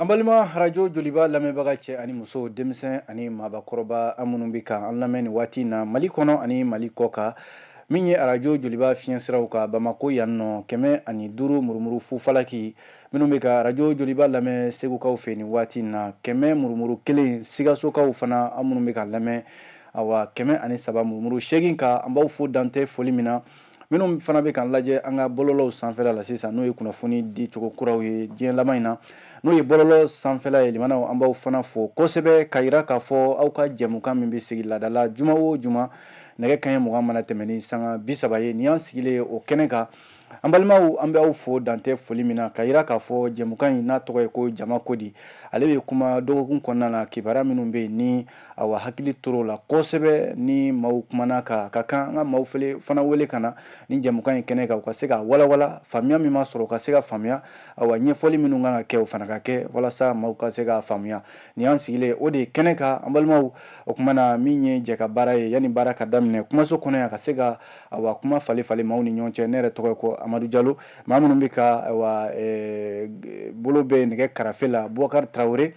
An balima arajo Joliba lamɛnbaga cɛ ani muso, denmisɛn ani maabakɔrɔba, an minnu bɛ ka an lamɛn nin waati in na Mali kɔnɔ ani Mali kɔ kan, min ye arajo Joliba fiɲɛsiraw ka Bamako yan nɔ, 105 murumuru fufalaki, minnu bɛ ka arajo Joliba lamɛn Segukaw fɛ nin waati in na, 100 murumuru 1, Sikasokaw fana, an minnu bɛ ka lamɛn, awa, 103 murumuru 8 kan, an b'aw fo dantɛ foli min na. Minnu fana bɛ k'an lajɛ an ka bɔlɔlɔw sanfɛla la sisan, n'o ye kunnafoni di cogo kuraw ye diɲɛ laban in na, n'o ye bɔlɔlɔ sanfɛla ye, limanaw, an b'aw fana fo kosɛbɛ, ka yira k'a fɔ aw ka jɛmukan min bɛ sigi laadala juma o juma, nɛgɛ kanɲɛ 20 mana tɛmɛ ni sanga 30 ye, nin y'an sigilen o kɛnɛ kan. An balimaw, an bɛ aw fo dantɛ foli min na, ka yira k'a fɔ jɛmukan in n'a tɔgɔ ye ko Jama Kodi, ale bɛ kuma dɔgɔkun kɔnɔna na, kibaruya minnu bɛ yen ni, awa, hakili tor'o la kosɛbɛ, ni maaw kumana ka kan, an ka maaw fana wele ka na ni jɛmukan in kɛnɛ kan, u ka se ka walawala, faamuya min ma sɔrɔ, u ka se ka faamuya, awa, ɲɛfɔli minnu kan ka kɛ, o fana ka kɛ, walasa maaw ka se ka faamuya. Nin y'an sigilen o de ye kɛnɛ kan, an balimaw. O kuma na, min ye jɛ ka baara ye, yanni baara ka daminɛ kumaso kɔnɔ yan, ka se ka, awa, kuma falen falen maaw ni ɲɔgɔn cɛ, ne yɛrɛ tɔgɔ ye ko Amadu Jalo. Maa minnu bɛ ka, awa, bolo bɛ nɛgɛ karafe la, Bubakari Tarawele,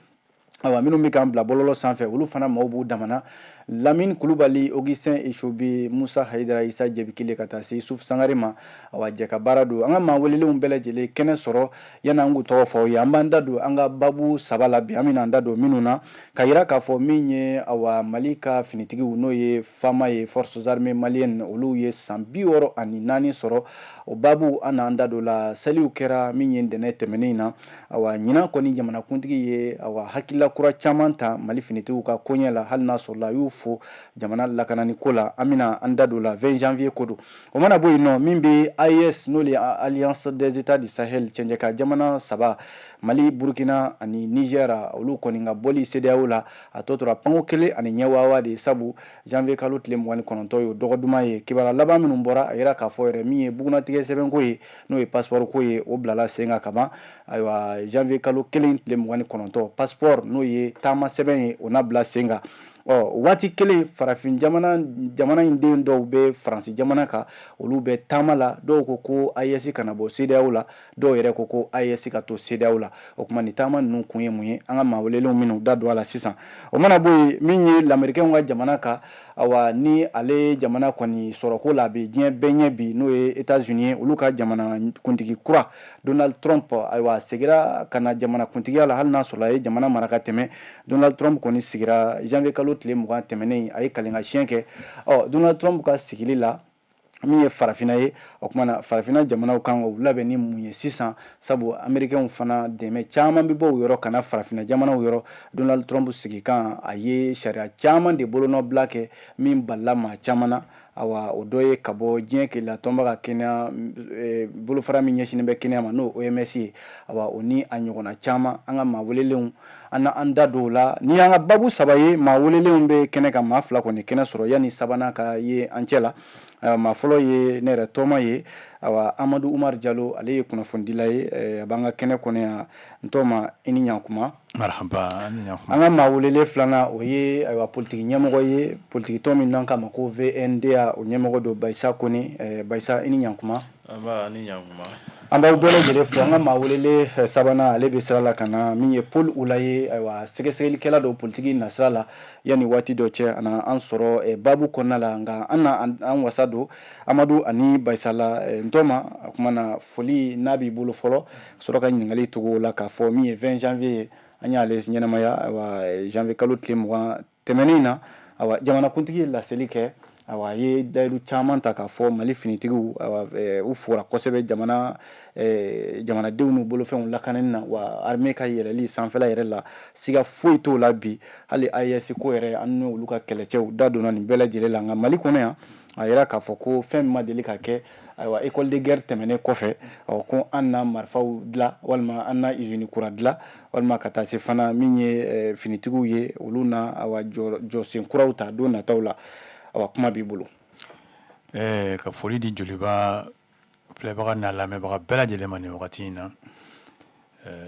awa, minnu bɛ k'an bila bɔlɔlɔ sanfɛ, olu fana maaw b'u damana, Lamine Kulubali, Augustin Echobi, Musa Hayidara, Isa Jɛbikile, ka taa se Yusuf Sangare ma. Awa, jɛ ka baara don. An ka maa welelenw bɛɛ lajɛlen kɛnɛ sɔrɔ. Yanni an k'u tɔgɔ fɔ aw ye, an b'an da don an ka babu saba la bi, an bɛna an da don minnu na, ka yira k'a fɔ min ye, awa, Mali ka finitigiw, n'o ye FAMa ye, Forces armées maliennes, olu ye san 64 sɔrɔ. O babu, an n'an da don la. Seliw kɛra min ye ntɛnɛn tɛmɛnen in na. Awa, ɲinan kɔni, jamanakuntigi ye, awa, hakilila kura caman ta Mali finitigiw ka koɲɛ la, hali n'a sɔrɔla a y'u fo jamana lakanani ko la. An bɛna an da don la, 20 janvier ko don. O mana bɔ yen nɔ, min bɛ AES, n'o ye Alliance des États du Sahel, cɛncɛnka jamana saba, Mali, Burukina ani Niger, olu kɔni ka bɔli CEDEAO la, a tɔ tora panko kelen ani ɲɛwawa de, sabu janvier kalo tile 29 ye o dɔgɔ duman ye. Kibaruya laban minnu bɔra, a yira k'a fɔ yɛrɛ, min ye bugunnatigɛ sɛbɛnko ye, n'o ye passeport ko ye, o bilala sen kan kaban. Ayiwa, janvier kalo 1 tile 29, passeport, n'o ye taama sɛbɛn ye, o na bila sen kan. Ɔ, waati kelen, farafin jamana, jamana in den dɔw bɛ Faransi jamana kan, olu bɛ taama la. Dɔw ko ko AES kana bɔ CEDEAO la, dɔw yɛrɛ ko ko AES ka to CEDEAO la. O tuma, nin taama ninnu kun ye mun ye? An ka maa welelenw minnu da don a la sisan. O mana bɔ yen, min ye lamɛrikɛnw ka jamana kan, awa, ni ale jamana kɔni sɔrɔko la a bɛ diɲɛ bɛɛ ɲɛ bi, n'o ye États-Unis ye, olu ka jamana kuntigi kura Donald Trump, ayiwa, segira ka na jamana kuntigiya la, hali n'a sɔrɔ a ye jamana mara ka tɛmɛ. Donald Trump kɔni sigira janvier kalo tile 20 tɛmɛnen, a ye kalenka siɲɛ kɛ. Ɔ, Donald Trump ka sigili la, min ye farafinna ye, o kuma na, farafinna jamanaw kan k'u labɛn ni mun ye sisan? Sabu américains fana, dɛmɛ caman bɛ bɔ u yɔrɔ ka na farafinna jamanaw yɔrɔ. Donald Trump sigikan, a ye sariya caman de bolonɔbila kɛ min balila maa caman na. Awa, o dɔ ye ka bɔ diɲɛ kelenya tɔnba ka kɛnɛya bolofara min ɲɛsinnen bɛ kɛnɛya ma, n'o OMS ye. Awa, o ni a ɲɔgɔnna caman, an ka maa welelenw, an na an da don o la. Ni y'an ka babu saba ye, maa welelenw bɛ kɛnɛ kan. Maa fila kɔni kɛnɛ sɔrɔ, yanni sabanan ka ye an cɛ la. Maa fɔlɔ ye ne yɛrɛ tɔma ye, awa, Amadu Umar Jalo, ale ye kunnafonidila ye, a b'an ka kɛnɛ kɔnɔ yan. N tɔma, i ni ɲankuma. Marhaba, ni ɲankuma. An ka maa welelen filanan, o ye, ayiwa, politiki ɲɛmɔgɔ ye, politiki tɔn min n'an k'a ma ko VNDA, o ɲɛmɔgɔ don, Bayisa Kone. Bayisa, i ni ɲankuma. Nba, ni ɲankuma. An b'aw bɛɛ lajɛlen fo. An ka maa welelen sabanan, ale bɛ sira la ka na, min ye Paul Ula ye, ayiwa, sɛgɛsɛgɛlikɛla don politiki nasira la. Yanni waati dɔ cɛ, a na an sɔrɔ baabu kɔnɔna la, nka an na an wasa don Amadu ani Bayisa la. N tɔma, o kuma na, foli n'a b'i bolo fɔlɔ, sɔrɔ ka ɲininkali tugu o la, k'a fɔ min ye 20 janvier ye, an y'ale ɲɛnamaya. Ayiwa, janvier kalo tile 20 tɛmɛnen na, ayiwa, jamanakuntigi ye laseli kɛ. Ayiwa, a ye dayiru caman ta k'a fɔ Mali finitigiw, ayiwa, u fora kosɛbɛ jamana, jamanadenw n'u bolofɛnw lakanani na. Wa armée ka yɛlɛli sanfɛla yɛrɛ la, siga foyi t'o la bi. Hali AES ko yɛrɛ, an n'olu ka kɛlɛcɛw da donna nin bɛɛ lajɛlen la. Nka Mali kɔnɔ yan, a yira k'a fɔ ko fɛn min ma deli ka kɛ, ayiwa, école de guerre tɛmɛnen kɔfɛ, ɔ, ko an na marifaw dilan, walima an na usine kura dilan, walima ka taa se fana min ye finitigiw ye, olu na, ayiwa, jɔsen kuraw ta don nataw la. Awa, kuma b'i bolo. Ka foli di Joliba filɛbaga n'a lamɛnbaga bɛɛ lajɛlen ma nin wagati in na,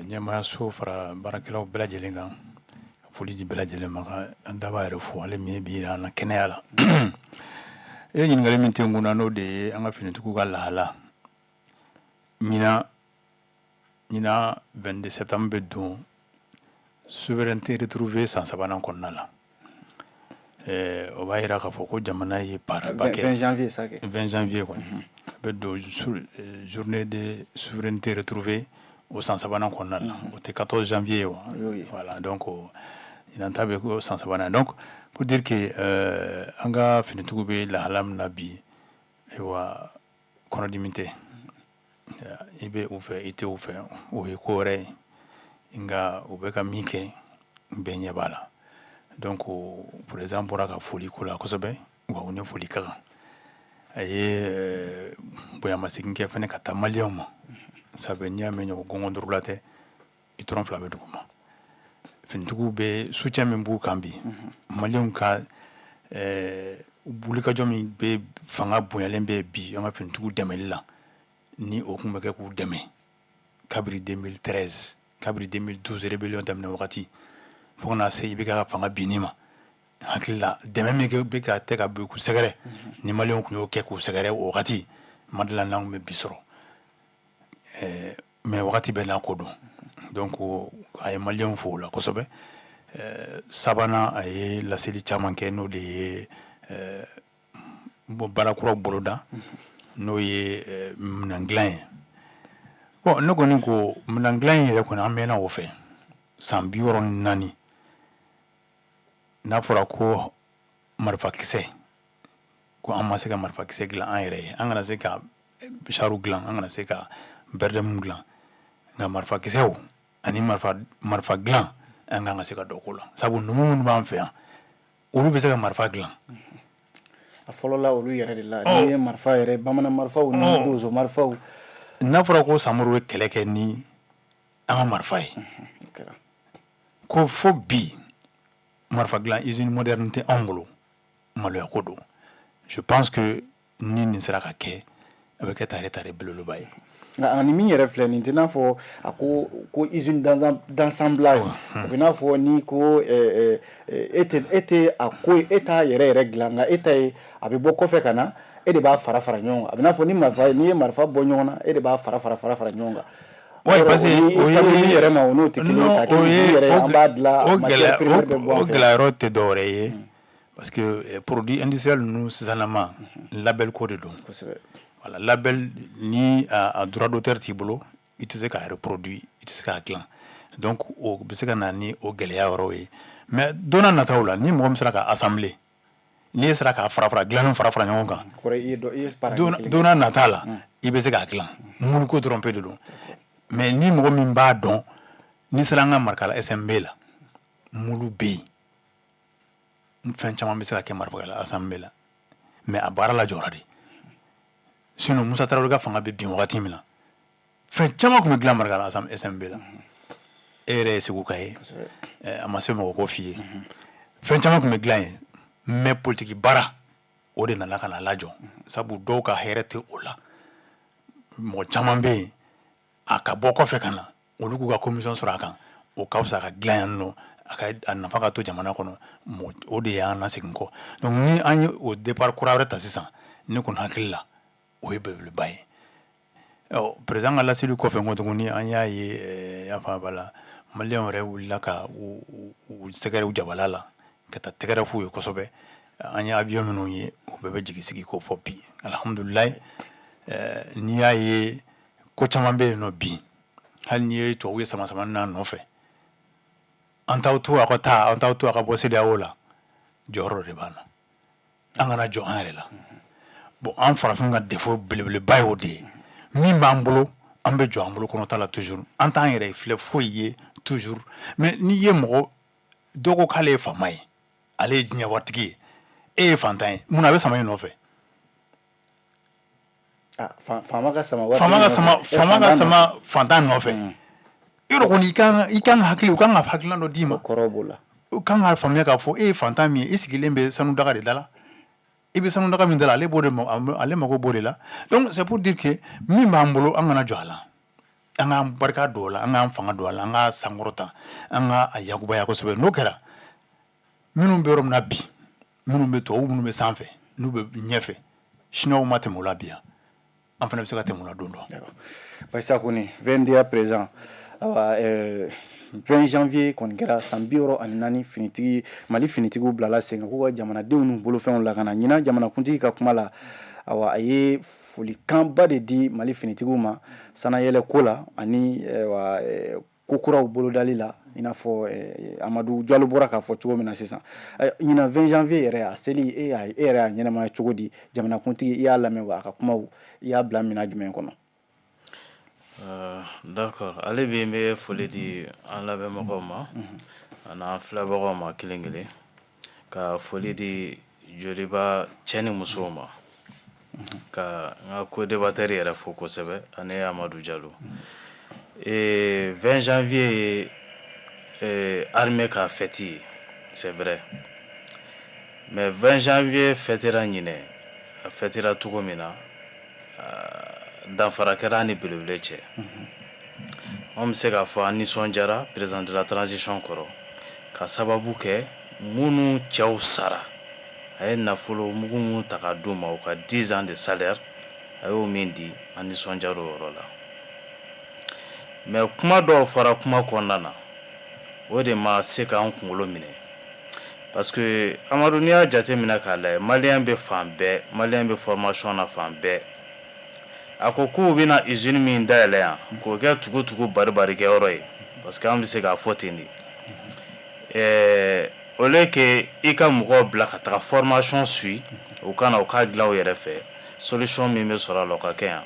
ɲɛmayaso fara baarakɛlaw bɛɛ lajɛlen kan, ka foli di bɛɛ lajɛlen ma, ka an daba yɛrɛ fo, ale min ye bi yira an na kɛnɛya la. E ye ɲininkali min tɛ n kunna, n'o de ye an ka finitigiw ka lahala ɲinan. Ɲinan 22 septembre bɛ don Souveraineté retrouvée san sabanan kɔnɔna la, o b'a yira k'a fɔ ko jamana ye baaraba kɛ. 20 janvier sa kɛ. 20 janvier kɔni a bɛ don journée de souveraineté retrouvée o san sabanan kɔnɔna la. O tɛ 14 janvier ye wa? Voilà, donc ɲinan ta bɛ ko san sabanan. Donc pour dire que an ka finitigiw bɛ lahala min na bi, ayiwa, kɔnɔdimi tɛ. I bɛ u fɛ, i tɛ u fɛ, o ye ko wɛrɛ ye, nka u bɛ ka min kɛ, bɛɛ ɲɛ b'a la. Donc président bɔra ka foli ko la kosɛbɛ, wa u ni foli ka kan. A ye bonyamasegin kɛ fɛnɛ ka taa maliyɛnw ma, sabu n'i y'a mɛn ɲɔgɔn gɔngɔn duuru la tɛ, i tɔrɔ fila bɛ dugu ma. Finitigiw bɛ soutien min b'u kan bi, maliyɛnw ka wulikajɔ min bɛ fanga bonyalen bɛ bi an ka finitigiw dɛmɛli la, ni o kun bɛ kɛ k'u dɛmɛ kabiri 2013, kabiri 2012 rébellion daminɛ wagati fo ka na se i bɛ ka fanga binni ma, hakili la dɛmɛ min bɛ ka tɛ ka k'u sɛgɛrɛ, ni maliyɛnw tun y'o kɛ k'u sɛgɛrɛ o wagati, madala n'an kun bɛ bi sɔrɔ. Mais wagati bɛɛ n'a ko don. Donc a ye maliyɛnw fo o la kosɛbɛ. Sabanan, a ye laseli caman kɛ, n'o de ye baara kuraw boloda, n'o ye minɛn dilan ye. Bon, ne kɔni ko minɛn dilan in yɛrɛ kɔni, an mɛnna o fɛ san 64. N'a fɔra ko marifakisɛ, ko an ma se ka marifakisɛ dilan an yɛrɛ ye, an kana se ka char dilan, an kana se ka BRDM dilan, nka marifakisɛw ani marifa dilan, an kan ka se ka dɔ ko la, sabu numu minnu b'an fɛ yan, olu bɛ se ka marifa dilan. A fɔlɔla olu yɛrɛ de la, n'i ye marifa yɛrɛ, bamanan marifaw ni donso marifaw. N'a fɔra ko Samori ye kɛlɛ kɛ ni an ka marifa ye, ko fo bi marifa dilan usine moderne tɛ anw bolo, maloya ko don. Je pense que ni nin sera ka kɛ, a bɛ kɛ tare tare belebeleba ye. Nka ani min yɛrɛ filɛ nin tɛ n'a fɔ a ko ko usine d'assemblage, o bɛ n'a fɔ ni ko e tɛ e tɛ a ko e t'a yɛrɛ yɛrɛ dilan, nka e ta ye a bɛ bɔ kɔfɛ ka na, e de b'a fara fara ɲɔgɔn kan. A bɛ n'a fɔ ni marifa, n'i ye marifa bɔ ɲɔgɔn na, e de b'a fara fara fara fara ɲɔgɔn kan. Oui, parce que o ye yɛrɛ ma, o n'o tɛ kelen ye, k'a kɛ usine yɛrɛ ye, an b'a dilan, matière première bɛ bɔ an O fɛ. Gɛlɛya yɔrɔ tɛ dɔwɛrɛ ye, parce que produit industriel ninnu sisanlama, label ko de don. Voilà, label ni a droit d'auteur t'i bolo, i tɛ se k'a reproduit, i tɛ se k'a dilan. Donc o bɛ se ka na ni o gɛlɛya yɔrɔw ye. Mais don n'a nataw la, ni mɔgɔ min sera ka assembler, n'i sera k'a fara fara dilanni fara fara ɲɔgɔn kan, don n'a nata la, i bɛ se k'a dilan. Muluko dɔrɔn pe de don. Mais ni mɔgɔ min b'a dɔn, n'i sera an ka Marikala SMB la, mulu bɛ yen, fɛn caman bɛ se ka kɛ Marikala SMB la, mais a baara lajɔra de. Sinon Musa Tarawele ka fanga bɛ bin wagati min na, fɛn caman tun bɛ dilan Marikala SMB la. E yɛrɛ ye Segu ka ye, a ma se mɔgɔ ko f'i ye, fɛn caman tun bɛ dilan yen. Mais politiki baara o de nana ka na lajɔ, sabu dɔw ka hɛrɛ tɛ o la. Mɔgɔ caman bɛ yen, a ka bɔ kɔfɛ ka na, olu k'u ka commission sɔrɔ a kan, o ka fisa ka dilan yan nɔ, a ka a nafa ka to jamana kɔnɔ. O de y'an lasegin kɔ. Donc ni an ye o départ kura wɛrɛ ta sisan, ne kɔni hakili la, o ye belebeleba ye. Ɔ, président ka laseli kɔfɛ ko tuguni, an y'a ye, y'a faamu b'a la, maliyɛnw yɛrɛ wulila ka u sɛgɛrɛ u jabala la ka taa tɛgɛrɛ f'u ye kosɛbɛ. An ye avion minnu ye, o bɛɛ bɛ jigi sigi ko fɔ bi, alihamudulilayi. N'i y'a ye ko caman bɛ yen nɔ bi, hali n'i ye tubabu ye sama sama n'a nɔfɛ, an t'aw to a ka taa, an t'aw to a ka bɔ CEDEAO la, jɔyɔrɔ dɔ de b'an na, an kana jɔ an yɛrɛ la. Bon, an farafin ka défaut belebeleba ye o de ye. Min b'an bolo, an bɛ jɔ an bolo kɔnɔta la toujours, an t'an yɛrɛ filɛ foyi ye toujours. Mais n'i ye mɔgɔ dɔ ko k'ale ye faama ye, ale ye diɲɛ waritigi ye, e ye fantan ye, mun na a bɛ sama i nɔfɛ? Faama ka sama. Faama ka sama, faama ka sama fantan nɔfɛ. Yɔrɔ kɔni, i kan ka hakili, u kan ka hakilina dɔ d'i ma. Kɔrɔ b'o la. U kan ka faamuya k'a fɔ e ye fantan min ye, i sigilen bɛ sanu daga de da la, i bɛ sanu daga min da la, ale b'o de, ale mago b'o de la. Donc c'est pour dire que min b'an bolo, an kana jɔ a la, an k'an barika don o la, an k'an fanga don a la, an k'a sankɔrɔta, an ka a yakubaya kosɛbɛ. N'o kɛra, minnu bɛ yɔrɔ min na bi, minnu bɛ tubabu minnu bɛ sanfɛ, n'u bɛ ɲɛfɛ, siniwaw ma tɛmɛ o la bi yan, an fana bɛ se ka tɛmɛ o la don dɔ. Bayisa Kone, VNDA président, awa. 20 janvier kɔni kɛra san 64 finitigi Mali finitigiw bilala sen kan k'u ka jamanadenw n'u bolofɛnw lakana. Ɲinan jamanakuntigi ka kuma la, awa, a ye folikanba de di Mali finitigiw ma sanayɛlɛ ko la ani ko kuraw bolodali la, i n'a fɔ Amadu Jalo bɔra k'a fɔ cogo min na sisan. Ɲinan 20 janvier yɛrɛ, a seli, e yɛrɛ y'a ɲɛnamaya cogo di? Jamanakuntigi, i y'a lamɛn wa? A ka kumaw, i y'a bila minɛn jumɛn kɔnɔ? D'accord, ale bi n bɛ foli di an lamɛnbagaw ma ani an filɛbagaw ma kelen kelen, ka foli di Joliba cɛ ni musow ma, ka n ka co-débatteur yɛrɛ fo kosɛbɛ ani Amadu Jalo. 20 janvier ye armée ka fête ye, c'est vrai, mais 20 janvier fêtera ɲinɛ, a fêtera cogo min na, danfara kɛra a ni belebele cɛ. An bɛ se k'a fɔ an nisɔndiyara président de la transition kɔrɔ, ka sababu kɛ minnu cɛw sara, a ye nafolo mugu mun ta k'a d'u ma, u ka 10 ans de salaire, a y'o min di, an nisɔndiyara o yɔrɔ la. Mais kuma dɔw fɔra kuma kɔnɔna na, o de ma se k'an kunkolo minɛ, parce que Amadu, n'i y'a jateminɛ k'a lajɛ, maliyɛn bɛ fan bɛɛ, maliyɛn bɛ formation na fan bɛɛ. A ko k'u bɛna usine min dayɛlɛ yan k'o kɛ tugu-tugu bari-bari kɛyɔrɔ ye, parce que an bɛ se k'a fɔ ten de, au lieu que i ka mɔgɔw bila ka taga formation suit, u ka na u k'a dilan u yɛrɛ fɛ, solution min bɛ sɔrɔ a la, o ka kɛ yan.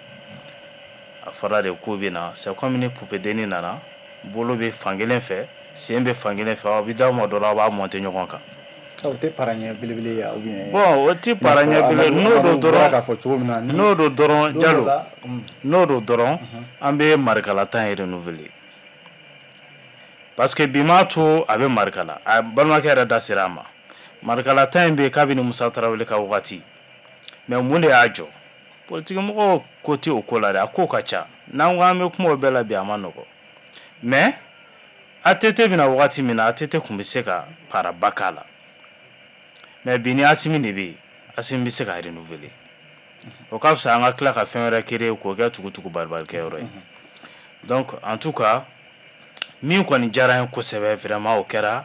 A fɔra de k'u bɛ na, c'est comme ni poupée denni nana, bolo bɛ fankelen fɛ, sen bɛ fankelen fɛ, aw bɛ d'aw ma dɔ la, aw b'a monter ɲɔgɔn kan. O tɛ para ɲɛ belebele ye ou bien? Bon, o tɛ para ɲɛ belebele, n'o don dɔrɔn k'a fɔ cogo min na. N'o don dɔrɔn, Jalo, n'o don dɔrɔn, an bɛ Marikalatan renouveler, parce que bi m'a to a bɛ Marikala, a balimakɛ yɛrɛ da sera a ma. Marikalatan in bɛ yen kabini Musa Tarawele ka wagati, mais mun de y'a jɔ? Politique mɔgɔw ko tɛ o ko la dɛ, a ko ka ca. N'an ko an bɛ kuma o bɛɛ la bi, a ma nɔgɔ. Mais ATT bɛna wagati min na, ATT tun bɛ se ka paraba k'a la, mais bi ni Asimi de bɛ yen, Asimi bɛ se ka renouveler. O ka fisa an ka tila ka fɛn wɛrɛ créer k'o kɛ tugu-tugu bari-bari kɛyɔrɔ ye. Donc en tout cas, min kɔni diyara n ye kosɛbɛ vraiment, o kɛra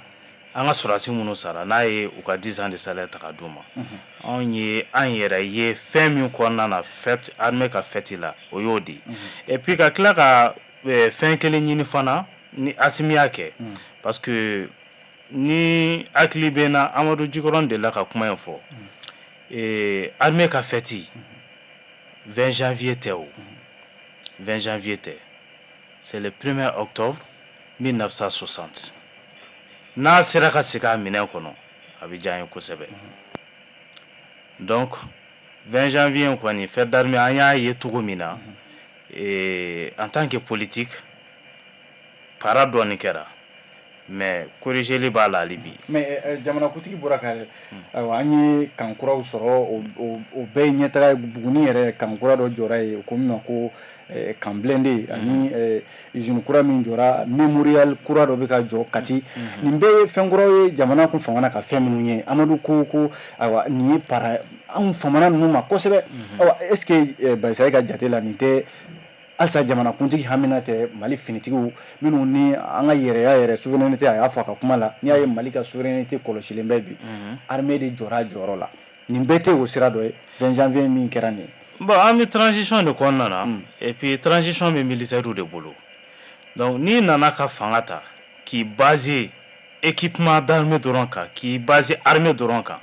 an ka sɔrɔdasi minnu sara, n'a ye u ka 10 ans de salaire ta ka d'u ma. Anw ye an yɛrɛ ye fɛn min kɔnɔna na, fête, armée ka fête la, o y'o de ye. Et puis ka tila ka fɛn kelen ɲini fana ni Asimi y'a kɛ, parce que ni hakili bɛ n na, Amadu Jikɔrɔni delila ka kuma in fɔ, armée ka fête 20 janvier tɛ, o 20 janvier tɛ, c'est le 1er octobre 1960. N'a sera ka segin a minɛn kɔnɔ, a bɛ diya n ye kosɛbɛ. Donc 20 janvier in kɔni, fête d'armée, an y'a ye cogo min na, en tant que politique, para dɔɔni kɛra, mais corrigeli b'a la hali bi. Mais jamanakuntigi bɔra ka, ayiwa, an ye camp kuraw sɔrɔ, o bɛɛ ye ɲɛtaga ye. Buguni yɛrɛ, camp kura dɔ jɔra yen, ko min ma ko camp blindé, ani usine kura min jɔra, mémorial kura dɔ bɛ ka jɔ Kati. Nin bɛɛ ye fɛn kuraw ye jamana kun famana ka fɛn minnu ye. Amadu ko ayiwa, nin ye para anw famana ninnu ma kosɛbɛ. Ayiwa, est ce que Bayisa, ka jate la, nin tɛ halisa jamanakuntigi hamina tɛ Mali finitigiw minnu ni an ka yɛrɛya yɛrɛ, souveraineté, a y'a fɔ a ka kuma la, n'i y'a ye Mali ka souveraineté kɔlɔsilen bɛ bi, armée de jɔra a jɔyɔrɔ la, nin bɛɛ tɛ o sira dɔ ye, 20 janvier min kɛra nin ye? Bon, an bɛ transition de kɔnɔna na, et puis transition bɛ militaire de bolo. Donc n'i nana ka fanga ta k'i baser équipement d'armée dɔrɔn kan, k'i baser armée dɔrɔn kan,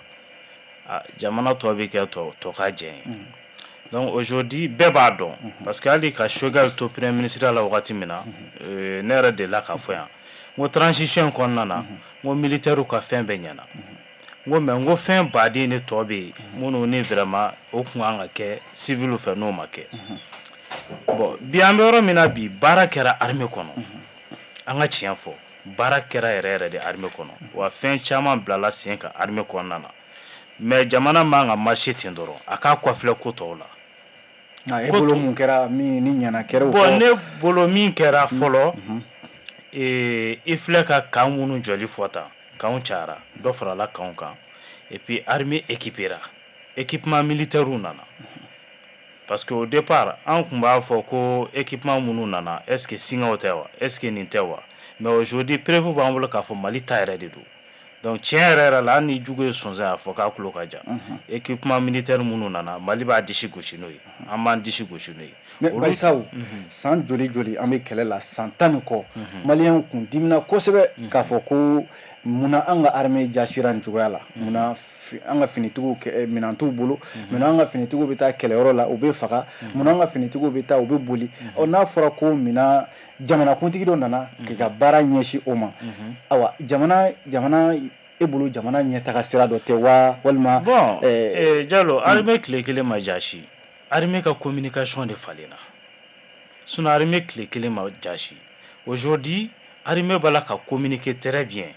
jamana tɔ bɛ kɛ tɔ ka jɛ ye. Donc aujourd'hui, bɛɛ b'a dɔn, parce que hali ka Choguel to premier ministre la wagati min na, ne yɛrɛ delila k'a fɔ yan, n ko transition in kɔnɔna na, n ko militaire ka fɛn bɛɛ ɲɛna, n ko mais n ko fɛn baden de tɔ bɛ yen minnu ni vraiment o tun kan ka kɛ civil fɛ, n'o ma kɛ. Bon, bi an bɛ yɔrɔ min na bi, baara kɛra armée kɔnɔ, an ka tiɲɛ fɔ, baara kɛra yɛrɛ yɛrɛ de armée kɔnɔ, wa fɛn caman bilala sen kan armée kɔnɔna na. Mais jamana man ka marcher ten dɔrɔn, a k'a kɔfilɛ ko tɔw la. E bolo, mun kɛra min ni ɲɛna kɛra o? Bon, ne bolo, min kɛra fɔlɔ, i filɛ ka camp minnu jɔli fɔ tan, campw cayara, dɔ farala campw kan, et puis armée équipera, équipement militaire nana. Parce que au départ, an tun b'a fɔ ko équipement minnu nana, est ce que singaw tɛ wa, est ce que nin tɛ wa? Mais aujourd'hui, preuve b'an bolo k'a fɔ Mali ta yɛrɛ de don. Donc tiɲɛ yɛrɛ yɛrɛ la, hali ni jugu ye sonsan a fɔ k'a tulo ka jan, équipement militaire minnu nana, Mali b'a disi gosi n'o ye, an b'an disi gosi n'o ye. Mais Bayisaw, san joli joli an bɛ kɛlɛ la, san 10 ni kɔ, maliyɛnw kun dimina kosɛbɛ k'a fɔ ko munna an ka armée jasira nin cogoya la, munna an ka finitigiw minɛn t'u bolo, munna an ka finitigiw bɛ taa kɛlɛyɔrɔ la u bɛ faga, munna an ka finitigiw bɛ taa u bɛ boli. Ɔ, n'a fɔra ko minɛn jamanakuntigi dɔ nana k'i ka baara ɲɛsin o ma, ayiwa, jamana e bolo, jamana ɲɛtaga sira dɔ tɛ wa, walima? Bon, Jalo, armée tile kelen ma jasi, armée ka communication de falenna. Sinon armée tile kelen ma jasi. Aujourd'hui, armée b'a la ka communiquer très bien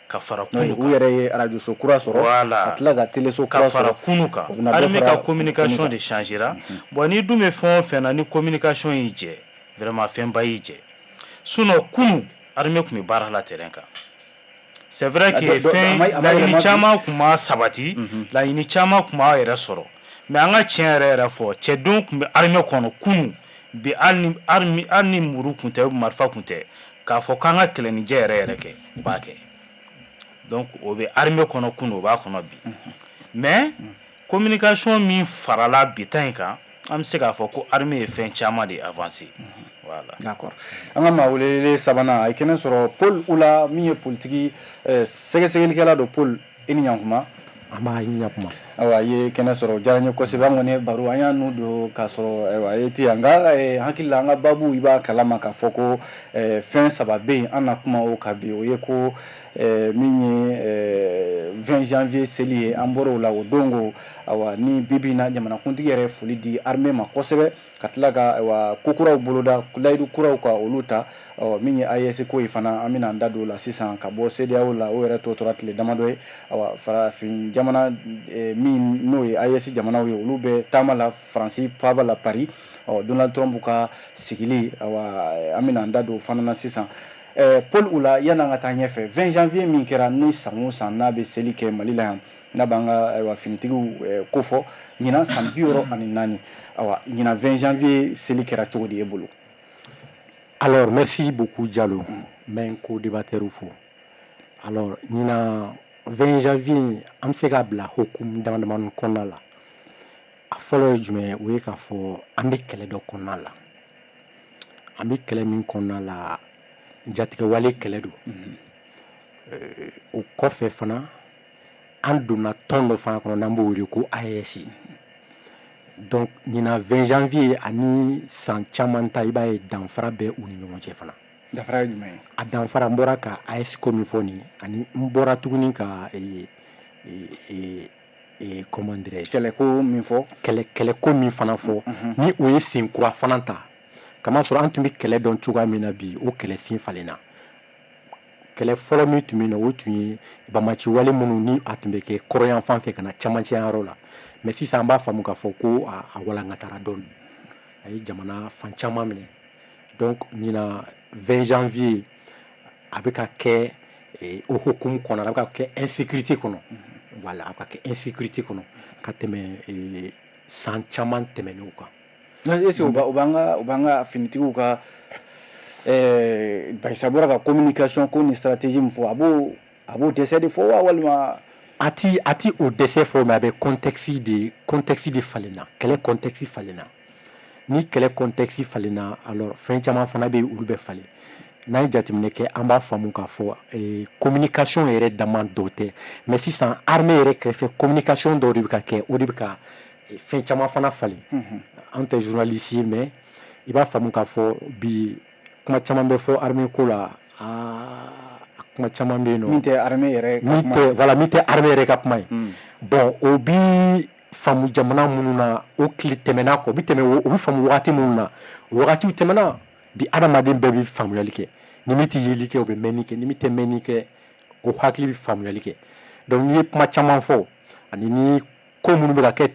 ka fara kunu kan. U yɛrɛ ye radio so kura sɔrɔ, voilà, ka tila ka téléso kura sɔrɔ, ka fara kunu kan. Armée ka communication de changera. Bon, ni dun bɛ fɛn o fɛn na, ni communication y'i jɛ, vraiment fɛnba y'i jɛ. Sinon kunu, armée tun bɛ baara la terrain kan. C'est vrai que fɛn laɲini caman tun ma sabati, laɲini caman tun b'a yɛrɛ sɔrɔ, mais an ka tiɲɛ yɛrɛ yɛrɛ fɔ, cɛdenw tun bɛ armée kɔnɔ kunu. Bi, hali ni muru tun tɛ, marifa tun tɛ, k'a fɔ k'an ka kɛlɛnijɛ yɛrɛ yɛrɛ kɛ, u b'a kɛ. Donc o bɛ armée kɔnɔ kunu, o b'a kɔnɔ bi. Mais communication min farala bi ta in kan, an bɛ se k'a fɔ ko armée ye fɛn caman de avancé. Voilà. D'accord. An ka maa welelen sabanan, a ye kɛnɛ sɔrɔ, Paul Ula, min ye politiki sɛgɛsɛgɛlikɛla don. Paul, i ni ɲankuma. An b'a ɲakuma. Ayiwa, i ye kɛnɛ sɔrɔ, o diyara n ye kosɛbɛ. An kɔni ye baro, an y'a nu don k'a sɔrɔ ayiwa e tɛ yan, nka hakili la an ka baabu, i b'a kalama k'a fɔ ko fɛn saba bɛ yen an na kuma o kan bi. O ye ko min ye 20 janvier seli ye, an bɔra o la o don ko, ayiwa, ni bi in na jamanakuntigi yɛrɛ ye foli di armée ma kosɛbɛ, ka tila ka ayiwa ko kuraw boloda, layidu kuraw ka olu ta. Ɔ, min ye AES ko ye fana, an bɛna an da don o la sisan, ka bɔ CEDEAO la, o yɛrɛ tɔ tora tile damadɔ ye. Ayiwa, farafin jamana min n'o ye AES jamanaw ye, olu bɛ taama la Faransi faaba la Paris. Ɔ, Donald Trump ka sigili, ayiwa, an bɛna an da don o fana na sisan. Paul Ula, yan'an ka taa ɲɛfɛ, 20 janvier min kɛra, ni san o san n'a bɛ seli kɛ Mali la yan, n'a b'an ka ayiwa finitigiw kofɔ, ɲinan san 64, ayiwa, ɲinan 20 janvier seli kɛra cogo di e bolo? Alors, merci beaucoup Diallo. N bɛ n co-débatteur fo. Alors, ɲinan 20 janvier, an bɛ se k'a bila hokumu dama damani kɔnɔna la. A fɔlɔ ye jumɛn ye? O ye k'a fɔ an bɛ kɛlɛ dɔ kɔnɔna la. An bɛ kɛlɛ min kɔnɔna la, jatigɛwale kɛlɛ don. O kɔfɛ fana, an donna tɔn dɔ fana kɔnɔ n'an b'o wele ko AES. Donc ɲinan 20 janvier ani san caman ta, i b'a ye danfara bɛ u ni ɲɔgɔn cɛ fana. Danfara ye jumɛn ye? A danfara, n bɔra ka AES ko min fɔ nin, ani n bɔra tuguni ka comment dirais-je, kɛlɛko min fɔ, kɛlɛko min fana fɔ, ni o ye sen kura fana ta. Kamasɔrɔ an tun bɛ kɛlɛ dɔn cogoya min na, bi o kɛlɛ sen falenna. Kɛlɛ fɔlɔ min tun bɛ yen nɔ, o tun ye bamaci wale minnu ni a tun bɛ kɛ kɔrɔyan fan fɛ ka na camancɛ yɔrɔ la. Mais sisan an b'a faamu k'a fɔ ko a walankatara dɔɔnin, a ye jamana fan caman minɛ. Donc ɲinan 20 janvier, a bɛ ka kɛ o hokumu kɔnɔ, a bɛ ka kɛ insécurité kɔnɔ. Voilà, a bɛ ka kɛ insécurité kɔnɔ ka tɛmɛ san caman tɛmɛnenw kan. Est ce que o b'an ka finitigiw ka, Bayisa bɔra ka communication ko ni stratégie min fɔ, a b'o dɛsɛ de fɔ wa, walima? A ti o dɛsɛ fɔ, mais a bɛ contexte de falenna, kɛlɛ contexte falenna. Ni kɛlɛ contexte falenna, alors fɛn caman fana bɛ yen, olu bɛ falen. N'an ye jateminɛ kɛ, an b'a faamu k'a fɔ communication yɛrɛ dama dɔ tɛ, mais sisan armée yɛrɛ kɛrɛfɛ, communication dɔw de bɛ ka kɛ, o de bɛ ka fɛn caman fana falen. An tɛ journaliste ye, mais i b'a faamu k'a fɔ bi kuma caman bɛ fɔ armée ko la, a kuma caman bɛ yen nɔ min tɛ armée yɛrɛ ka kuma tɛ, voilà, min tɛ armée yɛrɛ ka kuma ye. Bon, o bi faamu jamana minnu na, o tile tɛmɛna kɔ, o bi tɛmɛ, o bi faamu wagati minnu na, o wagatiw tɛmɛna. Bi adamaden bɛɛ bi faamuyali kɛ. Ni min tɛ yeli kɛ, o bɛ mɛnni kɛ. Ni min tɛ mɛnni kɛ, o hakili bɛ faamuyali kɛ. Donc n'i ye kuma caman fɔ, ani ni ko minnu bɛ ka kɛ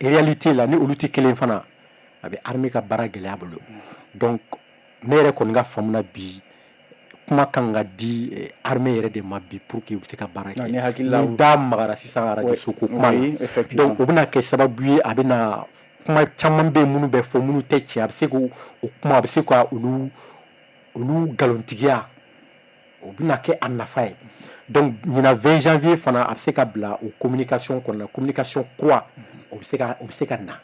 réalité la, ni olu tɛ kelen fana, a bɛ armée ka baara gɛlɛya bolo. Donc ne yɛrɛ kɔni ka faamu na, bi kuma kan ka di armée yɛrɛ de ma bi pour que u bɛ se ka baara kɛ. Ni hakili la ni da magara sisan radio so ko kuma la, donc o bɛna kɛ sababu ye, a bɛna Kuma caman bɛ yen minnu bɛ fɔ minnu tɛ tiɲɛ, a bɛ se k'o kuma, a bɛ se ka olu nkalontigiya, o bɛna kɛ a nafa ye. Donc ɲinan 20 janvier fana, a bɛ se ka bila o communication kɔnɔna, communication kura, o bɛ se ka na.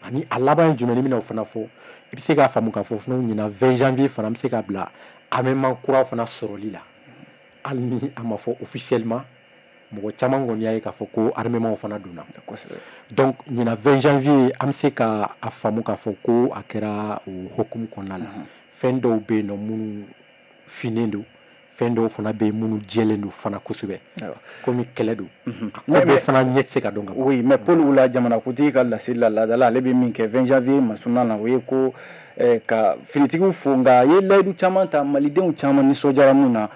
Ani a laban ye jumɛn, ni bɛna o fana fɔ, i bɛ se k'a faamu k'a fɔ fana ɲinan 20 janvier fana, an bɛ se ka bila armement kura fana sɔrɔli la. Hali ni a ma fɔ officiellement, mɔgɔ caman kɔni y'a ye k'a fɔ ko armement fana donna. Donc ɲinan 20 janvier, an bɛ se ka a faamu k'a fɔ ko a kɛra o hokumu kɔnɔna la. Fɛn dɔw bɛ yen nɔ minnu finnen don, fɛn dɔw fana bɛ yen minnu jɛlen don fana kosɛbɛ, komi kɛlɛ don, a ko bɛɛ fana ɲɛ tɛ se ka dɔn ka ban. Oui, mais Paul Oula, jamanakuntigi ka laseli la laadala, ale bɛ min kɛ 20 janvier masurunna na, o ye ko ka finitigiw fo, nka a ye layidu caman ta, malidenw caman nisɔndiyara mun na.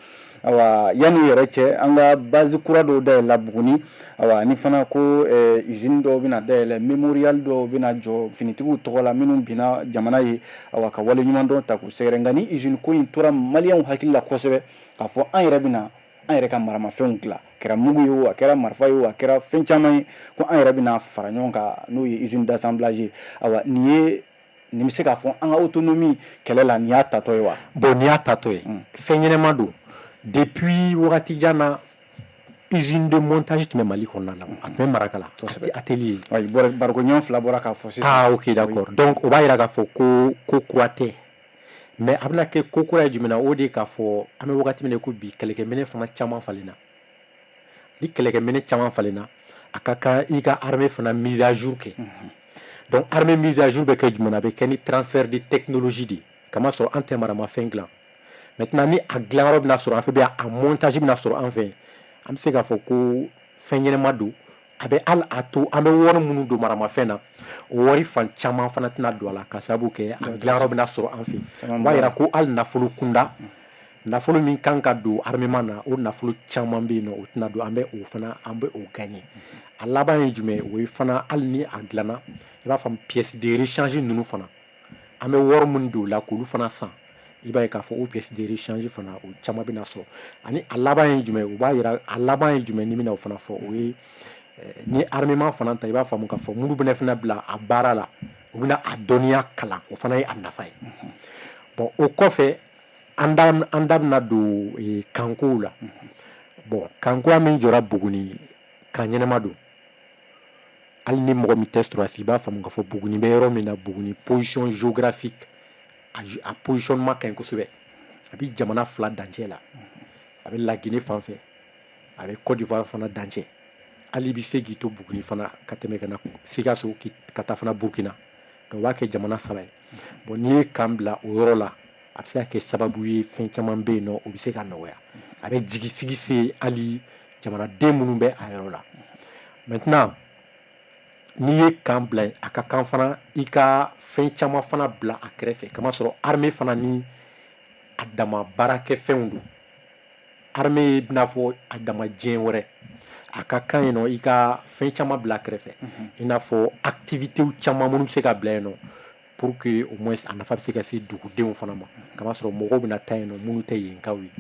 Awa, yanni u yɛrɛ cɛ, an ka base kura dɔw dayɛlɛla Buguni. Awa, ani fana ko usine dɔw bɛna dayɛlɛ, mémorial dɔw bɛna jɔ finitigiw tɔgɔ la minnu binna jamana ye, awa, ka wale ɲuman dɔn ta k'u sɛgɛrɛ. Nka ni usine ko in tora maliyɛnw hakili la kosɛbɛ, k'a fɔ an yɛrɛ bɛna an yɛrɛ ka maramafɛnw dilan, a kɛra mugu ye o, a kɛra marifa ye o, a kɛra fɛn caman ye, ko an yɛrɛ bɛna fara ɲɔgɔn kan, n'o ye usine d'assemblage ye. Awa, nin ye nin bɛ se k'a fɔ an ka autonomie kɛlɛ la, nin y'a tatɔ ye wa? Bon, nin y'a tatɔ ye, fɛn ɲɛnɛma don. Depuis wagati jan na, usine de montage tun bɛ Mali kɔnɔna la, a tun bɛ Marakala, atelier. Oui, Barokoɲɔgɔn fila bɔra k'a fɔ sisan. Ah ok, d'accord. Donc o b'a yira k'a fɔ ko kura tɛ, mais a bɛna kɛ ko kura ye jumɛn na? O de ye k'a fɔ an bɛ wagati min na ko bi, kɛlɛkɛminɛ fana caman falenna. Ni kɛlɛkɛminɛ caman falenna, a ka kan i ka armée fana mise à jour kɛ. Donc armée mise à jour bɛ kɛ jumɛn na? A bɛ kɛ ni transfert de technologie de ye, kamasɔrɔ an tɛ maramafɛn dilan. Maintenant, ni a dilanyɔrɔ bɛna sɔrɔ an fɛ, a montage bɛna sɔrɔ an fɛ, an bɛ se k'a fɔ ko fɛn ɲɛnɛma don. A bɛ hali a to an bɛ wari minnu don maramafɛn na, o wari fan caman fana tɛna don a la, ka sababu kɛ a dilanyɔrɔ bɛna sɔrɔ an fɛ. O b'a yira ko hali nafolo kunda, nafolo min kan ka don armement na, o nafolo caman bɛ yen nɔ, o tɛna don. An bɛ o fana, an bɛ o gagner. A laban ye jumɛn ye? O ye fana, hali ni a dilanna, i b'a faamu, pièce de rechange ninnu fana, an bɛ wari minnu don o la k'olu fana san, i b'a ye k'a fɔ o pièce de rechange fana, o caman bɛna sɔrɔ. Ani a laban ye jumɛn ye? O b'a yira, a laban ye jumɛn ni bɛna o fana fɔ, o ye ni armement fana ta, i b'a faamu k'a fɔ minnu bɛna fana bila a baara la, u bɛna a dɔnniya kalan, o fana ye a nafa ye. Bon, o kɔfɛ, an da bɛna don kankow la. Bon, kanko min jɔra Buguni, kan ɲɛnɛma don. Hali ni mɔgɔ min tɛ sɔrɔsi, i b'a faamu k'a fɔ Buguni bɛ yɔrɔ min na, Buguni position géographique, a positionnement ka ɲi kosɛbɛ. A bɛ jamana fila dancɛ la, a bɛ Laginɛ fan fɛ, a bɛ Côte d'Ivoire fana dancɛ. Hali i bɛ se k'i to Buguni fana ka tɛmɛ ka na Sikaso, ka taa fana Burkina. Donc o b'a kɛ jamana saba ye. Bon, n'i ye kan bila o yɔrɔ la, a bɛ se ka kɛ sababu ye, fɛn caman bɛ yen nɔ, o bɛ se ka nɔgɔya. A bɛ jigisigi se hali jamanaden minnu bɛ a yɔrɔ la. Maintenant, n'i ye kan bila yen, a ka kan fana i ka fɛn caman fana bila a kɛrɛfɛ, kamasɔrɔ armée fana ni a dama baarakɛfɛnw don. Armée bɛna fɔ a dama diɲɛ wɛrɛ, a ka kan yen nɔ i ka fɛn caman bila a kɛrɛfɛ, i n'a fɔ activités caman minnu bɛ se ka bila yen nɔ, pour que au moins a nafa bɛ se ka se dugudenw fana ma, kamasɔrɔ mɔgɔw bɛna taa yen nɔ minnu tɛ yenkaw ye,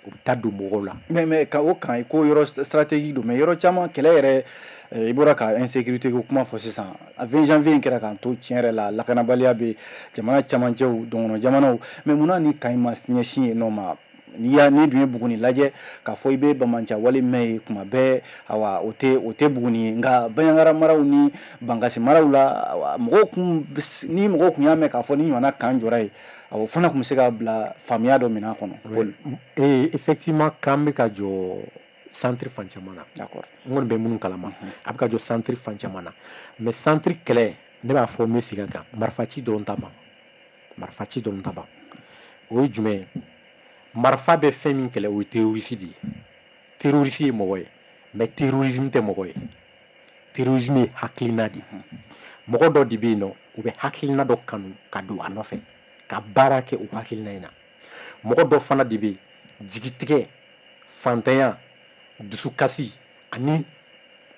u bɛ taa don mɔgɔw la. Mais ka o kan ko yɔrɔ stratégie don, mais yɔrɔ caman kɛlɛ yɛrɛ, i bɔra ka insécurité ko kuma fɔ sisan. A 20 janvier in kɛra k'an to tiɲɛ yɛrɛ la, lakanabaliya bɛ jamana camancɛw, dɔgɔnɔ jamanaw. Mais munna ni kan in ma ɲɛsin yen nɔ ma? N'i y'a n'i dun ye Buguni lajɛ, k'a fɔ i bɛ Bamaca wale mɛn yen kuma bɛɛ, awa, o tɛ Buguni ye. Nka Banjagara maraw ni Bankasi maraw la, awa, mɔgɔw kun ni mɔgɔw kun y'a mɛn k'a fɔ ni ɲɔgɔnna kan jɔra yen, awa, o fana kun bɛ se ka bila faamuya dɔ minɛn kɔnɔ. Paul. Et effectivement, kan bɛ ka jɔ centre fan caman na. N kɔni bɛ minnu kalama, a bɛ ka jɔ centre fan caman na. Mais centre kɛlɛ, ne b'a fɔ, n bɛ segin a kan, marifaci dɔrɔn ta ban, marifaci dɔrɔn ta ban. O ye jumɛn ye? Marifa bɛ fɛn min kɛlɛ, o ye terroriste de ye. Terroriste ye mɔgɔ ye, mais terrorisme tɛ mɔgɔ ye. Terrorisme ye hakilina de ye. Mɔgɔ dɔ de bɛ yen nɔ, u bɛ hakilina dɔ kanu ka don a nɔfɛ, ka baara kɛ o hakilina in na. Mɔgɔ dɔ fana de bɛ yen, jigitigɛ, fantanya, dusukasi ani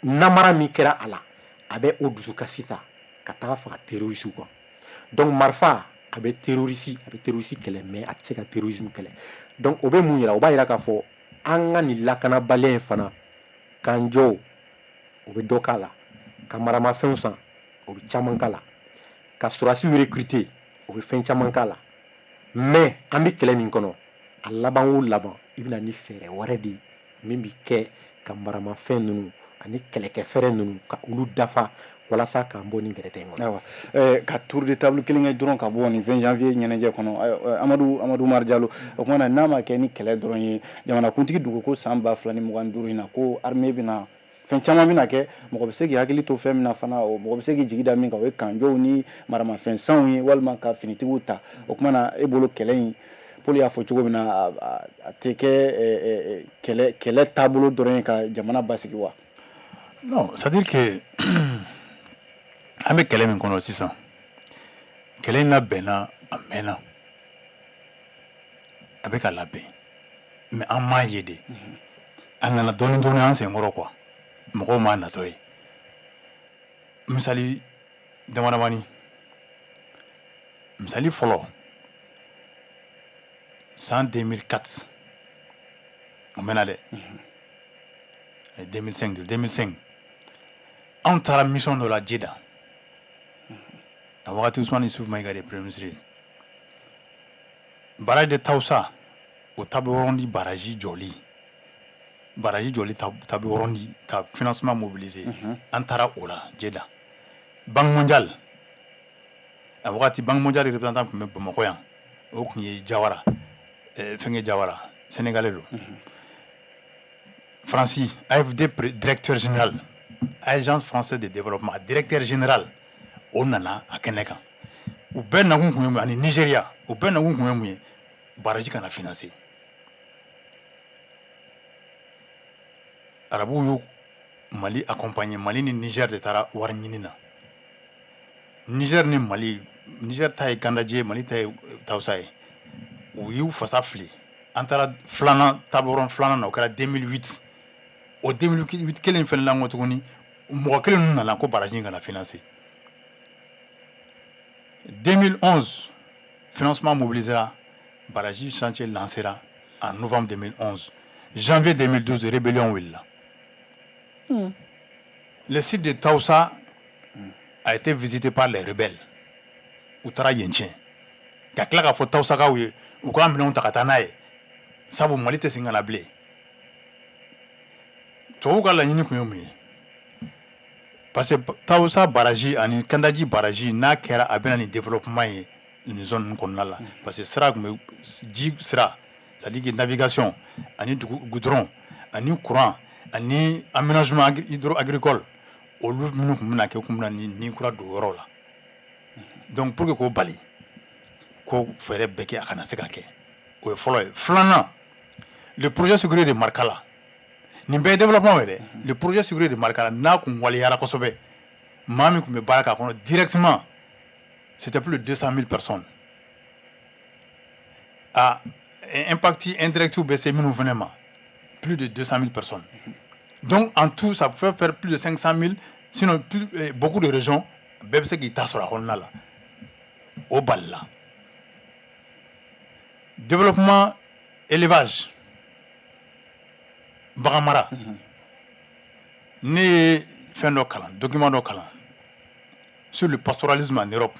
namara min kɛra a la, a bɛ o dusukasi ta ka taa faga terroriste kan. Donc marifa a bɛ terroriste, a bɛ terroriste kɛlɛ, mais a tɛ se ka terrorisme kɛlɛ. Donc o bɛ mun yira? O b'a yira k'a fɔ an ka nin lakanabaliya in fana, k'an jɔ, o bɛ dɔ k'a la, ka maramafɛnw san. o bɛ caman k'a la, ka sɔrɔdasiw recruter, o bɛ fɛn caman k'a la. Mais an bɛ kɛlɛ min kɔnɔ, a laban o laban, i bɛna ni fɛɛrɛ wɛrɛ de ye min bɛ kɛ ka maramafɛn ninnu ani kɛlɛkɛfɛɛrɛ ninnu ka olu dafa walasa k'an bɔ nin gɛrɛtɛ in kɔnɔ. Ayiwa, ka tour de table kelen kɛ dɔrɔn ka bɔ nin 20 janvier ɲɛnajɛ kɔnɔ. Amadu Umar Jalo, o tuma na, n'a ma kɛ ni kɛlɛ dɔrɔn ye, jamanakuntigi dun ko san 2025 in na ko armée bɛna fɛn caman bɛna kɛ, mɔgɔ bɛ se k'i hakili to fɛn min na fana, o mɔgɔ bɛ se k'i jigi da min kan, o ye kanjɔw ni maramafɛn sanw ye walima ka finitigiw ta. O tuma na, e bolo, kɛlɛ in, Paul y'a fɔ cogo min na, a tɛ kɛ kɛlɛ taabolo dɔrɔn ye ka jamana basigi wa? Non, c'est à dire que an bɛ kɛlɛ min kɔnɔ sisan, kɛlɛ in labɛnna a mɛnna, a bɛ ka labɛn, mais an m'a ye de. A nana dɔɔni dɔɔni an senkɔrɔ quoi, mɔgɔw m'a natɔ ye. Misali dama damani, misali fɔlɔ, san 2004, o mɛnna dɛ, 2005 de, 2005, anw taara mission dɔ la Jeda. A wagati, Ousmane Youssouf Maïga de premier ministre ye. Barrage de Taoussa, o table ronde, barrage jɔli table ronde ka financement mobiliser, an taara o la Jeda. Banque mondiale, a wagati Banque mondiale représentant tun bɛ Bamakɔ yan, o tun ye Jawara, fɛnkɛ Jawara, sénégalais don. Faransi AFD directeur général, Agence française de développement directeur général, o nana a kɛnɛ kan. U bɛɛ nakun kun ye mun ye? Ani Nigéria, u bɛɛ nakun kun ye mun ye? Barrage kana financer. Arabuw y'u Mali accompagner. Mali ni Niger de taara wari ɲini na. Niger ni Mali, Niger ta ye Kandaji ye, Mali ta ye Tawusa ye. U y'u fasa fili. An taara filanan, table ronde filanan na, o kɛra 2008. O 2008 kelen fɛnɛ la, n ko tuguni, mɔgɔ kelen ninnu nana ko barrage in kana financer. 2011, financement mobilisera, barrage chantier lancera en novembre 2011. Janvier 2012, rébellion wulila. Le site de Taoussa a été visité par les rebelles. U taara yen tiɲɛ ka tila k'a fɔ Tawusakaw ye u k'a minɛnw ta ka taa n'a ye, sabu Mali tɛ segin ka na bilen. Tubabuw ka laɲini tun ye mun ye? Parce que Tawusa barrage ani Kandaji barrage, n'a kɛra, a bɛ na ni développement ye nin zone ninnu kɔnɔna la, parce que sira tun bɛ, ji sira, c'est à dire que navigation ani dugu goudron ani courant ani aménagement hydro agricole, olu minnu tun bɛna kɛ, u tun bɛna ni kura don yɔrɔ la. Donc pour que k'o bali, ko fɛɛrɛ bɛɛ kɛ a kana se ka kɛ. O ye fɔlɔ ye. Filanan, le projet sucrier de Markala. Nin bɛɛ ye développement ye dɛ. Le projet sucrier de Markala, n'a kun waleyara kosɛbɛ, maa min tun bɛ baara k'a kɔnɔ directement, c'était plus de 200 000 personnes. A impact indirect bɛ se minnu fana ma, plus de 200 000 personnes. Donc en tout, ça peut faire plus de 500 000, sinon plus, beaucoup de régions bɛɛ bɛ se k'i ta sɔrɔ a kɔnɔna la. O balila. Développement élevage, bagan mara, ne ye fɛn dɔ kalan, document dɔ kalan sur le pastoralisme en Europe.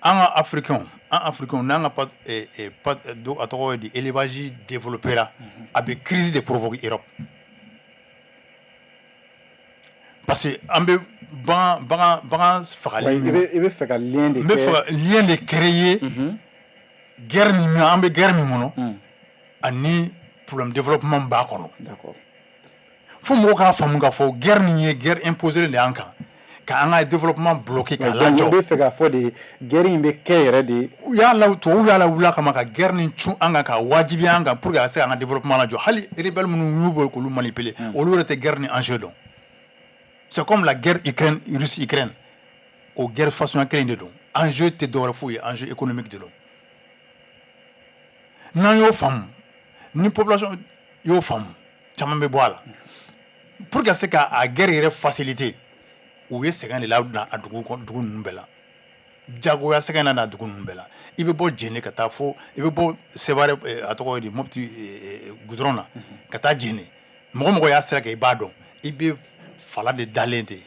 An ka Africains, an Africains, n'an ka pat, eh, eh, pat, do, a tɔgɔ ye di, élevage développera, a bɛ crise de provoquer Europe, parce que an bɛ bagan fagali. I bɛ fɛ ka lien de N bɛ fɛ ka lien de créer guerre min, an bɛ guerre min kɔnɔ, ani problème développement b'a kɔnɔ. Fo mɔgɔw k'a faamu k'a fɔ guerre nin ye guerre imposée de y'an kan ka an ka développement bloqué, k'a Donc i lajɔ. bɛ fɛ k'a fɔ de, guerre in bɛ kɛ yɛrɛ de. U y'a la, tubabuw y'a lawuli a kama ka guerre nin cun an kan, ka wajibiya an kan pour que a ka se k'an ka développement lajɔ. Hali rebelle minnu y'u bɔ k'olu manipuler, olu yɛrɛ tɛ guerre ni enjeu dɔn. C'est comme la guerre Ukraine, Russie Ukraine, o guerre façon kelen de don. Enjeu tɛ dɔwɛrɛ foyi ye, enjeu économique de don. N'an y'o faamu, ni population y'o faamu, caman bɛ bɔ a la. Pour que ka se ka a guerre yɛrɛ faciliter, u ye sɛgɛn de la a dugu kɔnɔ, dugu ninnu bɛɛ la, jagoya sɛgɛn na na dugu ninnu bɛɛ la. I bɛ bɔ Jene ka taa fo, i bɛ bɔ Sevare, a tɔgɔ ye di, Mopti goudron na ka taa Jene, mɔgɔ mɔgɔ y'a sira kɛ, i b'a dɔn, i bɛ Fala de dalen ten,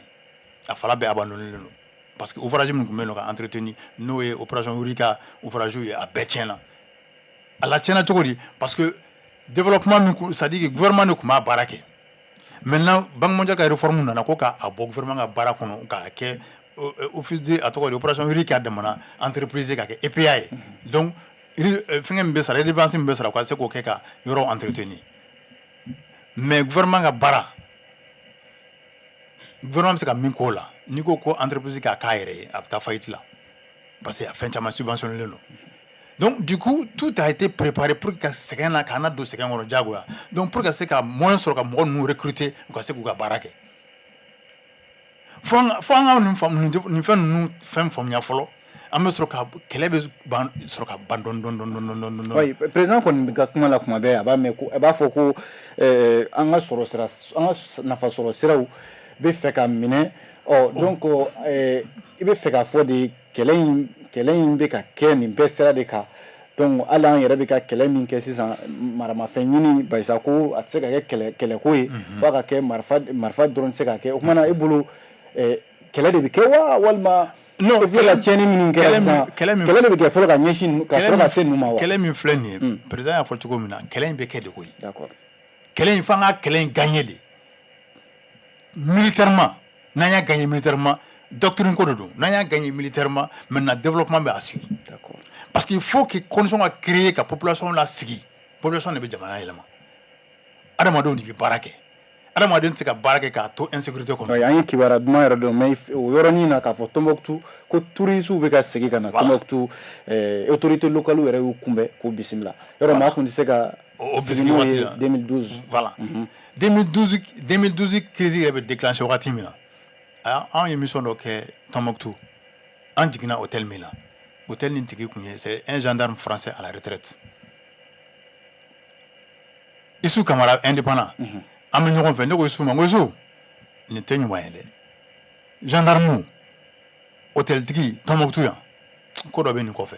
a fala bɛɛ abandonné don, parce que ouvrage min tun bɛ yen nɔ ka entretenir, n'o ye opération riz ka ouvrage ye, a bɛɛ tiɲɛna. A la tiɲɛna cogo di? Parce que développement min, c'est à dire que gouvernement de tun b'a baara kɛ. Maintenant, Banque mondiale ka réforme nana ko k'a bɔ gouvernement ka baara kɔnɔ, k'a kɛ office de, a tɔgɔ de, opération riz k'a damana entreprise, k'a kɛ EPA ye. Donc fɛngɛ min bɛ sara, redevance min bɛ sara, u ka se k'o kɛ ka yɔrɔ entretenir. Mais gouvernement ka baara, gouvernement bɛ se ka min k'o la, n'i ko ko entreprise k'a k'a yɛrɛ ye, a bɛ taa faillite la, parce que a fɛn caman subventionné don. Donc du coup, tout a été préparé pour que ka sɛgɛn na, k'an na don sɛgɛn kɔnɔ diyagoya. Donc pour ka se ka moyen sɔrɔ ka mɔgɔ ninnu recruter, u ka se k'u ka baara kɛ, fo an ka nin faamu, nin fɛn ninnu fɛn faamuya fɔlɔ, an bɛ sɔrɔ ka kɛlɛ bɛ ban, sɔrɔ ka ban dɔɔni dɔɔni dɔɔni dɔɔni dɔɔni. Oui, président kɔni ka kuma la, kuma bɛɛ a b'a mɛn ko a b'a fɔ ko an ka sɔrɔ sira, an ka nafa sɔrɔ siraw bɛ fɛ ka minɛ. Ɔ, donc i bɛ fɛ k'a fɔ de, kɛlɛ in bɛ ka kɛ nin bɛɛ sira de kan. Donc hali an yɛrɛ bɛ ka kɛlɛ min kɛ sisan, maramafɛn ɲini, barisa ko a tɛ se ka kɛ kɛlɛko ye f'a ka kɛ marifa, marifa dɔrɔn tɛ se ka kɛ. O kumana, e bolo, kɛlɛ de bɛ kɛ wa, walima Non, e filɛ ka tiɲɛni minnu kɛra sisan, kɛlɛ kɛlɛ de bɛ kɛ fɔlɔ ka ɲɛsin ka sɔrɔ ka se ninnu ma wa? Kɛlɛ min filɛ nin ye, président y'a fɔ cogo min na, kɛlɛ in bɛ kɛ de koyi. D'accord. Kɛlɛ in, f'an ka kɛlɛ in gagner de militairement. N'an y'a gagner militairement, doctrine ko de don, n'an y'a gagner militairement, maintenant développement bɛ a suit. D'accord. Parce qu'il faut que condition ka créer ka population lasigi. Population de bɛ jamana yɛlɛma, adamadenw de bɛ baara kɛ, adamaden tɛ se ka baara kɛ k'a to insécurité kɔnɔ. Oui, an ye kibaruya duman yɛrɛ dɔn, mais o yɔrɔnin na k'a fɔ Tombouctou ko touristes bɛ ka segin ka na Tombouctou, autorité locale yɛrɛ y'u kunbɛn k'u bisimila yɔrɔ maa tun tɛ se ka o sigi bisigi n'o waati ye la. 2012. Voilà, 2012 crise yɛrɛ bɛ déclencher wagati min na, anw ye mission dɔ kɛ Tombouctou. An jiginna hôtel min na, hôtel nin tigi kun ye, c'est un gendarme français à la retraite, Isu Kamara, indépendant. An bɛ ɲɔgɔn fɛ, ne ko Isu ma, n ko Isu, nin tɛ ɲuman ye dɛ, gendarme, hôtel tigi Tombouctou yan, ko dɔ bɛ nin kɔfɛ.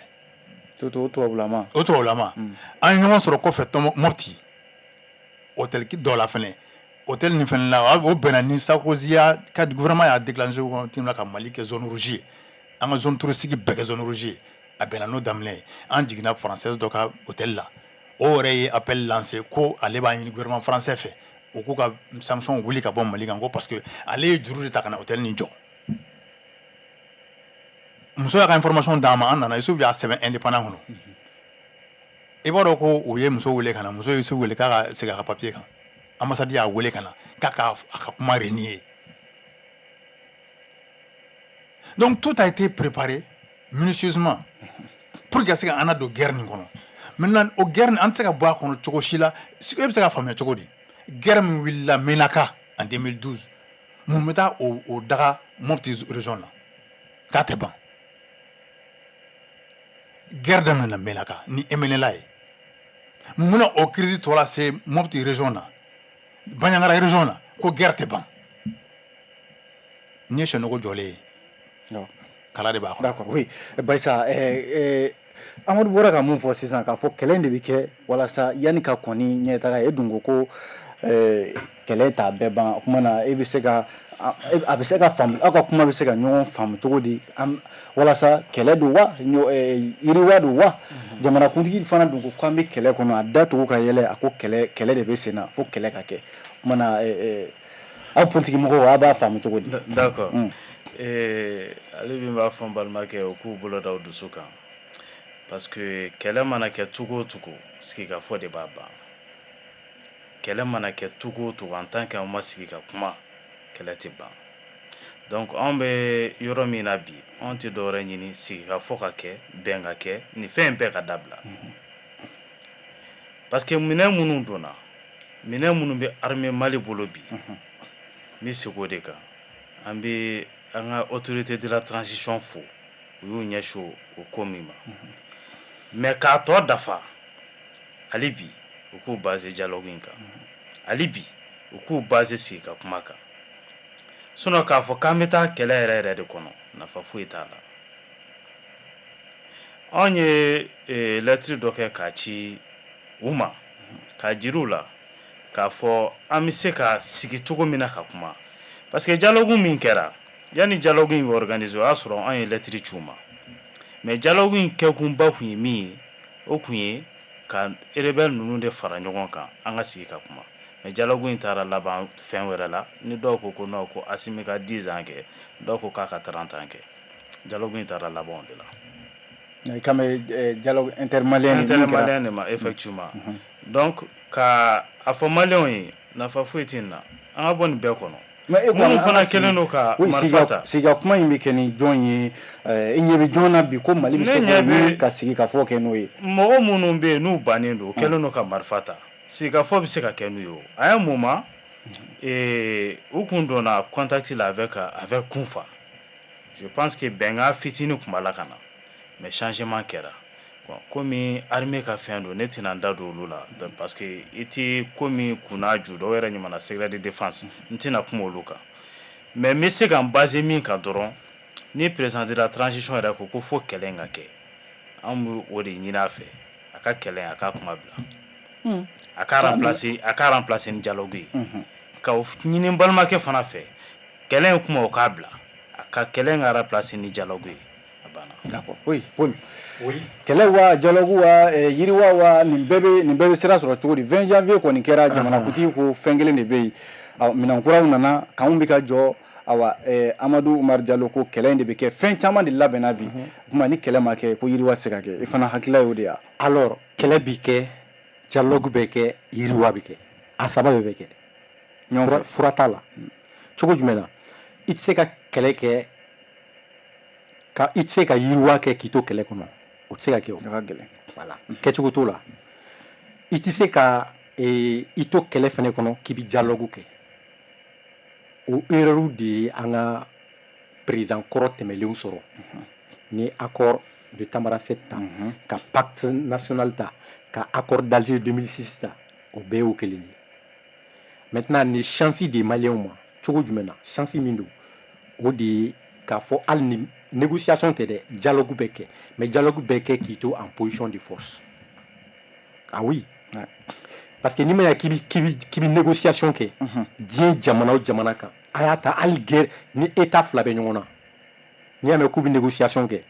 Surtout o tubabulama. O tubabulama. An ye ɲɔgɔn sɔrɔ kɔfɛ Mopti, hôtel dɔ la fɛnɛ, hôtel nin fɛnɛ la, o bɛnna ni Sarkozy y'a ka gouvernement y'a déclenché wagati min na ka Mali kɛ zone rouge ye, an ka zone touristique bɛɛ kɛ zone rouge ye, a bɛnna n'o daminɛ ye. An jiginna française dɔ ka hôtel la, o yɛrɛ ye appel lancé ko ale b'a ɲini gouvernement français fɛ, o k'u ka sanction wuli ka bɔ Mali kan, ko parce que ale ye juru de ta ka na hôtel nin jɔ. Muso y'a ka information d'an ma, an nana, Isufu y'a sɛbɛn indépendant kɔnɔ. I b'a dɔn ko u ye muso wele ka na, muso ye Isufu wele k'a ka segin a ka papier kan, ambassade y'a wele ka na k'a ka a ka kuma renier. Donc tout a été préparé minutieusement pour que ka se ka an na don guerre nin kɔnɔ. Maintenant, o guerre nin, an tɛ se ka bɔ a kɔnɔ cogo si la. E bɛ se ka faamuya cogo di, guerre min wulila Menaka en 2012, mun bɛ taa o daga Mopti région na k'a tɛ ban? Guerre daminɛna Menaka ni MNLA ye, mun bɛna o crise tɔ lase Mopti région na, Bandiagara région na, ko guerre tɛ ban? N'i ye sɛnɔgɔ jɔlen ye, kala de b'a kɔnɔ. D'accord, oui. Bayisa, Amadu bɔra ka mun fɔ sisan, k'a fɔ kɛlɛ in de bɛ kɛ walasa yanni ka kɔn ni ɲɛtaga ye. E dun ko ko kɛlɛ t'a bɛɛ ban. O kuma na, e bɛ se ka a bɛ se ka faamu, aw ka kuma bɛ se ka ɲɔgɔn faamu cogo di, walasa kɛlɛ don wa, yiriwa don wa? Jamanakuntigi fana dun ko k'an bɛ kɛlɛ kɔnɔ, a da tugu ka yɛlɛ, a ko kɛlɛ de bɛ sen na fo kɛlɛ ka kɛ. O kuma na, aw politiki mɔgɔw, aw b'a faamu cogo di? D'accord. Ale min b'a fɔ n balimakɛ, o k'u bolo da u dusu kan, parce que kɛlɛ mana kɛ cogo o cogo, sigikafɔ de b'a ban. Kɛlɛ mana kɛ cogo o cogo, en tant que an ma sigi ka kuma, kɛlɛ tɛ ban. Donc anw bɛ yɔrɔ min na bi, anw tɛ dɔwɛrɛ ɲini, sigikafɔ ka kɛ, bɛn ka kɛ, nin fɛn in bɛɛ ka dabila, parce que minɛn minnu donna, minɛn minnu bɛ armée Mali bolo bi, n bɛ segin o de kan. An bɛ an ka autorité de la transition fo, u y'u ɲɛsin o ko min ma, mais k'a tɔ dafa, hali bi u k'u base dialogue in kan, hali bi u k'u base sigi ka kuma kan. Sinon k'a fɔ k'an bɛ taa kɛlɛ yɛrɛ yɛrɛ de kɔnɔ, nafa foyi t'a la. Anw ye lɛtiri dɔ kɛ k'a ci u ma, k'a jira u la k'a fɔ an bɛ se ka sigi cogo min na ka kuma. Parce que dialogue min kɛra, yanni dialogue in bɛ organiser, o y'a sɔrɔ an ye lettre ci u ma. Mais dialogue in kɛkunba kun ye min ye, o kun ye ka rebelle ninnu de fara ɲɔgɔn kan, an ka sigi ka kuma. Mais dialogue in taara laban fɛn wɛrɛ la. Ni dɔw ko ko non, ko Assimi ka 10 ans kɛ, dɔw ko k'a ka 30 ans kɛ. Dialogue in taara laban o de la. I kan bɛ dialogue intermalien? Intermalien de ma, effectivement. Donc ka a fɔ maliyɛnw ye, nafa foyi tɛ nin na, an ka bɔ nin bɛɛ kɔnɔ. Mais e ko minnu fana kɛlen don ka marifa ta. Sigi kuma in bɛ kɛ ni jɔn ye? I ɲɛ bɛ jɔn na bi ko Mali bɛ se k'o ka sigi ka fɔ kɛ n'o ye? Mɔgɔ minnu bɛ yen n'u bannen don, u kɛlen don ka marifa ta, sigikafɔ bɛ se ka kɛ n'u ye. O à un moment, u kun donna contact la avec Kunfa. Je pense que bɛnkan fitinin tun b'a la ka na, mais changement kɛra. Bon, komi armée ka fɛn don, ne tɛna n da don olu la, parce que i ti komi kunna ju dɔw yɛrɛ ɲuman na, secret de défense, n tɛna kuma olu kan. Mais n bɛ se ka n baser min kan dɔrɔn, ni président de la transition yɛrɛ ko ko fo kɛlɛ in ka kɛ, an bɛ o de ɲini a fɛ, a ka kɛlɛ, a k'a kuma bila, a k'a remplacer ni dialogue ye. Ka o ɲini n balimakɛ fana fɛ, kɛlɛ in kuma, o k'a bila, a ka kɛlɛ in ka remplacer ni dialogue ye, a banna. D'accord. Oui, Paul. Oui. Kɛlɛ wa, dialogue wa, yiriwa wa, nin bɛɛ bɛ sira sɔrɔ cogo di? 20 janvier kɔni kɛra, jamanakuntigi ko fɛn kelen de bɛ yen. Awɔ, minɛn kuraw nana, kanw bɛ ka jɔ. Awa, Amadu Umaru Jalo ko kɛlɛ in de bɛ kɛ, fɛn caman de labɛnna bi. Kuma ni kɛlɛ ma kɛ, ko yiriwa tɛ se ka kɛ. I fana hakilila y'o de ye? Alors, kɛlɛ bi kɛ, dialogue bɛ kɛ, yiriwa bɛ kɛ, a saba bɛɛ bɛ kɛ. Ɲɔgɔn fɛ. Fura t'a la. Cogo jumɛn na? I tɛ se ka kɛlɛ kɛ ka i tɛ se ka yiriwa kɛ k'i to kɛlɛ kɔnɔ, o tɛ se ka kɛ o. A ka gɛlɛn. Voilà, kɛcogo t'o la. I tɛ se ka i to kɛlɛ fɛnɛ kɔnɔ k'i bɛ dialogue kɛ. O erreur de ye an ka président kɔrɔ tɛmɛlenw sɔrɔ, ni accord de Tamanrasset ta, ka pacte national ta, ka accord d'Alger 2006 ta, o bɛɛ y'o kelen ye. Maintenant, ni chance de maliyɛnw ma, cogo jumɛn na? Chance min don, o de ye k'a fɔ hali ni négociation tɛ dɛ, dialogue bɛ kɛ, mais dialogue bɛ kɛ k'i to en position de force. Ah oui. Parce que n'i ma ɲɛ k'i bi négociation kɛ, diɲɛ jamana o jamana kan, a y'a ta hali guerre ni état fila bɛ ɲɔgɔn na, n'i y'a mɛn k'u bɛ négociation kɛ,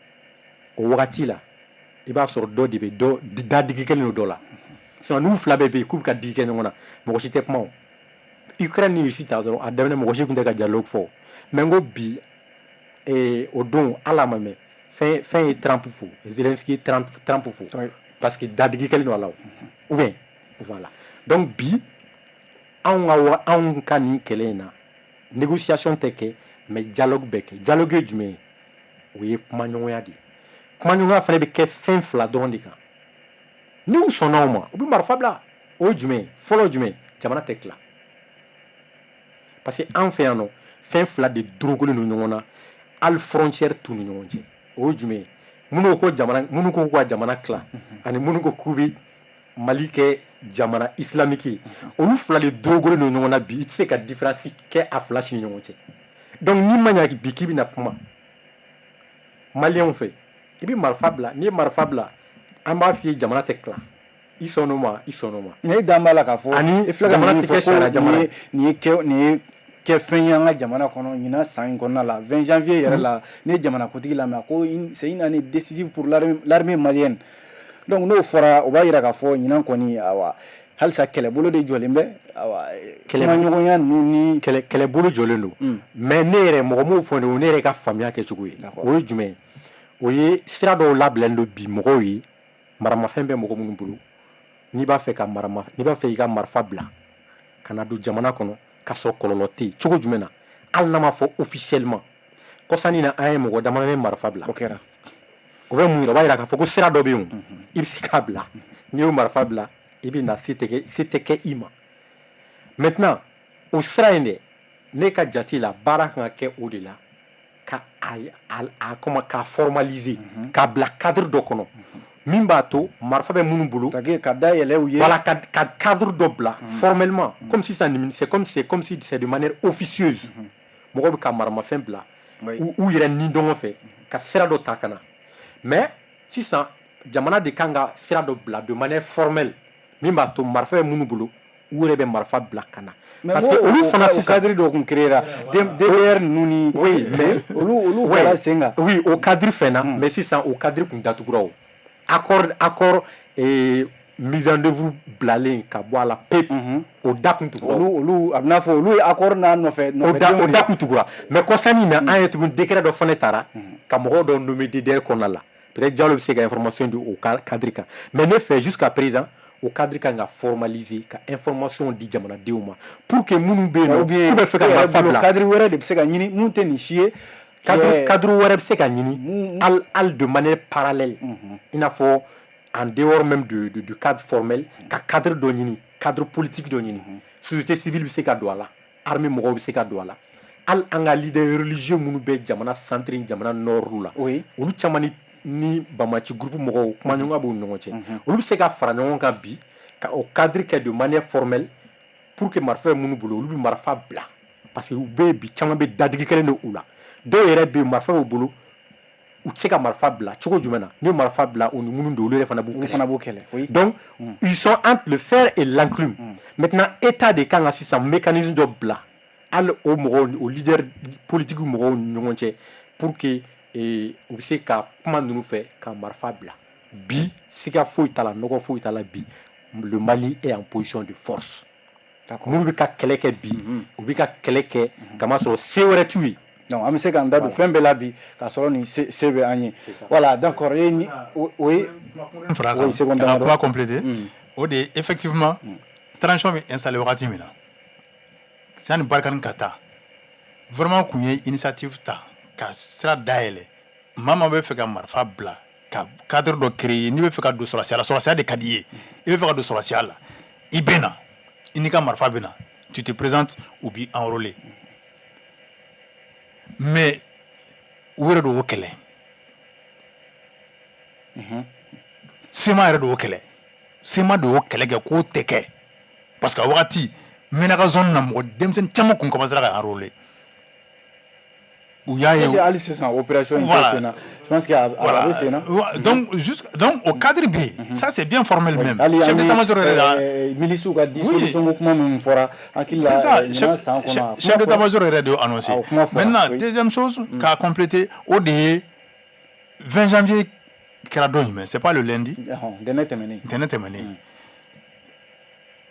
o wagati la, i b'a sɔrɔ dɔ de bɛ dɔ dadigi kɛlen don dɔ la. Sinon n'u fila bɛɛ bɛ yen k'u bɛ ka digi kɛ ɲɔgɔn na, mɔgɔ si tɛ kuma. O Ukraine ni Russie ta dɔrɔn, a daminɛ mɔgɔ si tun tɛ ka dialogue fɔ. Mais n ko bi, o don hali a ma mɛn, fɛn fɛn ye Trump fo, Zelensky ye Trump fo, parce que dadigi kɛlen don a la. O ou bien voilà. Donc bi, anw ka wa anw ka nin kɛlɛ in na, négociation tɛ kɛ, mais dialogue bɛ kɛ. Dialogue ye jumɛn ye? O ye kumaɲɔgɔnya de ye. Kumaɲɔgɔnya fana bɛ kɛ fɛn fila dɔrɔn de kan. N'u sɔnna o ma, u bɛ marifa bila. O ye jumɛn ye? Fɔlɔ ye jumɛn ye? Jamana tɛ tila, parce que an fɛ yan nɔ, fɛn fila de dorokolen don ɲɔgɔn na, hali frontière t'u ni ɲɔgɔn cɛ. O ye jumɛn ye? Minnu ko jamana, minnu ko k'u ka jamana tila, ani minnu ko k'u bɛ Mali kɛ jamana islamique ye, olu fila de dorokolen don ɲɔgɔn na bi. I tɛ se ka différence kɛ a fila si ni ɲɔgɔn cɛ. Donc n'i ma ɲa bi k'i bɛna kuma maliyɛnw fɛ, i bɛ marifa bila. N'i ye marifa bila, an b'a f'i ye jamana tɛ tila. I sɔnn'o ma, i sɔnn'o ma. Nka e dan b'a la k'a fɔ Ani e filɛ ka jamana min tɛ fɔ kɛ sariya ko jamana. nin ye kɛ fɛn ye an ka jamana kɔnɔ ɲinan san in kɔnɔna la, 20 janvier yɛrɛ la. Ne ye jamanakuntigi lamɛn, a ko c'est une année décisive pour l'armée malienne. Donc n'o fɔra, o b'a yira k'a fɔ ɲinan kɔni, awa, halisa kɛlɛbolo de jɔlen bɛ, awa, kumaɲɔgɔnya ninnu ni Kɛlɛbolo jɔlen don. Mais ne yɛrɛ, mɔgɔ m'o fɔ ne, o ne yɛrɛ ka faamuya kɛcogo ye. O ye jumɛn ye? O ye sira dɔw labilalen don bi mɔgɔw ye, maramafɛn bɛ mɔgɔ minnu bolo. N'i b'a fɛ i ka marifa bila ka na don jamana kɔnɔ k'a sɔrɔ kɔlɔlɔ tɛ yen, cogo jumɛn na? Hali n'a ma fɔ officiellement, kɔsani na, an ye mɔgɔ damadɔ marifa bila. O kɛra. O bɛ mun yira? O b'a yira k'a fɔ ko sira dɔ bɛ yen, o i bɛ se k'a bila. N'i y'o marifa bila, i bɛ na, se tɛ kɛ i ma. Maintenant, o sira in dɛ, ne ka jate la, baara kan ka kɛ o de la, ka a comment, k'a formaliser, k'a bila cadre dɔ kɔnɔ min b'a to marifa bɛ minnu bolo. C'est-à-dire ka dayɛlɛ u ye. Voilà, ka cadre dɔ bila formellement, comme si ça, c'est comme si c'est de manière officieuse, mɔgɔw bɛ ka maramafɛn bila u yɛrɛ ni dɔngɔ fɛ ka sira dɔ ta ka na. Mais sisan, jamana de kan ka sira dɔ bila de manière formelle min b'a to marifa bɛ minnu bolo. U yɛrɛ bɛ marifa bila ka na. Parce que olu fana sisan cadre dɔ kun créé ra DDR ninnu ni. Oui, mais olu kɛra sen kan. Oui, o cadre fɛnna, mais sisan o cadre kun datugura o. Accord mise en œuvre bilalen ka bɔ a la pewu, o da kun tugura. Olu a bɛ n'a fɔ olu ye accord n'a nɔfɛ. O da kun tugura, mais kɔsani na an ye tugun décret dɔ fana tara ka mɔgɔw dɔ nommer DDR kɔnɔna la. Peut-être Diallo bɛ se ka information di o cadre kan, mais ne fɛ jusqu'à présent o cadre kan ka formaliser ka information di jamanadenw ma pour que minnu bɛ yen nɔ k'u bɛ fɛ ka marifa bila. Cadre wɛrɛ de bɛ se ka ɲini mun tɛ nin si ye. Cadre wɛrɛ bɛ se ka ɲini hali de manière parallèle, i n'a fɔ en dehors même du cadre formel, ka cadre dɔ ɲini, cadre politique dɔ ɲini. Société civile bɛ se ka don a la, armée mɔgɔw bɛ se ka don a la, hali an ka leader religieux minnu bɛ jamana centre ni jamana nord la, olu caman ni Bamaci groupe mɔgɔw kumaɲɔgɔnya b'u ni ɲɔgɔn cɛ, olu bɛ se ka fara ɲɔgɔn kan bi ka o cadre kɛ de manière formelle pour que marifa bɛ minnu bolo, olu bɛ marifa bila, parce que u bɛ bi caman bɛ dadigi kelen de u la. Dɔw yɛrɛ bɛ yen, marifa b'u bolo, u tɛ se ka marifa bila cogo jumɛn na? Ni marifa bila u ni minnu don, olu yɛrɛ fana b'u kɛlɛ. Donc ils sont entre le fer et l'enclume. Maintenant état de kan ka sisan mécanisme dɔ bila hali o mɔgɔw, o leader politique mɔgɔw ni ɲɔgɔn cɛ, pour que u bɛ se ka kuma ninnu fɛ ka marifa bila. Bi siga foyi t'a la, nɔgɔ foyi t'a la, bi le Mali est en position de force. Minnu bɛ ka kɛlɛ kɛ bi, u bɛ ka kɛlɛ kɛ kamasɔrɔ se wɛrɛ t'u ye. Donc an bɛ se k'an da don fɛn bɛɛ la bi k'a sɔrɔ nin se bɛ an ye. Voilà, d'accord, e ni o ye. Oui, seconde kuma compléter, o de ye effectivement transition bɛ installé wagati min na, sani Barkhane ka taa, vraiment kun ye initiative ta ka sira dayɛlɛ maa maa bɛ fɛ ka marifa bila, ka cadre dɔ créer. N'i bɛ fɛ ka don sɔrɔsiya la, sɔrɔsiya de ka di i ye, i bɛ fɛ ka don sɔrɔsiya la, i bɛ na, i n'i ka marifa bɛ na, tu te présentes, u b'i enrôler. Mais u yɛrɛ de y'o kɛlɛ, CMA yɛrɛ de y'o kɛlɛ, CMA de y'o kɛlɛ kɛ k'o tɛ kɛ, parce que a wagati Menaka zone na mɔgɔ denmisɛnnin caman kun commencera ka enrôler. U y'a ye hali sisan opération in tɛ sen na, je pense que a bɛ sen na. Donc juste donc au cadre bɛ yen, ça c'est bien formel même. Chef d'état-major yɛrɛ la milices ka dissolution ko kuma min fɔra, hakili la ɲinan san kɔnɔ chef d'état-major yɛrɛ de y'o annoncé. Maintenant deuxième chose k'a compléter, o de ye 20 janvier kɛra don jumɛn? C'est pas le lundi. Ntɛnɛn tɛmɛnen. Ntɛnɛn tɛmɛnen.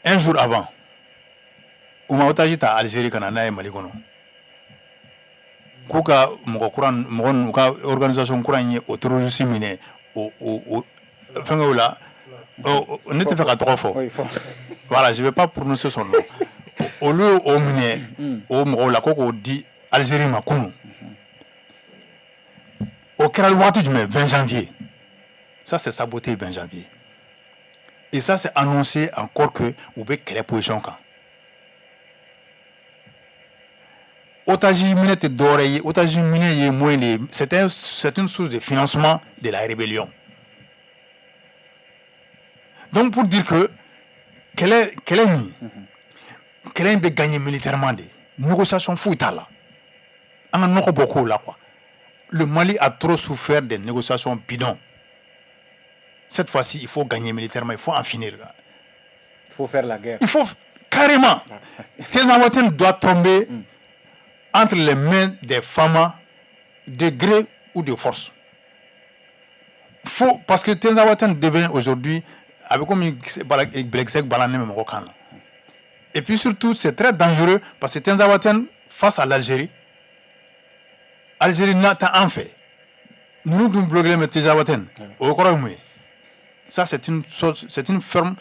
Un jour avant, u ma otage ta Algérie ka na n'a ye Mali kɔnɔ, k'u ka mɔgɔ kura mɔgɔ ninnu ka organisation kura in ye o terroriste minɛ o fɛnkɛw la. Ne tɛ fɛ ka tɔgɔ fɔ, voilà, je vais pas prononcer son nom. Olu ye o minɛ o mɔgɔw la ko k'o di Algérie ma kunun. O kɛra waati jumɛn? 20 janvier. Ça c'est saboté 20 janvier. Et ça c'est annoncé encore que u bɛ kɛlɛ position kan. Otage minɛ tɛ dɔwɛrɛ ye, otage minɛ ye moyen de ye, c'est une source de financement de la rébellion. Donc pour dire que kɛlɛ nin, kɛlɛ in bɛ gagner militairement de, négociation foyi t'a la, an ka nɔgɔ bɔ kow la quoi. Le Mali a trop souffert des négociations bidons. Cette fois-ci, il faut gagner militairement, il faut en finir. Il faut faire la guerre. Il faut carrément. Tinzaouaten doit tomber entre les mains des FAMa, de gré ou de force. Faut, parce que Tinzaouaten devient aujourd'hui, avec comme et puis surtout, c'est très dangereux parce que Tinzaouaten, face à l'Algérie, Algérie n'a pas en fait. Nous nous bloquons mais Tinzaouaten. Ça, c'est une forme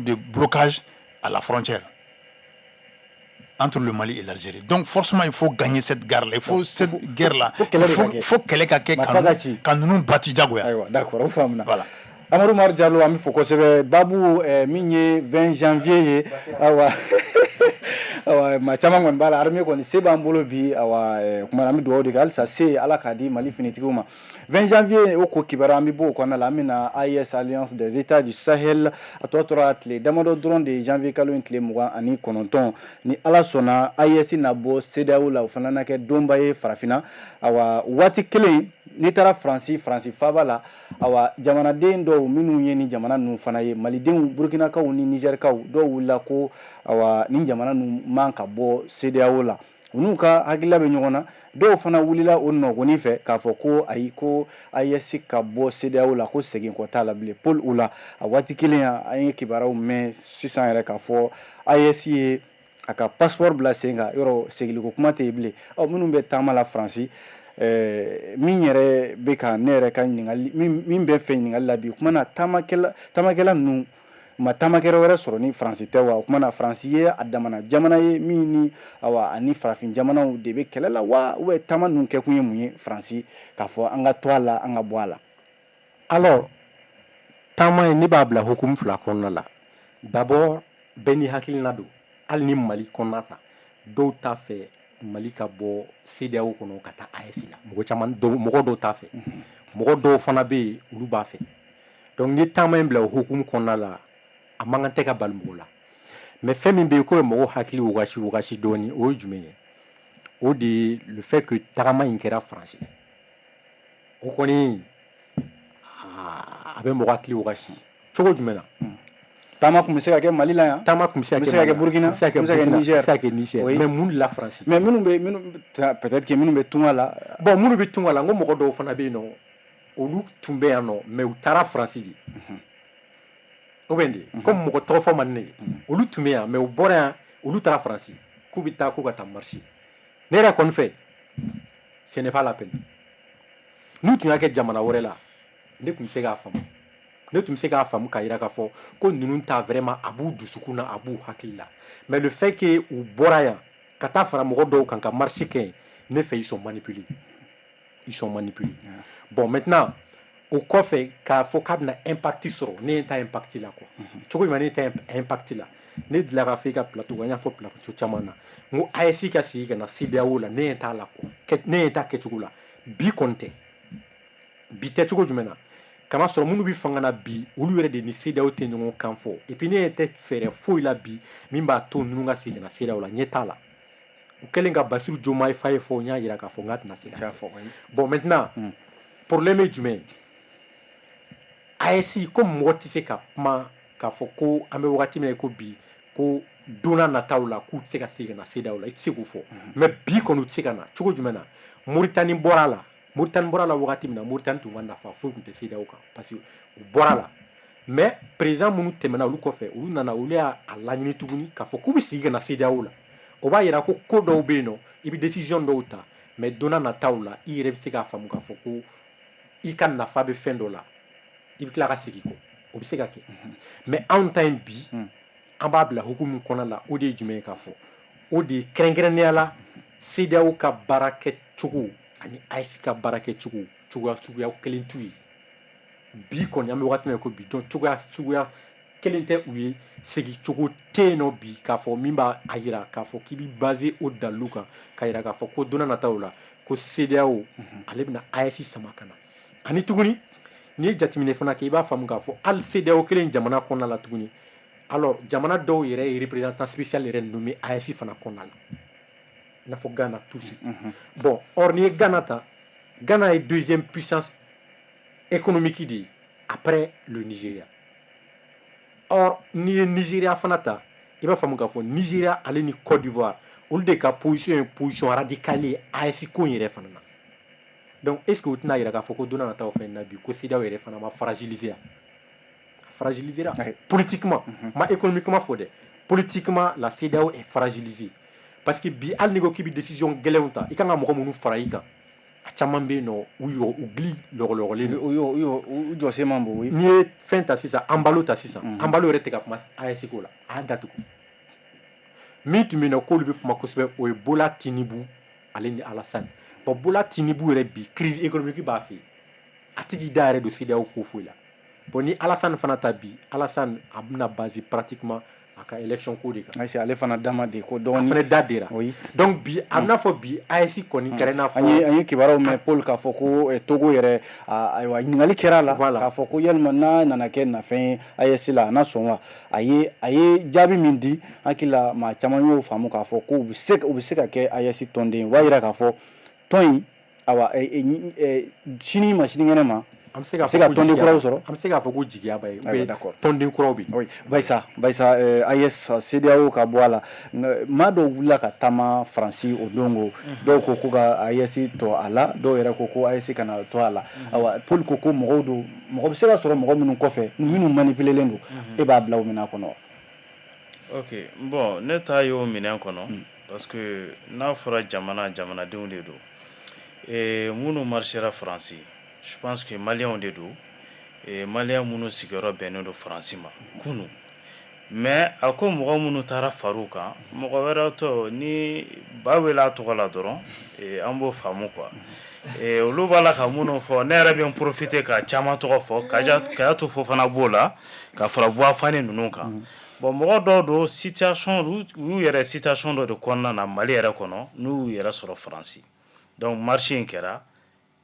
de blocage à la frontière entre le Mali et l'Algérie. Donc forcément, il faut gagner cette guerre-là. Il faut cette guerre-là. Il faut qu'elle ait quand nous battions Diagoya. D'accord, voilà. Amadou Mar Diallo, an bɛ fo kosɛbɛ. Babu min ye 20 janvier ye, awa awa maa caman kɔni b'a la, armée kɔni se b'an bolo bi, awa kuma an bɛ dugawu de kɛ halisa se Ala k'a di Mali finitigiw ma. 20 janvier o ko kibaruya an bɛ bɔ o kɔnɔna la, an bɛna AES Alliance des États du Sahel, a tɔ tora tile damadɔ dɔrɔn de janvier kalo in tile 29, ni Ala sɔnna AES na bɔ CEDEAO la, o fana na kɛ donba ye farafinna. Awa waati kelen N'i taara Faransi, Faransi faaba la, awa jamanaden dɔw minnu ye ni jamana ninnu fana ye, malidenw, burkinakaw ni nizɛrikaw dɔw wulila ko awa nin jamana ninnu man ka bɔ CEDEAO la. U n'u ka hakilila bɛ ɲɔgɔn na. Dɔw fana wulila o nɔgɔnin fɛ k'a fɔ ko ayi, ko AES ka bɔ CEDEAO la, ko segin kɔ t'a la bilen. Paul, o la a waati kelen yan, an ye kibaruyaw mɛn sisan yɛrɛ k'a fɔ AES ye a ka passeport bila sen kan, yɔrɔ segiliko kuma tɛ yen bilen. Ɔ minnu bɛ taama la Faransi, min yɛrɛ bɛ ka ne yɛrɛ ka ɲininkali min bɛ fɛ ɲininkali la bi, o kuma na taamakɛla ninnu ma taamakɛyɔrɔ wɛrɛ sɔrɔ ni Faransi tɛ wa? O kuma na Faransi ye a damana jamana ye min ni awa ani farafin jamanaw de bɛ kɛlɛ la wa? Ou bien taama ninnu kɛkun ye mun ye Faransi, k'a fɔ an ka to a la, an ka bɔ a la? Alors, taama in, ne b'a bila hukumu fila kɔnɔna la. D'abord, bɛɛ n'i hakilina don. Hali ni Mali kɔnɔna ta, dɔw t'a fɛ Mali ka bɔ CEDEAO kɔnɔ ka taa AES la. Mɔgɔ caman, mɔgɔ dɔw t'a fɛ, mɔgɔ dɔw fana bɛ yen, olu b'a fɛ. Donc n'i ye taama in bila o hukumu kɔnɔna la, a man kan tɛ ka bali mɔgɔ la. Mais fɛn min bɛ yen k'o bɛ mɔgɔw hakili wagasi wagasi dɔɔni, o ye jumɛn ye? O de ye le fait que tagama in kɛra Faransi. O kɔni, a bɛ mɔgɔ hakili wagasi cogo jumɛn na? Taama tun bɛ se ka kɛ Mali la yan. Taama tun bɛ se ka kɛ Burkina, Burkina, bɛ se ka kɛ Niger, bɛ se ka kɛ Niger. Mais mun de la Faransi? Mais minnu bɛ minnu peut-être que minnu bɛ tunga la. Bon, minnu bɛ tunga la, n ko mɔgɔ dɔw fana bɛ yen nɔ, olu tun bɛ yan nɔ, mais u taara Faransi de. O bɛ nin de comme mɔgɔ tɔgɔ fɔ man di ne ye. Olu tun bɛ yan, mais u bɔra yan, olu taara Faransi k'u bɛ taa k'u ka taa marcher. Ne yɛrɛ kɔni fɛ, ce n'est pas la peine. N'u tun y'a kɛ jamana wɛrɛ la, ne tun bɛ se k'a faamu. Ne tun bɛ se k'a faamu k'a jira k'a fɔ ko ninnu ta vraiment a b'u dusukun na, a b'u hakili la. Mais le fait que u bɔra yan ka taa fara mɔgɔ dɔw kan ka marche kɛ yen, ne fɛ, ils sont manipulés, ils sont manipulés. Bon, maintenant, o kɔfɛ, k'a fɔ k'a bɛna impact sɔrɔ, ne t'a impact la quoi. Cogo jumɛn ne t'a impact la? Ne delila ka fɔ i ka plateau kan, n y'a fɔ plateau caman na, n ko AES ka segin ka na CEDEAO la, ne ɲɛ t'a la quoi. Ne ɲɛ t'a kɛcogo la bi kɔni tɛ. Bi tɛ cogo jumɛn na? Kama sɔrɔ minnu bɛ fanga na bi, olu yɛrɛ de ni CEDEAO tɛ ɲɔgɔn kan fɔ. Et puis ne ɲɛ tɛ fɛɛrɛ foyi la bi min b'a to ninnu ka segin ka na CEDEAO la, ɲɛ t'a la. U kɛlen ka Bassirou Diomaye Faye fɔ, n y'a jira k'a fɔ n k'a tɛna se ka. Bon, maintenant, problème ye jumɛn ye? AES, ko mɔgɔ tɛ se ka kuma k'a fɔ ko an bɛ wagati min na ko bi, ko don n'a nataw la k'u tɛ se ka segin ka na CEDEAO la, i tɛ se k'o fɔ. Mais bi kɔni, u tɛ se ka na. Cogo jumɛn na? Moritani bɔra a la. Moritani bɔra la wagati min na, Moritani tun ka nafa foyi tun tɛ CEDEAO kan, parce que u bɔra la. Mais président minnu tɛmɛna olu kɔfɛ, olu nana, olu y'a laɲini tuguni k'a fɔ k'u bɛ segin ka na CEDEAO la. O b'a yira ko ko dɔw bɛ yen nɔ, i bɛ décision dɔw ta, mais don n'a nataw la, i yɛrɛ bɛ se k'a faamu k'a fɔ ko i ka nafa bɛ fɛn dɔ la, i bɛ tila ka segin kɔ, o bɛ se ka kɛ. Mais anw ta in bi, an b'a bila hukumu min kɔnɔ la, o de ye jumɛn ye? K'a fɔ o de ye kɛrɛnkɛrɛnnenya la CEDEAO ka baara kɛcogo ani AES ka baara kɛcogo, cogoya suguya kelen t'u ye bi kɔni. An bɛ wagati min na ko bi, jɔn cogoya suguya kelen tɛ u ye. Segin cogo tɛ yen nɔ bi k'a fɔ min b'a a yira k'a fɔ k'i bɛ basé o dalilu kan k'a yira k'a fɔ ko don n'a nataw la ko CEDEAO ale bɛna AES sama ka na. Ani tuguni, n'i ye jateminɛ fana kɛ, i b'a faamu k'a fɔ hali CEDEAO kelen jamana kɔnɔna la tuguni, alors jamana dɔw yɛrɛ ye représentant spécial yɛrɛ nommé AES fana kɔnɔna la, i n'a fɔ Ghana tout de suite. Bon, or n'i ye Ghana ta, Ghana ye deuxième puissance économique de ye après le Nigeria. Or n'i ye Nigeria fana ta, i b'a faamu k'a fɔ Nigeria ale ni Côte d'Ivoire, olu de ka position ye position radicale ye AES ko in yɛrɛ fana na. Donc est ce que o tɛna yira k'a fɔ ko don n'a nataw fana na bi, ko CEDEAO yɛrɛ fana ma fragiliser? Fragilisera politiquement, ma économiquement fɔ dɛ. Politiquement, la CEDEAO est fragilisée, parce que bi, hali n'i ko k'i bɛ décision gɛlɛnw ta, i kan ka mɔgɔ minnu fara i kan, a caman bɛ yen nɔ, u yɔ u gili lɔgɔlɔgɔlen don. U jɔsen man bon, oui. N'i ye fɛn ta sisan, Embalo ta sisan, Embalo yɛrɛ tɛ ka kuma AES ko la, a y'a datugu. Min tun bɛ yen nɔ k'olu bɛ kuma kosɛbɛ, o ye Bola Tinubu ale ni Alassane. Bon, Bola Tinubu yɛrɛ bi, crise économique b'a fɛ yen, a tigi da yɛrɛ don CEDEAO ko foyi la. Bon, ni Alassane fana ta bi, Alassane a bɛna baser pratiquement a ka élection ko de kan. Ayi, ale fana da ma de ko A dɔɔni. Fana da dera. Donc bi, a bɛna fɔ bi AES kɔni kɛra i n'a fɔ An ye kibaruyaw mɛn, Paul, k'a fɔ ko Togo yɛrɛ, ayiwa, ɲininkali kɛra a la k'a fɔ ko yalima n'a nana kɛ nafɛn ye AES la, a na sɔn wa? A ye jaabi min di, hakili la maa caman y'o faamu k'a fɔ ko u bɛ se ka kɛ AES tɔnden ye. O b'a yira k'a fɔ tɔn in a Awa, sini ma sinikɛnɛ ma, an bɛ se k'a se ka fɔ ko tɔnden jigiya kuraw sɔrɔ. An bɛ se k'a fɔ ko jigiya b'a ye. Ayiwa, d'accord. Tɔnden kuraw bɛ yen. Oui, Bayisa, Bayisa, AES CEDEAO ka bɔ a la, maa dɔw wulila ka taama Faransi o don ko dɔw ko ko ka AES to a la, dɔw yɛrɛ ko ko AES kana to a la. Awa, Paul ko ko mɔgɔw don, mɔgɔ bɛ se ka sɔrɔ mɔgɔ minnu kɔfɛ, minnu manipulelen don, e b'a bila o minɛn kɔnɔ wa? Ok, bon, ne ta y'o minɛn kɔnɔ, parce que n'a fɔra jamana, jamanadenw de don. Minnu marchera Faransi, je pense que maliyɛnw de don, maliyɛn minnu sigiyɔrɔ bɛnnen don Faransi ma kunu. Mais a ko mɔgɔ minnu taara far'u kan, mɔgɔ wɛrɛ tɔ ni ba wele a tɔgɔ la dɔrɔn, an b'o faamu quoi. Olu b'a la ka minnu fɔ, ne yɛrɛ bɛ n profiter ka caman tɔgɔ fɔ, Kayatu Fofana b'o la, ka fara Buwafani ninnu kan. Bon, mɔgɔ dɔw don, situation u y'u yɛrɛ situation dɔ de kɔnɔna na Mali yɛrɛ kɔnɔ, n'u y'u yɛrɛ sɔrɔ Faransi. Donc marche in kɛra,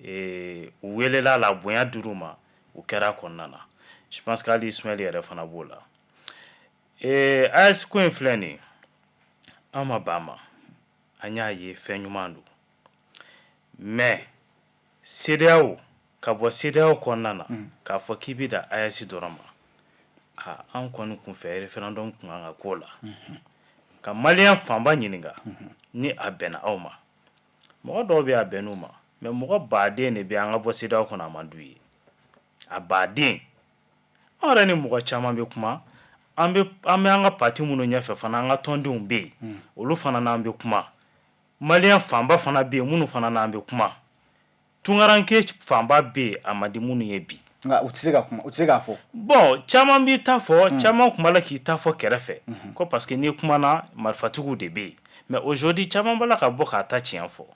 u welela la, bonya dir'u ma, u kɛra a kɔnɔna na. Je pense que hali Ismaël yɛrɛ fana b'o la. AES ko in filɛ nin ye, an ma ban ma, an y'a ye fɛn ɲuman don, mais CEDEAO, ka bɔ CEDEAO kɔnɔna na, k'a fɔ k'i bɛ da AES dɔrɔn ma, a an kɔni kun fɛ référendum kun kan ka k'o la, ka maliyɛn fanba ɲininka ni a bɛnna aw ma. Mɔgɔ dɔw bɛ yen, a bɛnn'u ma, mais mɔgɔ baden de bɛ yen, an ka bɔ CEDEAO kɔnɔ, a man d'u ye, a baden. An yɛrɛ ni mɔgɔ caman bɛ kuma, an bɛ an ka parti minnu ɲɛfɛ fana, an ka tɔndenw bɛ yen, olu fana n'an bɛ kuma. Maliyɛn fanba fana bɛ yen minnu fana n'an bɛ kuma, tunkaranke fanba bɛ yen, a man di minnu ye bi. Nka u tɛ se ka kuma, u tɛ se k'a fɔ. Bon, caman b'i ta fɔ, caman tun b'a la k'i ta fɔ kɛrɛfɛ ko parce que n'i kumana, marifatigiw de bɛ yen. Mais aujourd'hui, caman b'a la ka bɔ k'a ta tiɲɛ fɔ.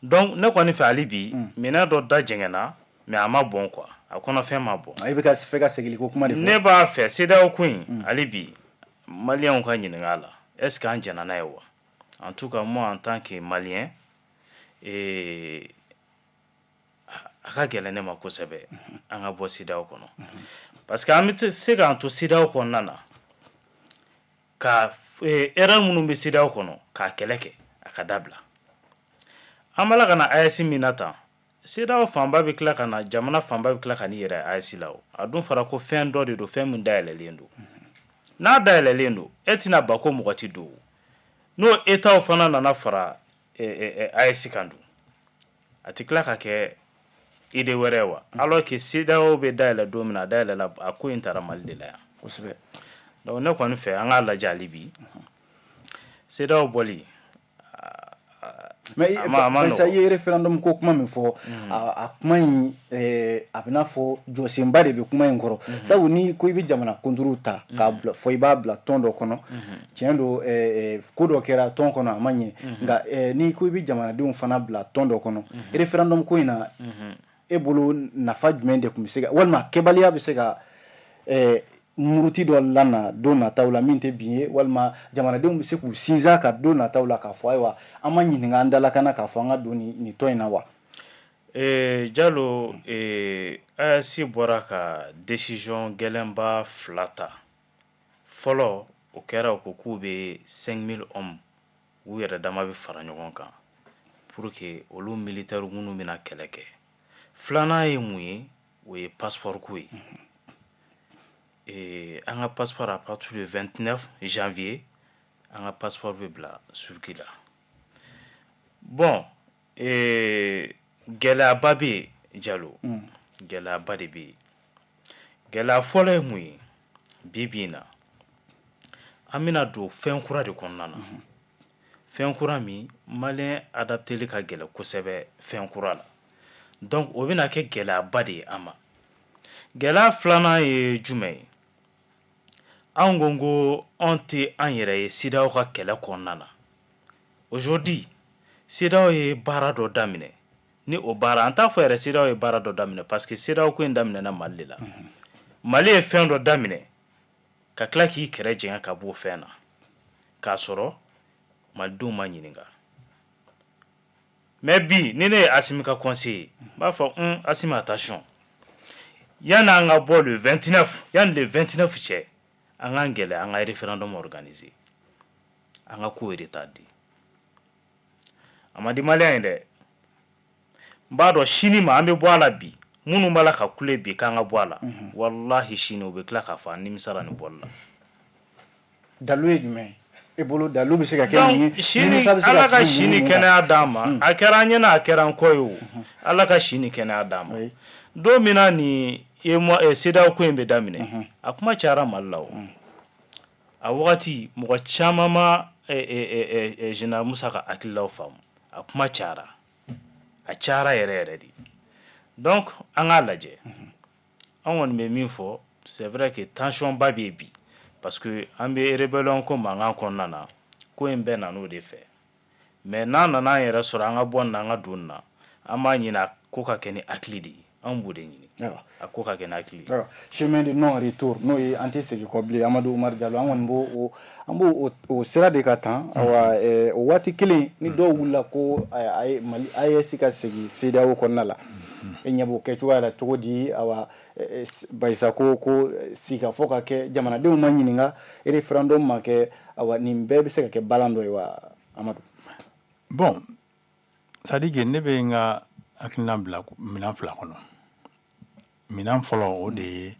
Donc ne kɔni fɛ, hali bi, minɛn dɔ da jɛngɛnna, mais a ma bɔn quoi, a kɔnɔfɛn ma bɔn. E bɛ ka fɛ ka segin ko kuma de fɔ. Ne b'a fɛ CEDEAO ko in, hali bi, maliyɛnw ka ɲininka a la, est ce que an jɛnna n'a ye wa? En tout cas, moi, en tant que malien, a ka gɛlɛn ne ma kosɛbɛ an ka bɔ CEDEAO kɔnɔ, parce que an bɛ se k'an to CEDEAO kɔnɔna na ka erreur minnu bɛ CEDEAO kɔnɔ k'a kɛlɛ kɛ, a ka dabila. An b'a la ka na AES min na tan, CEDEAO fanba bɛ tila ka na, jamana fanba bɛ tila ka n'i yɛrɛ AES la. O a dun fɔra ko fɛn dɔ de don, fɛn min dayɛlɛlen don. N'a dayɛlɛlen don, e tɛna ba ko mɔgɔ ti don. N'o État fana nana fara AES kan dun, a ti tila ka kɛ idée wɛrɛ ye wa? Alors que CEDEAO bɛ dayɛlɛ don min na, a dayɛlɛla, a ko in taara Mali de la yan. Donc ne kɔni fɛ, an k'a lajɛ hali bi, CEDEAO bɔli. Mais Bayisa, i ye référendum ko kuma min fɔ, a kuma in, a bɛ n'a fɔ jɔsenba de bɛ kuma in kɔrɔ, sabu ni ko i bɛ jamana kunturu ta k'a bila fɔ i b'a bila tɔn dɔ kɔnɔ, tiɲɛ don, ko dɔ kɛra tɔn kɔnɔ, a ma ɲɛ. Nka n'i ko i bɛ jamanadenw fana bila tɔn dɔ kɔnɔ, référendum ko in na, e bolo nafa jumɛn de tun bɛ se ka, walima kɛbaliya bɛ se ka muruti dɔ lana don nataw la min tɛ bin ye, walima jamanadenw bɛ se k'u sinsin a kan don nataw la k'a fɔ ayiwa, an ma ɲininka an dalakana k'a fɔ an ka don nin tɔn in na wa? Jalo, AES bɔra ka décision gɛlɛnba fila ta. Fɔlɔ, o kɛra u ko k'u bɛ 5000 hommes, u yɛrɛ dama bɛ fara ɲɔgɔn kan pour que olu militaires minnu bɛna kɛlɛ kɛ. Filanan ye mun ye? O ye passeport ko ye. An ka passeport, à partir du 29 janvier, an ka passeport bɛ bila circuit la. Bon, gɛlɛyaba bɛ yen, Jalo, gɛlɛyaba de bɛ yen. Gɛlɛya fɔlɔ ye mun ye? Bi bi in na, an bɛna don fɛn kura de kɔnɔna na, fɛn kura min maliyɛn adapteli ka gɛlɛn kosɛbɛ fɛn kura la. Donc o bɛna kɛ gɛlɛyaba de ye an ma. Gɛlɛya filanan ye jumɛn ye? Anw ko ko anw tɛ an yɛrɛ ye CEDEAO ka kɛlɛ kɔnɔna na. Aujourd'hui, CEDEAO ye baara dɔ daminɛ, ni o baara, an t'a fɔ yɛrɛ CEDEAO ye baara dɔ daminɛ, parce que CEDEAO ko in daminɛna Mali de la. Mali ye fɛn dɔ daminɛ ka tila k'i kɛrɛ jɛngɛ ka bɔ o fɛn na, k'a sɔrɔ malidenw ma ɲininka. Mais bi, ni ne ye Asimi ka conseiller, n b'a fɔ Asimi, attention, yanni an ka bɔ le 29, yanni le 29 cɛ, an k'an gɛlɛya, an ka référendum organiser, an ka ko retardé. A ma di maliyɛn ye dɛ. N b'a dɔn sini ma an bɛ bɔ a la bi, minnu b'a la ka kule bi k'an ka bɔ a la, walahi sini u bɛ tila k'a fɔ an nimisara nin bɔli la. Dalu ye jumɛn ye e bolo? Dalu bɛ se ka kɛ mun ye? Sini, Ala ka si ni kɛnɛya d'an ma. A kɛra an ɲɛna, a kɛra an kɔ ye o, Ala ka si ni kɛnɛya d'an ma. Don min na ni CEDEAO ko in bɛ daminɛ, a kuma cayara Mali la o. A wagati mɔgɔ caman ma Général Musa ka hakililaw faamu. A kuma cayara, a cayara yɛrɛ yɛrɛ de. Donc an k'a lajɛ, an kɔni bɛ min fɔ, c'est vrai que tension ba bɛ yen bi, parce que an bɛ rébellion ko mankan kɔnɔna na, ko in bɛɛ nan'o de fɛ. Mais n'an nana an yɛrɛ sɔrɔ, an ka bɔ nin na, an ka don nin na, an b'a ɲini a ko ka kɛ ni hakili de ye. Anw b'o de ɲini, a ko ka kɛ ni hakili ye. Chemin de non retour, n'o ye an tɛ segin kɔ bilen. Amadu Umaru Jalo, an kɔni b'o, an b'o o sira de ka tan. Awa, o waati kelen ni dɔw wulila ko Mali AES ka segin CEDEAO kɔnɔna la, e ɲɛ b'o kɛcogoya la cogo di? Awa, Bayisa ko sigikafɔ ka kɛ, jamanadenw ma ɲininka, référendum ma kɛ. Awa, nin bɛɛ bɛ se ka kɛ balan dɔ ye wa, Amadu? Bon, c'est à dire que ne bɛ n ka hakilina bila minɛn fila kɔnɔ. Minɛn fɔlɔ, o de ye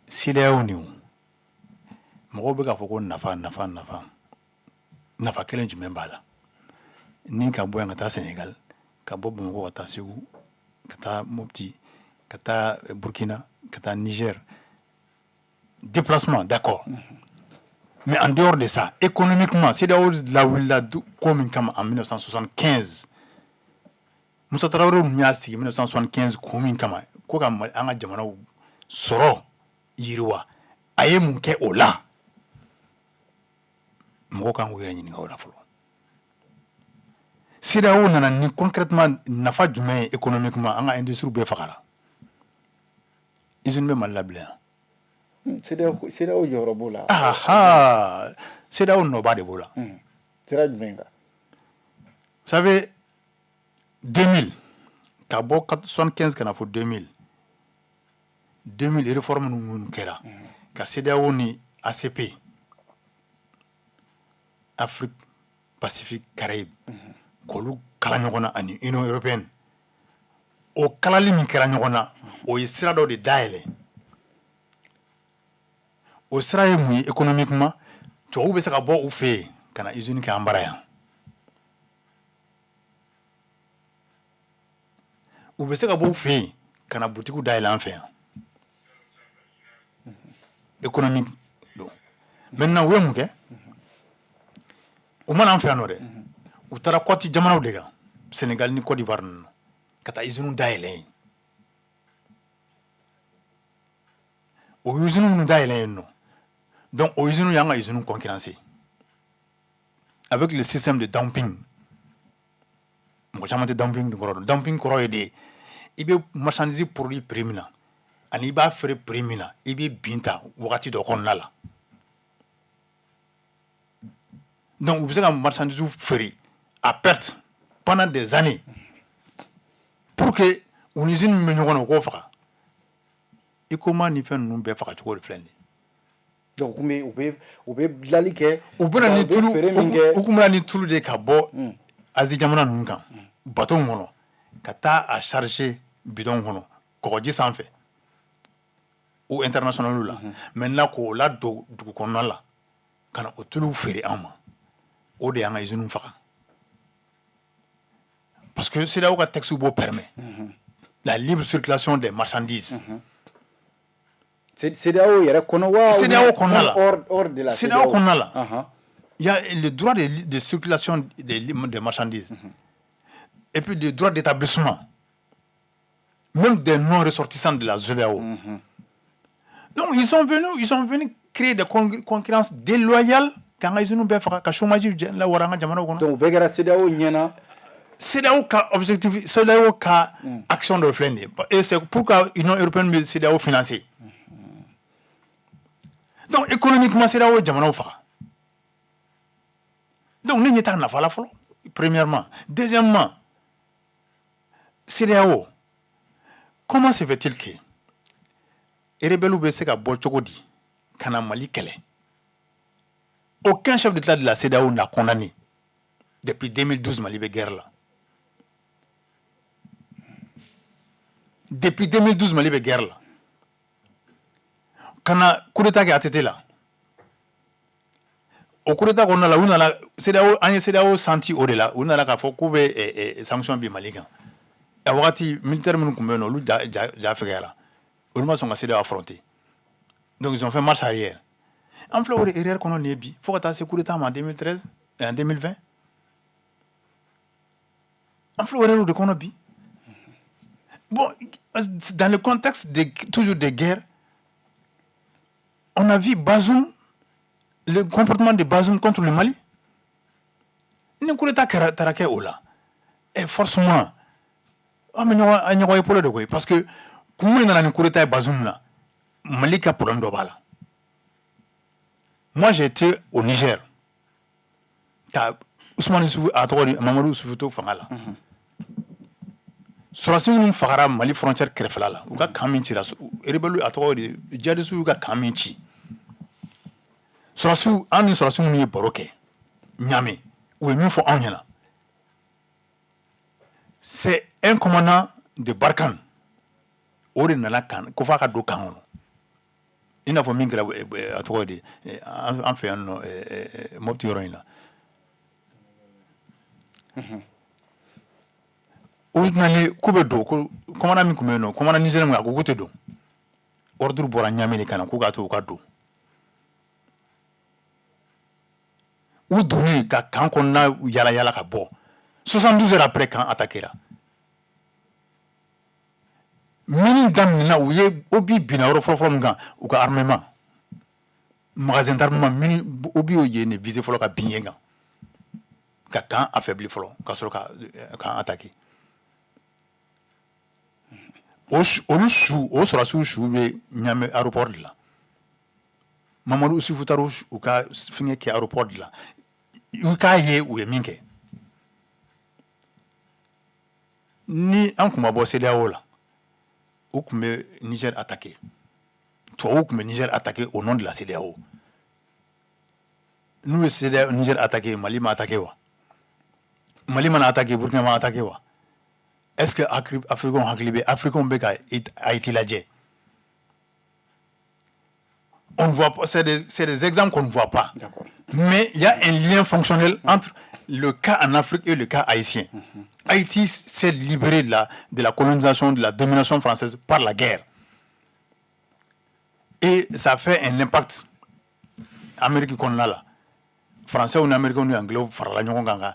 CEDEAO nin. Mɔgɔw bɛ k'a fɔ ko nafa, nafa, nafa, nafa kelen jumɛn b'a la? Ni ka bɔ yan ka taa Sénégal, ka bɔ Bamakɔ ka taa Segu, ka taa Mopti, ka taa Burkina, ka taa Niger, déplacement, d'accord, mais en dehors de ça, économiquement, CEDEAO lawulila ko min kama en 1975, Musa Tarawele ninnu y'a sigi 1975 kun min kama, ko ka an ka jamanaw sɔrɔ yiriwa, a ye mun kɛ o la? Mɔgɔw kan k'u yɛrɛ ɲininka o la fɔlɔ. CEDEAO nana ni concrètement nafa jumɛn ye économiquement? An ka industrie bɛɛ fagara. Usine bɛ Mali la bilen yan? CEDEAO jɔyɔrɔ b'o la. Aha, CEDEAO nɔba de b'o la. Sira jumɛn kan? Vous savez, 2000, ka bɔ 75 ka na fɔ 2000, 2000 réforme minnu kɛra ka CEDEAO ni ACP, Afrique, Pacifique, Caraïbes, k'olu kala ɲɔgɔn na, ani Union européenne, o kalali min kɛra ɲɔgɔn na, o ye sira dɔ de dayɛlɛ. O sira ye mun ye économiquement? Tubabuw bɛ se ka bɔ u fɛ yen ka na usine kɛ an bara yan. U bɛ se ka bɔ u fɛ yen ka na butigiw dayɛlɛ an fɛ yan. Économique don. Maintenant, u ye mun kɛ? U mana an fɛ yan nɔ dɛ, u taara côte jamanaw de kan, Sénégal ni Côte d'Ivoire ninnu, ka taa usine dayɛlɛ yen. O usine minnu dayɛlɛ yen nɔ, donc o usine y'an ka usine concurrencer avec le système de dumping. Mɔgɔ caman tɛ dumping kɔrɔ dɔn. Dumping kɔrɔ ye de, i bɛ marchandise produit prix min na ani i b'a feere prix min na, i bɛ bin ta wagati dɔ kɔnɔna la. Donc u bɛ se ka marchandise feere à perte pendant des années pour que u ni usine min bɛ ɲɔgɔn na, u k'o faga. I ko ma ni fɛn ninnu bɛɛ faga cogo de filɛ nin ye. Donc u bɛ dilanli kɛ. U bɛna ni tulu, u kun bɛna ni tulu de ka bɔ Asie jamana ninnu kan bateau kɔnɔ, ka taa a charger bidon kɔnɔ kɔgɔji sanfɛ ou international la. Maintenant, k'o ladon dugu kɔnɔna la ka na o tulu feere an ma, o de y'an ka usine faga, parce que CEDEAO ka texte b'o permet, la libre circulation des marchandises. CEDEAO yɛrɛ kɔnɔ wa? CEDEAO kɔnɔna la. Hors de la CEDEAO kɔnɔna la. Il y a le droit de circulation des marchandises et puis le droit d'établissement même des non-ressortissants de la CEDEAO. Donc ils sont venus créer des concurrences déloyales k'an ka usines bɛɛ faga, ka chômage lawara an ka jamanaw kɔnɔ. Donc o bɛɛ kɛra CEDEAO ɲɛna. CEDEAO ka objectif, CEDEAO ka action dɔ filɛ nin ye, et c'est pourquoi Union européenne bɛ CEDEAO financer. Donc économiquement, CEDEAO ye jamanaw faga. Donc ne ɲɛ t'a nafa la fɔlɔ, premièrement. Deuxièmement, CEDEAO, comment se fait-il que rebelles bɛ se ka bɔ cogo di ka na Mali kɛlɛ? Aucun chef d'État de la CEDEAO n'a condamné. Depuis 2012, Mali bɛ guerre la. Depuis 2012, Mali bɛ guerre la. Ka na coup d'état kɛ ATT la. O coup d'état kɔnɔna la, u nana CEDEAO, an ye CEDEAO senti o de la, u nana k'a fɔ k'u bɛ sanction bin Mali kan. A wagati militaire minnu tun bɛ yen nɔ, olu ja ja ja fɛgɛyara. Olu ma sɔn ka CEDEAO affronter. Donc ils ont fait marche arrière. An filɛ o de erreur kɔnɔ nin ye bi, fo ka taa se coup d'état ma en 2013 et en 2020. An filɛ o erreur de kɔnɔ bi. Bon, dans le contexte de, toujours des guerres, on a vu Bazoum, le comportement de Bazoum contre le Mali. Ni coup d'état kɛra taara kɛ o la, et forcément, an bɛ ɲɔgɔn an ɲɔgɔn épaulé de koyi, parce que kun min nana ni coup d'état ye Bazoum na, Mali ka problème dɔ b'a la. Moi, j'étais au Niger ka Ousmane Isufu, a tɔgɔ di, Mamadu Isufu to fanga la. Sɔrɔdasi minnu fagara Mali frontière kɛrɛfɛla la, u ka camp min cira, rebelle, a tɔgɔ di, djihadistes y'u ka camp min ci, sɔrɔdasiw, an ni sɔrɔdasi minnu ye baro kɛ Ɲame, u ye min fɔ anw ɲɛna, c'est un commandant de Barkhane o de nana kan ko f'a ka don camp kɔnɔ, i n'a fɔ min kɛra, a tɔgɔ di, an fɛ yan nɔ, Mopti yɔrɔ in la. U nalen k'u bɛ don, ko commandant min tun bɛ yen nɔ, commandant nigérien min, a ko k'u tɛ don. Ordre bɔra Ɲame de ka na k'u k'a to u ka don. U donnen ka camp kɔnɔna yala yala ka bɔ, 72 heures après, camp attaquera. Mini daminɛna, u ye obus binna yɔrɔ fɔlɔ-fɔlɔ min kan, u ka armement, magasin d'armement, mini obus y'o yen de visé fɔlɔ ka bin yen kan, ka camp affaibli fɔlɔ, ka sɔrɔ ka camp attaquer. Olu su, o sɔrɔdasiw su bɛ Ɲame aéroport de la. Mamadu Isufu taara u ka fɛngɛ kɛ aéroport de la, u k'a ye u ye min kɛ. Ni an kun ma bɔ CEDEAO la, u tun bɛ Niger attaquer, tubabuw tun bɛ Niger attaquer au nom de la CEDEAO. N'u ye CEDEAO Niger attaquer, Mali ma attaquer wa? Mali mana attaquer, Burkina ma attaquer wa? Est-ce que Africains hakili bɛ, Africains bɛ ka Haïti lajɛ? On ne voit pas, c'est des exemples qu'on ne voit pas. Mais il y a un lien fonctionnel entre le cas en Afrique et le cas haïtien. Haïti s'est libéré de la colonisation, de la domination française par la guerre. Et ça fait un impact. Amérique kɔnɔna la, Français ni Américains ni Anglais farala ɲɔgɔn kan ka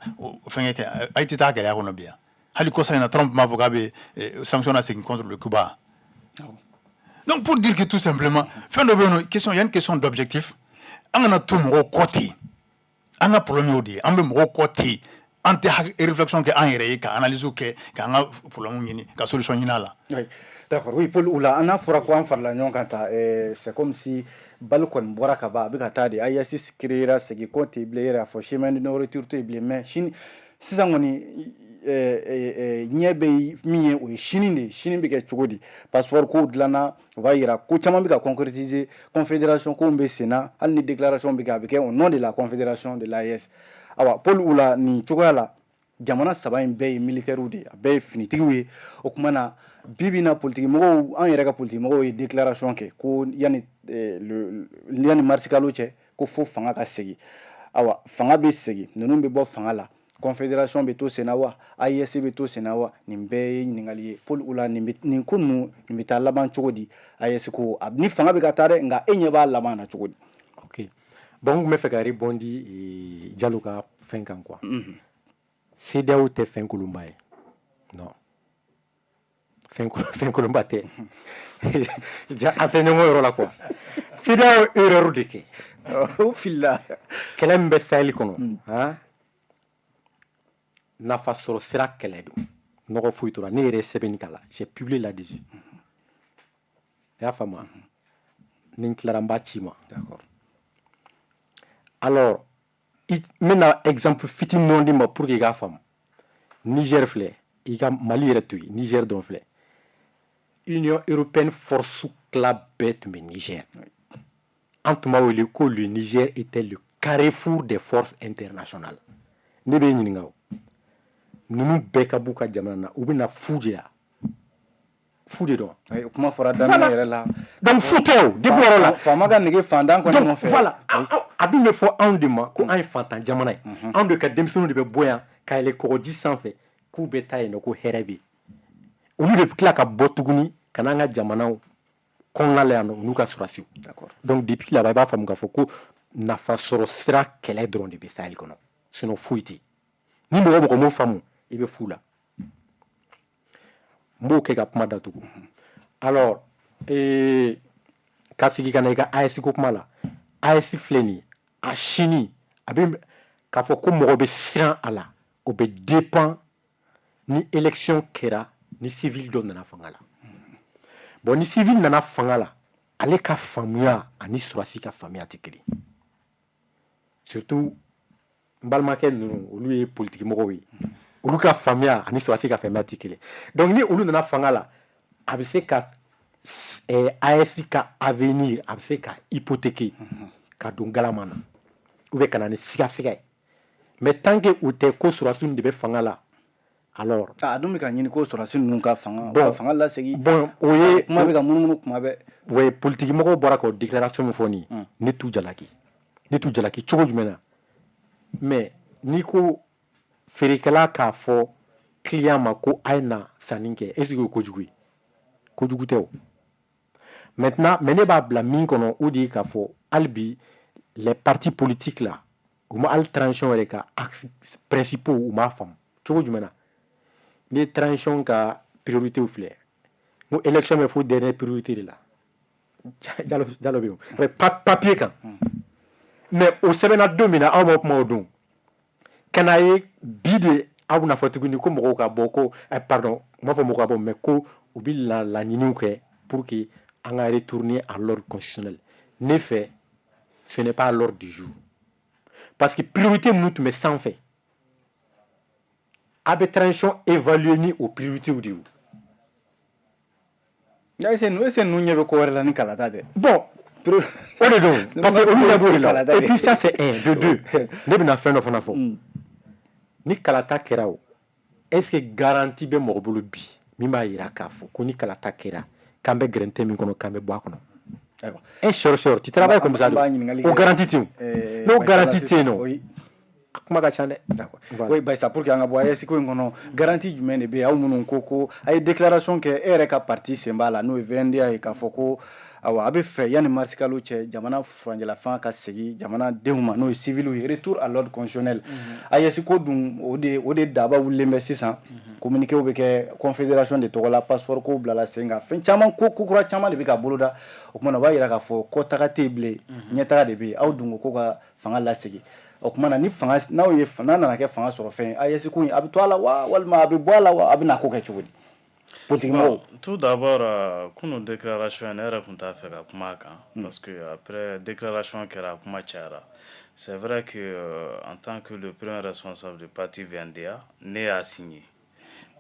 fɛnkɛ kɛ. Haïti t'a gɛlɛya kɔnɔ bi yan. Hali kɔsa in na, Trump m'a fɔ k'a bɛ sanction na segin contre le Cuba. Donc pour dire que tout simplement, fɛn dɔ bɛ yen nɔ, question, il y a une question d'objectif. An kana to mɔgɔw kɔ ten. An ka problème y'o de ye. An bɛ mɔgɔw kɔ ten. An tɛ réflexion kɛ an yɛrɛ ye, ka analyse kɛ, k'an ka problème ɲini, ka solution ɲini a la. Oui, d'accord. Oui, Paul Oula, an n'a fɔra ko an farala ɲɔgɔn kan ta, c'est comme si balle kɔni bɔra ka ban, a bɛ ka taa de. AES créera, segin ko tɛ bilen, e yɛrɛ y'a fɔ, chemin de non retour tɛ bilen, mais sini sisan kɔni, ɲɛ bɛ min ye, o ye sini de ye. Sini bɛ kɛ cogo di? Passeport kow dilanna, o b'a yira ko caman bɛ ka concrétiser, confédération kow bɛ sen na, hali ni déclaration bɛ kɛ, a bɛ kɛ au nom de la confédération de l'AES. Awa, Paul Oula, nin cogoya la, jamana saba in bɛɛ ye militaires de ye, a bɛɛ ye finitigiw ye. O kuma na, bi bi in na, politique mɔgɔw, an yɛrɛ ka politique mɔgɔw ye déclaration kɛ ko yanni mars kalo cɛ, ko fo fanga ka segin. Awa, fanga bɛ segin, ninnu bɛ bɔ fanga la, confédération bɛ to sen na wa, AES bɛ to sen na wa? Nin bɛɛ ye ɲininkali ye. Paul Oula, nin ko ninnu, nin bɛ taa laban cogo di? AES ko ni fanga bɛ ka taa dɛ, nka e ɲɛ b'a laban na cogo di? Ok, bon, n tun bɛ fɛ ka rebondi Jalo ka fɛn kan quoi. CEDEAO tɛ fɛn kolonba ye, non, fɛn kolonba tɛ. Ja, an tɛ ɲɔgɔn yɔrɔ la quoi. CEDEAO erreur de kɛ. O filila. Kɛlɛ min bɛ Sahel kɔnɔ, han, nafa sɔrɔ sira kɛlɛ don, nɔgɔ foyi t'o la. Ne yɛrɛ ye sɛbɛnni k'a la, j'ai publié là-dessus, i y'a faamu? Ni n tilara, n b'a ci ma. D'accord. Alors, n bɛna exemple fitinin dɔ d'i ma pour que i k'a faamu. Niger filɛ, i ka Mali yɛrɛ to yen, Niger dɔrɔn filɛ. Union européenne force tila bɛɛ tun bɛ Niger. An tun b'a wele ko le Niger était le carrefour des forces internationales. Ne b'e ɲininka, o ninnu bɛɛ ka b'u ka jamana na, u bɛna fu de ya. Fu de don. Kuma fɔra daminɛ yɛrɛ la. Donc fu tɛ o depuis yɔrɔ la. Faama ka nege fantan kɔni nɔfɛ. Voilà, a dun bɛ fɔ anw de ma ko an ye fantan jamana ye. Anw de ka denmisɛnninw de bɛ bɔ yan ka yɛlɛ kɔgɔji sanfɛ k'u bɛ taa yen nɔ ko hɛrɛ bɛ yen. Olu de bɛ tila ka bɔ tuguni ka n'an ka jamanaw kɔnɔna la yan nɔ, u n'u ka sɔrɔdasiw. Donc depuis là-bas, i b'a faamu k'a fɔ ko nafa sɔrɔ sira kɛlɛ dɔrɔn de bɛ Sahel kɔnɔ, sinon foyi tɛ yen. Ni mɔgɔ mɔgɔ m'o faamu, i bɛ fu la. N b'o kɛ ka kuma datugu. Alors ka sigi ka na i ka AES ko kuma la, AES filɛ nin ye, a sini a bɛ k'a fɔ ko mɔgɔ bɛ siran a la, o bɛ dépend ni élection kɛra, ni civil dɔ nana fanga la. Bon, ni civil nana fanga la, ale ka faamuya ani sɔrɔdasi ka faamuya tɛ kelen. Surtout n balimakɛ ninnu, olu ye politiki mɔgɔw ye, olu ka faamuya ani sɔrɔdasi ka faamuya tɛ kelen. Donc ni olu nana fanga la, a bɛ se ka AES ka avenir, a bɛ se ka hypothéquer ka don galama na, ou bien ka na ni sigasiga ye. Mais tant que u tɛ ko sɔrɔdasiw de bɛ fanga la, alors a dun bɛ ka ɲini ko sɔrɔdasi ninnu ka fanga, bon, ka fanga lasegin. Bon, o ye kuma bɛ ka munumunu kuma bɛɛ. Oui, politique mɔgɔw bɔra ka o déclaration min fɔ nin ye, ne t'u jalaki. Ne t'u jalaki cogo jumɛn na? Mais n'i ko feerekɛla k'a fɔ client ma ko a ye na sanni kɛ, est ce que o ye kojugu ye? Kojugu tɛ o. Maintenant, mais ne b'a bila min kɔnɔ, o de ye k'a fɔ hali bi les partis politiques là, u ma hali transition yɛrɛ ka axes principaux, u m'a faamu. Cogo jumɛn na? Ni ye transition ka priorité filɛ, n ko élection bɛ fo dernière priorité de la. Jalo Jalo bɛ yen papier kan, mais o sɛbɛnna don min na, aw ma kuma o don. Ka na ye bi de, aw bɛna fɔ tuguni ko mɔgɔw ka bɔ ko pardon, n m'a fɔ mɔgɔw ka bɔ, mais ko u bɛ laɲiniw kɛ pour que an ka retourner à l'ordre constitutionnel. Ne fɛ, ce n'est pas à l'ordre du jour, parce que priorité minnu tun bɛ sanfɛ, a bɛ transition évaluer ni o priorité de ye. Est-ce que ninnu ɲɛ bɛ ko wɛrɛ la ni kalata tɛ? Bon, o de don, parce que olu ɲɛ b'o de la. Et puis ça, c'est un de deux. Ne bɛna fɛn dɔ fana fɔ: ni kalata kɛra, o est-ce que garantie bɛ mɔgɔ bolo bi min b'a yira k'a fɔ ko ni kalata kɛra, k'an bɛ gɛrɛntɛ min kɔnɔ, k'an bɛ bɔ a kɔnɔ? Un chercheur, tu travailles comme ça, o garantie tɛ yen. N'o garantie tɛ yen nɔ, a kuma ka ca dɛ. D'accord. Oui, Bayisa, pour que an ka bɔ AES ko in kɔnɔ, garantie jumɛn de bɛ yen? Aw minnu ko a ye déclaration kɛ, e yɛrɛ ka parti sen b'a la, n'o ye VNDA ye, k'a fɔ ko awa a bɛ fɛ yanni mars kalo cɛ, jamana furancɛla fanga ka segin jamanadenw ma, n'o ye civil ye, retour à l'ordre constitutionnel. AES ko dun, o de daba wulilen bɛ sisan. Communiqué bɛ kɛ confédération de tɔgɔ la, passeport ko bilala sen kan, fɛn caman, ko kura caman de bɛ ka boloda. O tuma na, o b'a yira k'a fɔ kɔtaga tɛ yen bilen, ɲɛtaga de bɛ yen. Aw dun ko ko ka fanga lasegin. O tuma na, ni fanga n'aw ye, n'a nana kɛ fanga sɔrɔ fɛn ye, AES ko in, a bɛ to a la wa, walima a bɛ bɔ a la wa, a bɛ na ko kɛ cogo di? Politique mɔgɔw. Bon, tout d'abord, kunun déclaration, ne yɛrɛ tun t'a fɛ ka kuma a kan, parce que après déclaration kɛra, kuma cayara. C'est vrai que en tant que le premier responsable du parti VNDA, ne y'a signé,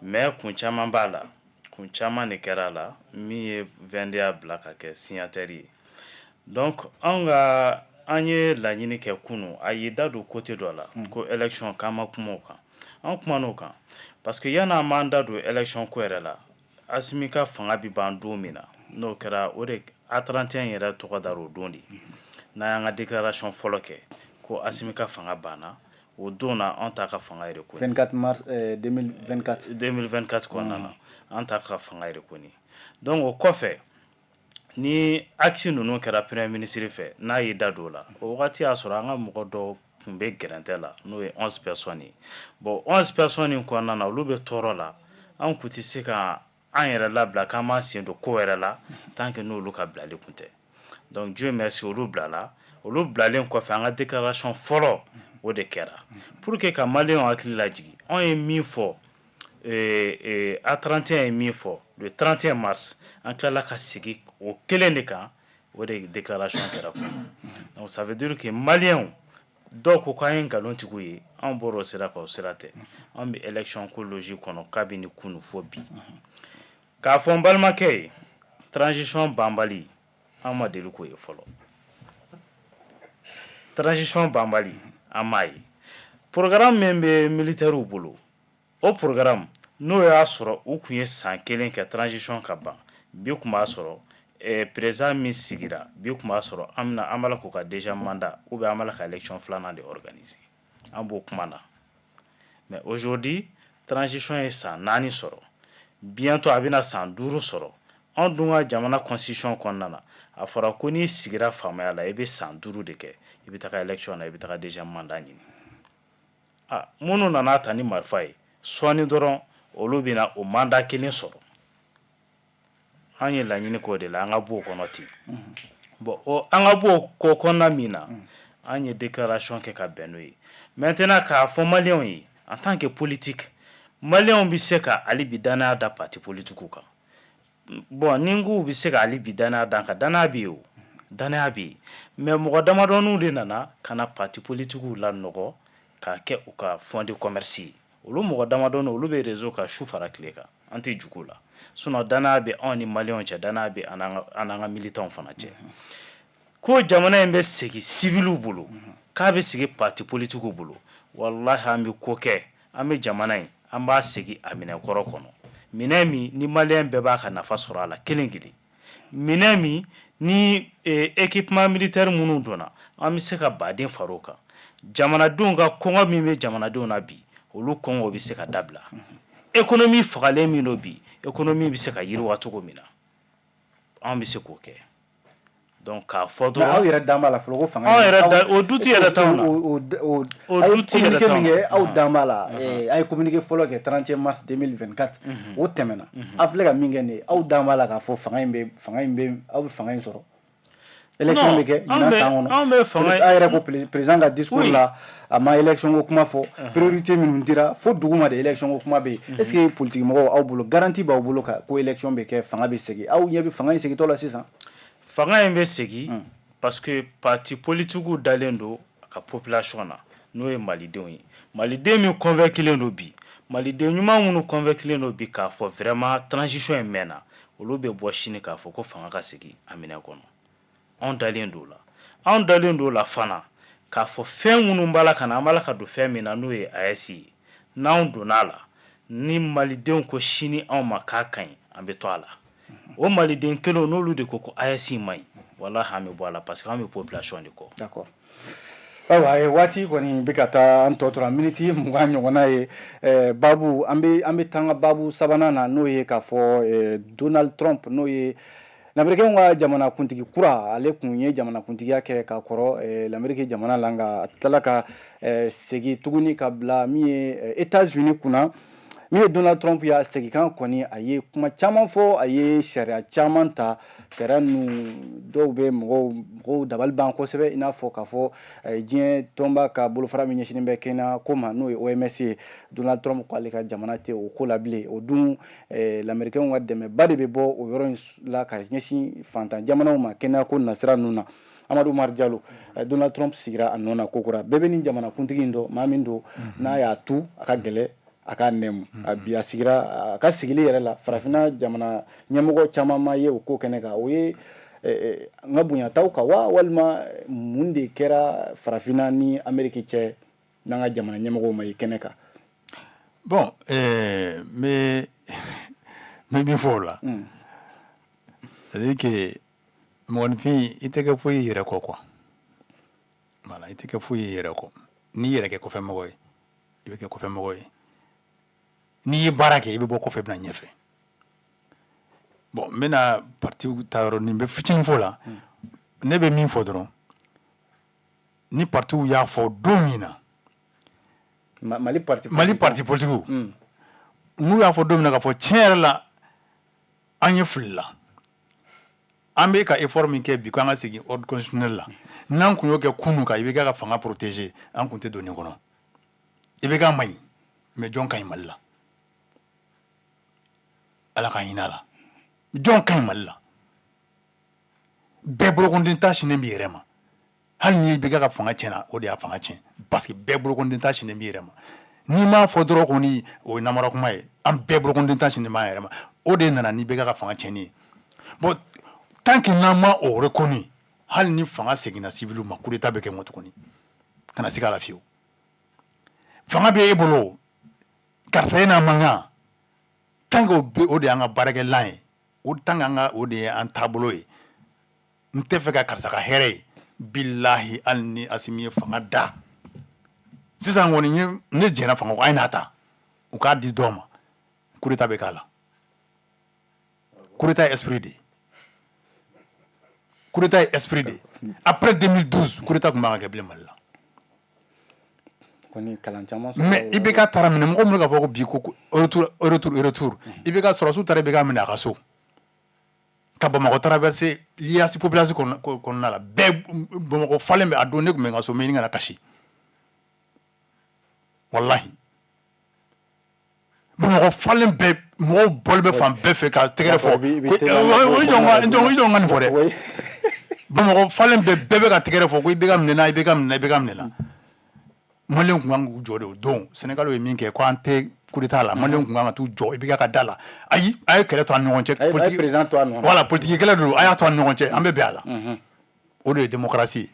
mais kun caman b'a la, kun caman de kɛra a la min ye VNDA bila ka kɛ signataire ye. Donc anw ka an ye laɲini kɛ kunun, a y'i da don côté dɔ la ko élection, k'an ma kuma o kan. An kumana o kan parce que yan'an b'an da don élection ko yɛrɛ la, Asimi ka fanga bi ban don min na, n'o kɛra, o de A31 yɛrɛ tɔgɔ dar'o don de. N'an y'an ka déclaration fɔlɔ kɛ ko Asimi ka fanga banna, o don na an t'a ka fanga reconnu. 24 mars 2024. 2024 kɔnɔna na, an t'a ka fanga reconnu. Donc o kɔfɛ, ni acte ninnu kɛra premier ministre fɛ, n'a y'i da don o la, o wagati y'a sɔrɔ an ka mɔgɔ dɔw tun bɛ gɛrɛntɛ la, n'o ye 11 personnes ye. Bon, 11 personnes in kɔnɔna na, olu bɛ tɔɔrɔ la. An kun tɛ se ka an yɛrɛ labila k'an b'an sen don ko wɛrɛ la tant que n'olu ka bilali kun tɛ. Donc Dieu merci, olu bilala. Olu bilalen kɔfɛ, an ka déclaration fɔlɔ, o de kɛra pour que ka maliyɛnw hakili lajigin. Anw ye min fɔ, A31 ye min fɔ le 31 mars, an tilala ka segin o kelen de kan, o de déclaration kɛra kun. Donc ça veut dire que maliyɛnw dɔw ko k'an ye nkalontigiw ye, anw bɔra o sira kan, o sira tɛ. Anw bɛ élection ko logique kɔnɔ kabini kunu fo bi. K'a fɔ n balimakɛ ye, transition banbali, an ma deli k'o ye fɔlɔ. Transition banbali, an m'a ye. Programme min bɛ militaires bolo, o programme N'o y'a sɔrɔ u tun ye san kelen kɛ transition ka ban, bi tun b'a sɔrɔ président min sigira, bi tun b'a sɔrɔ an bɛna, an b'a la k'o ka deuxième mandat ou bien an b'a la ka élection filanan de organiser. An b'o kuma na. Mais aujourd'hui, transition ye san 4 sɔrɔ, bientôt a bɛna san 5 sɔrɔ. Anw dun ka jamana constitution kɔnɔna na, a fɔra ko n'i sigira faamaya la, i bɛ san 5 de kɛ, i bɛ taga élection na, i bɛ taga deuxième mandat ɲini. Ah, minnu nana ta ni marifa ye, sɔɔni dɔrɔn olu bɛna o mandat kelen sɔrɔ. An ye laɲini k'o de la, an ka bɔ o kɔnɔ ten. Bon, o an ka bɔ o ko kɔnɔna min na, an ye déclaration kɛ ka bɛn n'o ye. Maintenant, k'a fɔ maliyɛnw ye, en tant que politique, maliyɛnw bɛ se ka hali bi danaya da parti politique kan. Bon, ni n k'u bɛ se ka hali bi danaya da kan, danaya bɛ yen, o danaya bɛ yen, mais mɔgɔ damadɔninw de nana ka na parti politique lanɔgɔ k'a kɛ u ka fonds de commerce ye. Olu mɔgɔ damadɔnin, olu bɛ réseau kan su fara tile kan. An tɛ jugu la, sinon danaya bɛ anw ni maliyɛnw cɛ, danaya bɛ an n'an ka militants fana cɛ. Ko jamana in bɛ segin civiliw bolo, k'a bɛ segin parti politique bolo, walahi, an bɛ ko kɛ, an bɛ jamana in, an b'a segin a minɛnkɔrɔ kɔnɔ, minɛn min ni maliyɛn bɛɛ b'a ka nafa sɔrɔ a la kelen kelen, minɛn min ni équipement militaire minnu donna, an bɛ se ka baden far'o kan. Jamanadenw ka kɔngɔ min bɛ jamanadenw na bi, olu kɔngɔ bɛ se ka dabila. Économie fagalen min don bi, économie bɛ se ka yiriwa cogo min na, an bɛ se k'o kɛ. Donc k'a fɔ dɔrɔn, aw yɛrɛ dan b'a la fɔlɔ ko fanga anw yɛrɛ da o doute yɛrɛ t'anw na. O O a ye doute yɛrɛ communiqué t'anw min kɛ, na. Aw dan b'a la. A ye communiqué fɔlɔ kɛ 31 mars 2024, o tɛmɛna. Aw filɛ ka min kɛ nin ye, aw dan b'a la k'a fɔ fanga in bɛ, aw bɛ fanga in sɔrɔ, élection bɛ kɛ an ɲinan bɛ san kɔnɔ. An bɛ fanga A yɛrɛ ko président ka discours la, a ma élection ko kuma fɔ. Priorité minnu dira fo dugu ma de, élection ko kuma bɛ yen. Est ce que politique mɔgɔw, aw bolo, garantie b'aw bolo ka ko élection bɛ kɛ, fanga bɛ segin? Aw ɲɛ bɛ fanga in segintɔ la sisan? Fanga in bɛ segin parce que parti politique dalen don a ka population na, n'o ye malidenw ye. Maliden min convainculen don bi, maliden ɲuman minnu convainculen don bi k'a fɔ vraiment transition in mɛnna, olu bɛ bɔ sini k'a fɔ ko fanga ka segin a minɛn kɔnɔ. Anw dalen don o la. Anw dalen don o la fana k'a fɔ fɛn minnu b'a la ka na, an b'a la ka don fɛn min na, n'o ye AES ye, n'anw donna a la, ni malidenw ko sini anw ma k'a ka ɲi, an bɛ to a la. O maliden kelenw, n'olu de ko ko AES man ɲi, walahi, an bɛ bɔ a la, parce que an bɛ population de kɔ. D'accord. Ayiwa, waati kɔni bɛ ka taa, an tɔ tora miniti 20 ɲɔgɔnna ye. Babu an bɛ taa an ka babu sabanan na, n'o ye k'a fɔ Donald Trump, n'o ye lamɛrikɛnw ka jamanakuntigi kura, ale kun ye jamanakuntigiya kɛ ka kɔrɔ Lamɛriki jamana la, nka a tilala ka segin tuguni ka bila min ye États-Unis kunna. Min ye Donald Trump y'a seginkan kɔni, a ye kuma caman fɔ, a ye sariya caman ta. Sariya ninnu dɔw bɛ mɔgɔw dabali ban kosɛbɛ, i n'a fɔ k'a fɔ diɲɛ tɔnba ka bolofara min ɲɛsinnen bɛ kɛnɛya ko ma, n'o ye OMS ye, Donald Trump ko ale ka jamana tɛ o ko la bilen. O dun, lamɛrikɛnw ka dɛmɛba de bɛ bɔ o yɔrɔ in la ka ɲɛsin fantan jamanaw ma kɛnɛya ko nasira ninnu na. Amadu Umar Jalo, Donald Trump sigira a nɔ na kokura. Bɛɛ bɛ nin jamanakuntigi in dɔn, maa min don n'a y'a tu a ka gɛlɛ a ka nɛmu. A bi a sigira, a ka sigili yɛrɛ la, farafinna jamana ɲɛmɔgɔ caman ma ye o ko kɛnɛ kan. O ye n ka bonyataw kan wa, walima mun de kɛra farafinna ni Ameriki cɛ n'an ka jamana ɲɛmɔgɔw ma ye kɛnɛ kan? Bon, n bɛ min fɔ o la, c'est à dire que mɔgɔninfin, i tɛ kɛ foyi i yɛrɛ kɔ quoi. Voilà, i tɛ kɛ foyi i yɛrɛ kɔ. N'i yɛrɛ kɛ kɔfɛmɔgɔ ye, i bɛ kɛ kɔfɛmɔgɔ ye. N'i ye baara kɛ, i bɛ bɔ kɔfɛ, i bɛ na ɲɛfɛ. Bon, n bɛna parti ta yɔrɔ nin bɛ fitinin fɔ la. Ne bɛ min fɔ dɔrɔn, ni partiw y'a fɔ don min na, Mali parti Mali parti politique, n'u y'a fɔ don min na k'a fɔ tiɲɛ yɛrɛ la, an ye fili la, an bɛ ka effort min kɛ bi ko an ka segin ordre constitutionnel la, n'an kun y'o kɛ kunun kan, i bɛ ka fanga protéger, an kun tɛ don nin kɔnɔ. I bɛ ka man ɲi, mais jɔn ka ɲi Mali la? Ala ka hinɛ a la. Jɔn ka ɲi Mali la? Bɛɛ bolokɔnden ta sinnen b'i yɛrɛ ma. Hali ni bɛ ka fanga tiɲɛna, o de y'a fanga tiɲɛ, parce que bɛɛ bolokɔnden ta sinnen b'i yɛrɛ ma. N'i m'a fɔ dɔrɔn kɔni, o ye namara kuma ye. An bɛɛ bolokɔnden ta sinnen b'an yɛrɛ ma, o de nana ni bɛ ka fanga tiɲɛni ye. Bon, tant que n'an ma o reconnu, hali ni fanga seginna civil ma, coup d'état bɛ kɛ mɔ tuguni, kana se k'a la fiyewu. Fanga bɛ e bolo, karisa, e n'a man kan. Tant que o de y'an ka baarakɛlan ye, o tant que an ka o de ye an taabolo ye, n tɛ fɛ ka karisa ka hɛrɛ ye, bilahi, hali ni Asimi ye fanga da sisan kɔni, ye ne jɛnna fanga kɔ, a ye n'a ta, u k'a di dɔw ma, coup d'état bɛ k'a la. Coup d'état ye esprit de ye, coup d'état ye esprit de ye. Après 2012, coup d'état tun man ka kɛ bilen Mali la. Kɔni kalan caman. Mais IBK taara minɛ, mɔgɔ minnu k'a fɔ ko bi ko retour, retour, retour, IBK sɔrɔsiw taara IBK minɛ a ka so ka Bamakɔ traverser lias population kɔnɔna la, bɛɛ Bamakɔ falen bɛ. A don ne tun bɛ n ka so, n bɛ ɲini ka na kasi, walahi. Bamakɔ falen bɛɛ, mɔgɔw bɔli bɛ fan bɛɛ fɛ ka tɛgɛrɛ fɔ. I jɔ, n ka nin fɔ dɛ. Bamakɔ falen bɛɛ, bɛɛ bɛ ka tɛgɛrɛ fɔ ko IBK minɛna, IBK minɛna, IBK minɛna. Maliyɛnw tun kan k'u jɔ de o don. Sénégal ye min kɛ ko an tɛ coup d'état la, maliyɛnw tun kan ka t'u jɔ IBK ka da la. Ayi, a ye kɛlɛ to an ni ɲɔgɔn cɛ, politique voilà, politique kɛlɛ don, a y'a to an ni ɲɔgɔn cɛ, an bɛ bɛn a la. O de ye démocratie ye.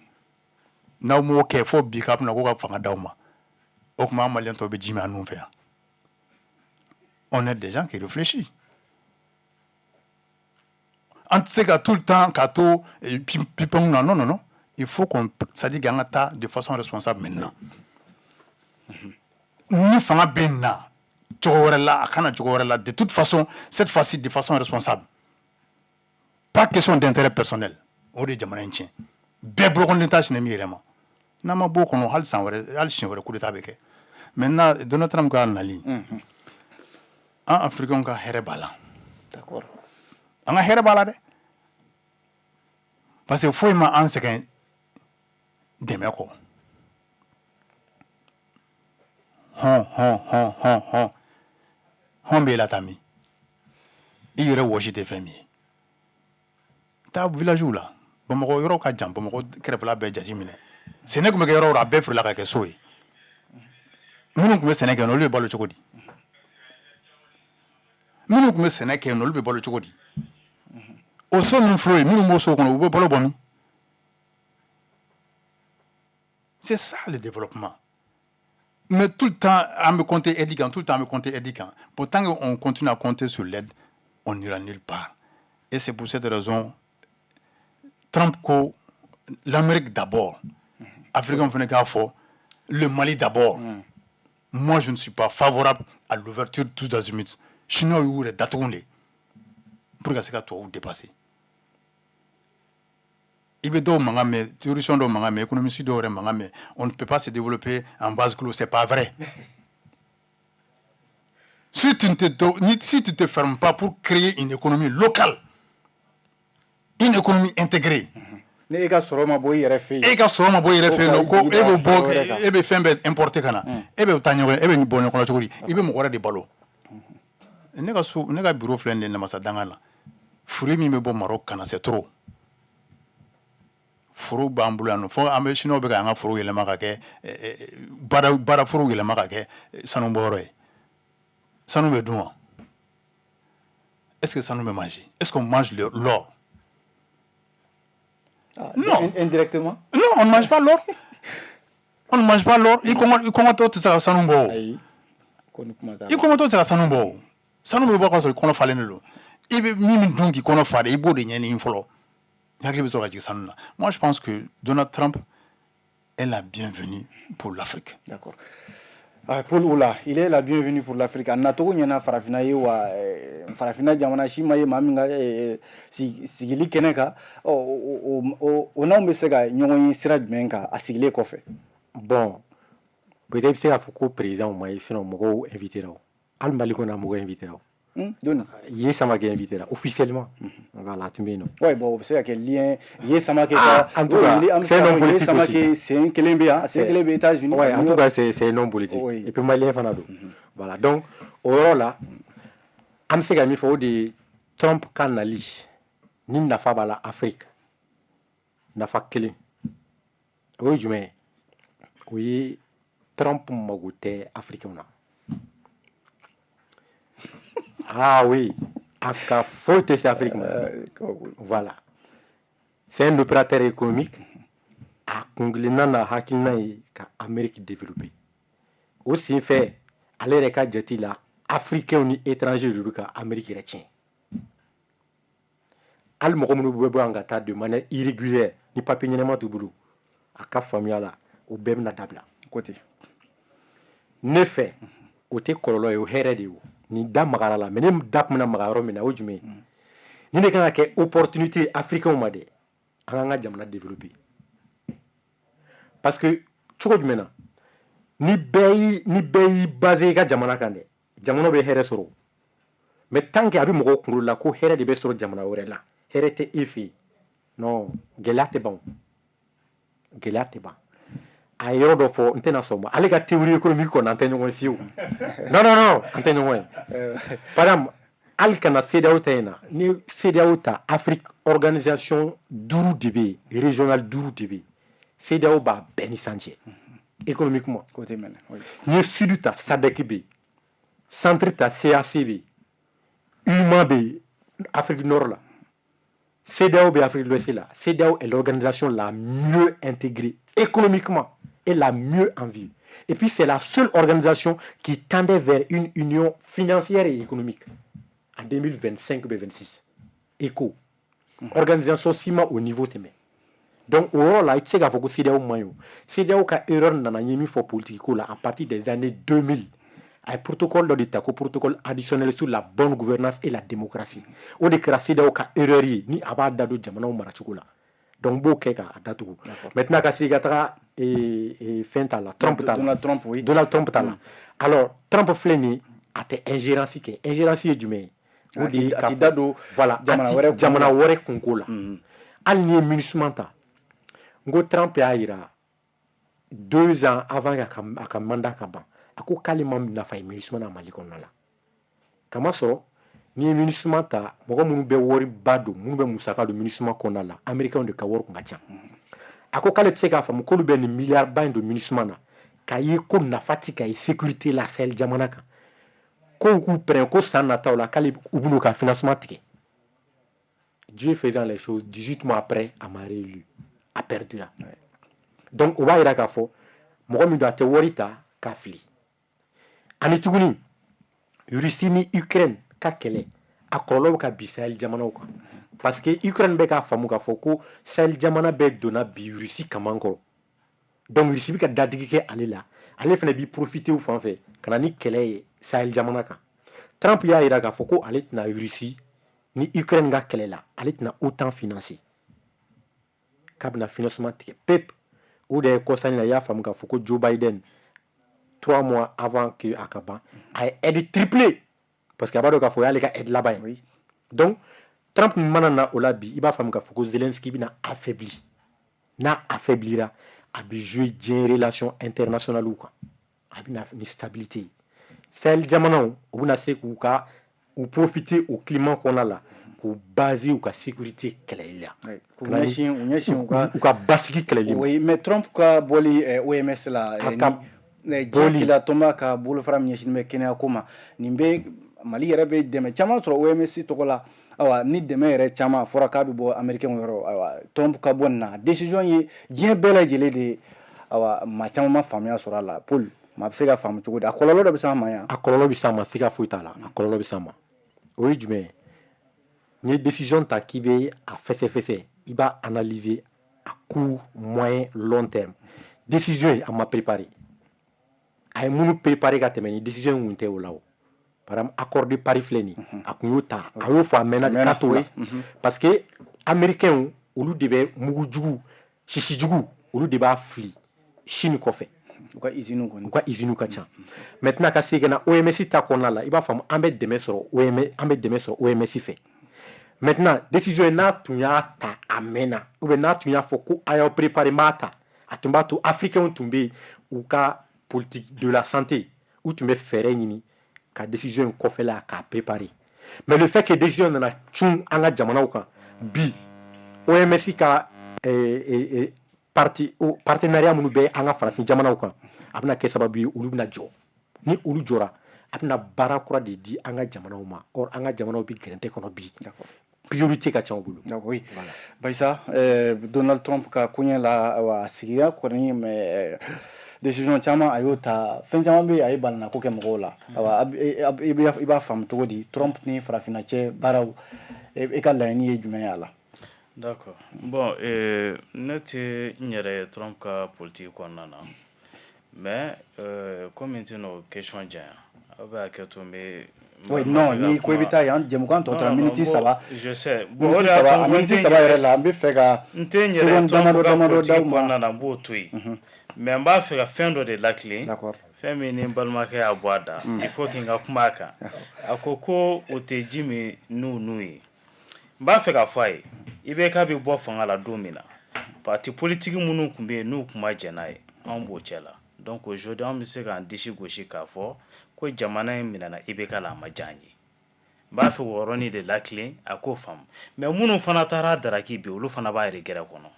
N'aw m'o kɛ fo bi k'a bɛna ko ka fanga d'aw ma, o tuma an maliyɛn tɔw bɛ ji min an nun fɛ yan. On est des gens qui réfléchissent. An tɛ se ka tout le temps k'a to pipɔn na. Non, non, non, il faut qu'on, c'est à dire qu'an ka taa de façon responsable. Maintenant, ni fanga bɛ na cogo wɛrɛ la, a kana cogo wɛrɛ la, de toute façon, cette fois-ci de façon responsable. Pas question d'intérêt personnel. O de ye jamana in tiɲɛ. Bɛɛ bolokɔni t'a sinɛ min yɛrɛ ma, n'an ma bɔ o kɔnɔ, hali san wɛrɛ, hali siɲɛ wɛrɛ, coup d'état bɛ kɛ. Maintenant, Donald Trump ka nali, an Africains ka hɛrɛ b'a la. An ka hɛrɛ b'a la dɛ, parce que foyi ma an sɛgɛn dɛmɛ kɔ. Hɔn hɔn hɔn hɔn hɔn hɔn b'e la taa min, i yɛrɛ wɔsi tɛ fɛn min ye. Taa village la, Bamakɔ yɔrɔ ka jan, Bamakɔ kɛrɛfɛla bɛɛ jate minɛ, sɛnɛ tun bɛ kɛ yɔrɔ o yɔrɔ, a bɛɛ feerela ka kɛ so ye. Minnu tun bɛ sɛnɛ kɛ yen, olu bɛ balo cogo di? Minnu tun bɛ sɛnɛ kɛ yen, olu bɛ balo cogo di? O so min filɛ o ye, minnu b'o so kɔnɔ, u bɛ balo bɔ min? C'est ça le développement. Mais tout le temps an bɛ compter aide kan, tout le temps an bɛ compter aide kan. Pourtant on continue à compter sur l'aide, on n'ira nulle part. Et c'est pour cette raison Trump ko l'Amérique d'abord, Africain fana k'a fɔ le Mali d'abord. Moi, je ne suis pas favorable à l'ouverture tous azimuts. Chinois y'u yɛrɛ datugu de pour ka se ka tubabuw dépasser. I bɛ dɔw mankan mɛn, théoricien dɔw mankan mɛn, économiste dɔw yɛrɛ mankan mɛn: on ne peut pas se développer en vase clos. C'est pas vrai. Si tu te fermes pas pour créer une économie locale, une économie intégrée, Ni e ka sɔrɔ ma bɔ i yɛrɛ fɛ yen. E ka sɔrɔ ma bɔ i yɛrɛ fɛ yen nɔ, ko e bɛ bɔ, e bɛ fɛn bɛɛ importer ka na, e bɛ taa ɲɔgɔn, e bɛ bɔ ɲɔgɔn kɔnɔ cogo di? I bɛ mɔgɔ wɛrɛ de balo. Ne ka so, ne ka bureau filɛ nin ye namasa danga la. Fruit min bɛ bɔ Maroc ka na, c'est trop. Foro b'an bolo yan nɔ, fo an bɛ chinois bɛ k'an ka foro yɛlɛma ka kɛ baara, baara foro yɛlɛma ka kɛ sanubɔyɔrɔ ye. Sanu bɛ dun wa? Est-ce que sanu bɛ manger? Est-ce qu'on mange l'or? Ah, non. Indirectement. Non, on ne mange pas l'or, on ne mange pas l'or. I kɔngɔ, i kɔngɔtɔ tɛ se ka sanu bɔ o. Ayi, ko ni kuma t'a I kɔngɔtɔ tɛ se ka sanu bɔ o. Sanu bɛ bɔ k'a sɔrɔ i kɔnɔ falen de don. I bɛ min dun k'i kɔnɔ fa de, i b'o de ɲɛɲini fɔlɔ, i hakili bɛ sɔrɔ ka jigin sanu na. Moi, je pense que Donald Trump est la bienvenue pour l'Afrique. D'accord. Ah, Paul Oula, il est la bienvenue pour l'Afrique. A nacogo ɲɛna farafinna ye wa, farafinna jamana si ma ye maa min ka sigili kɛnɛ kan. O n'anw bɛ se ka ɲɔgɔn ye sira jumɛn kan a sigilen kɔfɛ? Bon, peut-être i bɛ se k'a fɔ ko président ma ye, sinon mɔgɔw invité ra o. Hali Mali kɔnɔ, a mɔgɔw invité ra o. Doni. Ye Samake invité ra officiellement. Voilà, a tun bɛ yen nɔ. Ouais, bon, o bɛ se ka kɛ lien ye Samake ka. En tout cas, c'est un homme politique aussi. Sen kelen bɛ yan, sen kelen bɛ États-Unis. Ouais, en tout cas, c'est un homme politique. Et puis malien fana don. Voilà, donc o yɔrɔ la, an bɛ se ka min fɔ, o de ye Trump ka nali ni nafa b'a la Afrique. Nafa kelen, o ye jumɛn ye? O ye Trump mago tɛ africain na. Ah oui, a ka foyi tɛ se Afrique ma. Voilà. C'est un opérateur économique. A kunkilenna n'a hakilina ye ka Amérique développer. O senfɛ, ale yɛrɛ ka jate la Africains ni étrangers de bɛ ka Amérique yɛrɛ tiɲɛ. Hali mɔgɔ minnu bɛ bɔ yan ka taa de manière irrégulière ni papier ɲɛnama t'u bolo, a ka faamuya la, o bɛɛ bɛna dabila. Ko ten. Ne fɛ, o tɛ kɔlɔlɔ ye, o hɛrɛ de ye. O nin da magara la, mais ne da tun bɛna maga yɔrɔ min na, o jumɛn ye? Nin de kan ka kɛ opportunité africain ma dɛ, an k'an ka jamana développer. Parce que cogo jumɛn na, ni bɛɛ y'i basé i ka jamana kan dɛ, jamana bɛ hɛrɛ sɔrɔ. Mais tant que a bɛ mɔgɔw kunkolo la ko hɛrɛ de bɛ sɔrɔ jamana wɛrɛ la, hɛrɛ tɛ e fɛ yen, non, gɛlɛya tɛ ban o, gɛlɛya tɛ ban. A ye yɔrɔ dɔ fɔ, n tɛna sɔn o ma. Ale ka théorie économique kɔni, an tɛ ɲɔgɔn ye fiyewu. Non, non, non, an tɛ ɲɔgɔn ye. Par exemple, hali kana CEDEAO ta in na, ni CEDEAO ta, Afrique organisation duuru de bɛ yen, régional duuru de bɛ yen, CEDEAO b'a bɛɛ ni san cɛ économiquement. Côté mɛnɛ, oui. N'i ye sud ta, SADC bɛ yen, centre ta, CAC bɛ yen, UMA bɛ yen Afrique du Nord la, CEDEAO bɛ Afrique de l'Ouest la. CEDEAO est l'organisation la mieux intégrée économiquement et la mieux en vue. Et puis c'est la seule organisation qui tendait vers une union financière et économique en 2025 ou 2026. ECO. Organisation si ma au niveau tɛmɛ. Donc o yɔrɔ la, i tɛ se k'a fɔ ko CEDEAO man ɲi o. CEDEAO ka erreur nana, n ye min fɔ politique ko la, à partir des années 2000, a ye protocole dɔ de ta ko protocole additionnel sur la bonne gouvernance et la démocratie. O de kɛra CEDEAO ka erreur ye, ni a b'a da don jamanaw maracogo la. Donc n b'o kɛ k'a datugu. Maintenant, ka segin ka taga fɛn ta la, Trump ta la. Donald Trump, oui. Donald Trump ta la. Alors Trump filɛ nin ye, a tɛ ingérence kɛ. Ingérence ye jumɛn ye? O de ye a k'a t'i fɔ da don voilà, a jamana ti wɛrɛ kunko jamana la. Wɛrɛ kunko la. Hali n'i ye MINUSMA ta, n ko Trump y'a yira 2 ans avant a ka mandat ka ban, a ko k'ale ma nafa ye MINUSMA na Mali kɔnɔna la. Kamasɔrɔ n'i ye MINUSMA ta, mɔgɔ minnu bɛ wariba don, minnu bɛ musaka don MINUSMA kɔnɔna la, américains de ka wari kun ka ca. A ko k'ale tɛ se k'a faamu k'olu bɛ nin miliyariba in don MINUSMA na, k'a ye ko nafa ti ka ye sécurité la Sahel jamana kan, ko k'u pɛrɛn ko san nataw la k'ale u bɛn'u ka financement tigɛ. Dieu faisant les choses, 18 mois après, a ma réélu, a perdura. Donc o b'a yira k'a fɔ mɔgɔ min don, a tɛ wari ta k'a fili. Ani tuguni, Russie ni Ukraine ka kɛlɛ, a kɔlɔlɔ bɛ ka bin Sahel jamanaw kan, parce que Ukraine bɛ k'a faamu k'a fɔ ko Sahel jamana bɛɛ donna bi Russie kaman kɔrɔ. Donc Russie bɛ ka dadigi kɛ ale la, ale fana b'i profiter u fan fɛ ka na ni kɛlɛ ye Sahel jamana kan. Trump y'a yira k'a fɔ ko ale tɛna Russie ni Ukraine ka kɛlɛ la, ale tɛna OTAN financer, k'a bɛna financement tigɛ pep. O de ye kɔsani na, i y'a faamu k'a fɔ ko Joe Biden, 3 mois avant que a ka ban, a ye aide triplé, parce que a b'a dɔn k'a fɔ o y'ale ka aide laban ye. Donc Trump mana na o la bi, i b'a faamu k'a fɔ ko Zelensky bɛna affaibli. N'a affaiblira, a bɛ jouer diɲɛ relation internationale kan, a bɛna ni stabilité ye Sahel jamanaw, u bɛna se k'u ka u profiter o climat kɔnɔna la k'u baser u ka sécurité kɛlɛli la. K'u ɲɛsin u ɲɛsin u ka u ka basigi kɛlɛli ma. Oui, mais Trump ka bɔli OMS la, A ka ni diɲɛ bɔli. Kila tɔnba ka bolofara min ɲɛsinnen bɛ kɛnɛya ko ma, nin bɛ Mali yɛrɛ bɛ dɛmɛ caman sɔrɔ OMS tɔgɔ la. Ayiwa, ni dɛmɛ yɛrɛ caman a fɔra k'a bɛ bɔ américain yɔrɔ. Ayiwa, Trump ka bɔ nin na, décision ye diɲɛ bɛɛ lajɛlen de ye. Ayiwa, maa caman ma faamuya sɔrɔ a la. Paul, maa bɛ se ka faamu cogo di? A kɔlɔlɔ dɔ bɛ s'an ma yan? A kɔlɔlɔ bɛ s'an ma, siga foyi t'a la. A kɔlɔlɔ bɛ s'an ma, o ye jumɛn ye? N'i ye décision ta k'i bɛ a fɛsɛfɛsɛ, i b'a analyser à court, moyen, long terme. Décision in, a ma préparé. A ye minnu préparé ka tɛmɛ, ni décision in kun tɛ o la. O par exemple, accord de Paris filɛ nin ye, a kun y'o ta, a y'o fɔ a mɛnna de k'a t'o la, parce que américains, olu de bɛ mugu jugu, sisi jugu, olu de b'a fili Chine kɔfɛ. U ka usine kɔni. U ka usine ka ca. Maintenant, ka segin ka na OMS ta kɔnɔna la, i b'a faamu an bɛ dɛmɛ sɔrɔ OMS, an bɛ dɛmɛ sɔrɔ OMS fɛ. Maintenant, décision in, n'a tun y'a ta a mɛnna, ou bien n'a tun y'a fɔ ko a y'aw préparé, n b'a ta, a tun b'a to africains tun bɛ yen, u ka politique de la santé, u tun bɛ fɛɛrɛ ɲini ka décision in kɔfɛla k'a préparer. Mais le fait que décision nana cun an ka jamanaw kan bi, OMS ka parti o partenariat minnu bɛ an ka farafin jamanaw kan, a bɛna kɛ sababu ye olu bɛna jɔ. Ni olu jɔra, a bɛna baara kura de di an ka jamanaw ma. Or an ka jamanaw bɛ gɛrɛntɛ kɔnɔ bi, priorité ka ca u bolo. D'accord, oui. Voilà. Bayisa, Donald Trump ka koɲɛ la, ayiwa, a sigira kɔni, mais Décision caman a y'o ta, fɛn caman bɛ yen a ye balannako kɛ mɔgɔw la. Awa, i b'a faamu cogo di Trump ni farafinna cɛ baaraw, e ka laɲini ye jumɛn ye a la? D'accord. Bon, ne tɛ n yɛrɛ ye Trump ka politique kɔnɔna na, mais komi n tɛna o question janya, aw bɛ hakɛ to, n bɛ. Oui, non, ni ko i bɛ taa yan, jɛmukan tɔ tora miniti 3. Je sais. Bon, miniti 3, a miniti 3 yɛrɛ la, n bɛ fɛ ka n tɛ n yɛrɛ Trump ka politique kɔnɔna na, n b'o to yen. Mais n b'a fɛ ka fɛn dɔ de latilen. Fɛn min ni n balimakɛ y'a bɔ a da, il faut que n ka kuma a kan. A ko ko o tɛ ji min n'u nun ye. N b'a fɛ k'a fɔ a ye, IBK bɛ bɔ fanga la don min na, parti politique minnu tun bɛ yen n'u tun ma jɛn n'a ye, anw b'o cɛ la. Donc aujourd'hui, an bɛ se k'an disi gosi k'a fɔ ko jamana in minɛna IBK la, a ma diya an ye. N b'a fɛ k'o yɔrɔnin de latilen, a k'o faamu. Mais minnu fana taara daraki bi, olu fana b'a regret kɔnɔ,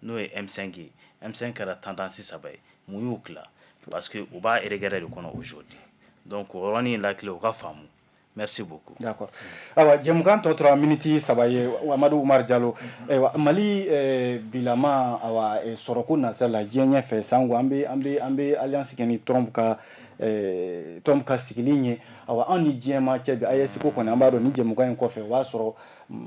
n'o ye M5 ye. M5 kɛra tendance saba ye. Mun y'u tila? Parce que u b'a regret de kɔnɔ aujourd'hui. Donc o yɔrɔnin latilen, u ka faamu. Merci beaucoup. D'accord. Awa, jɛmukan tɔ tora miniti 3 ye. Amadu Umar Jalo, ayiwa, Mali bilama, awa, sɔrɔko nasira la diɲɛ ɲɛfɛ, sango an bɛ alliance kɛ ni Trump ka sigili ye. Awa, an ni diɲɛ ma cɛ bi, AES ko kɔni, an b'a dɔn ni jɛmukan in kɔfɛ, o b'a sɔrɔ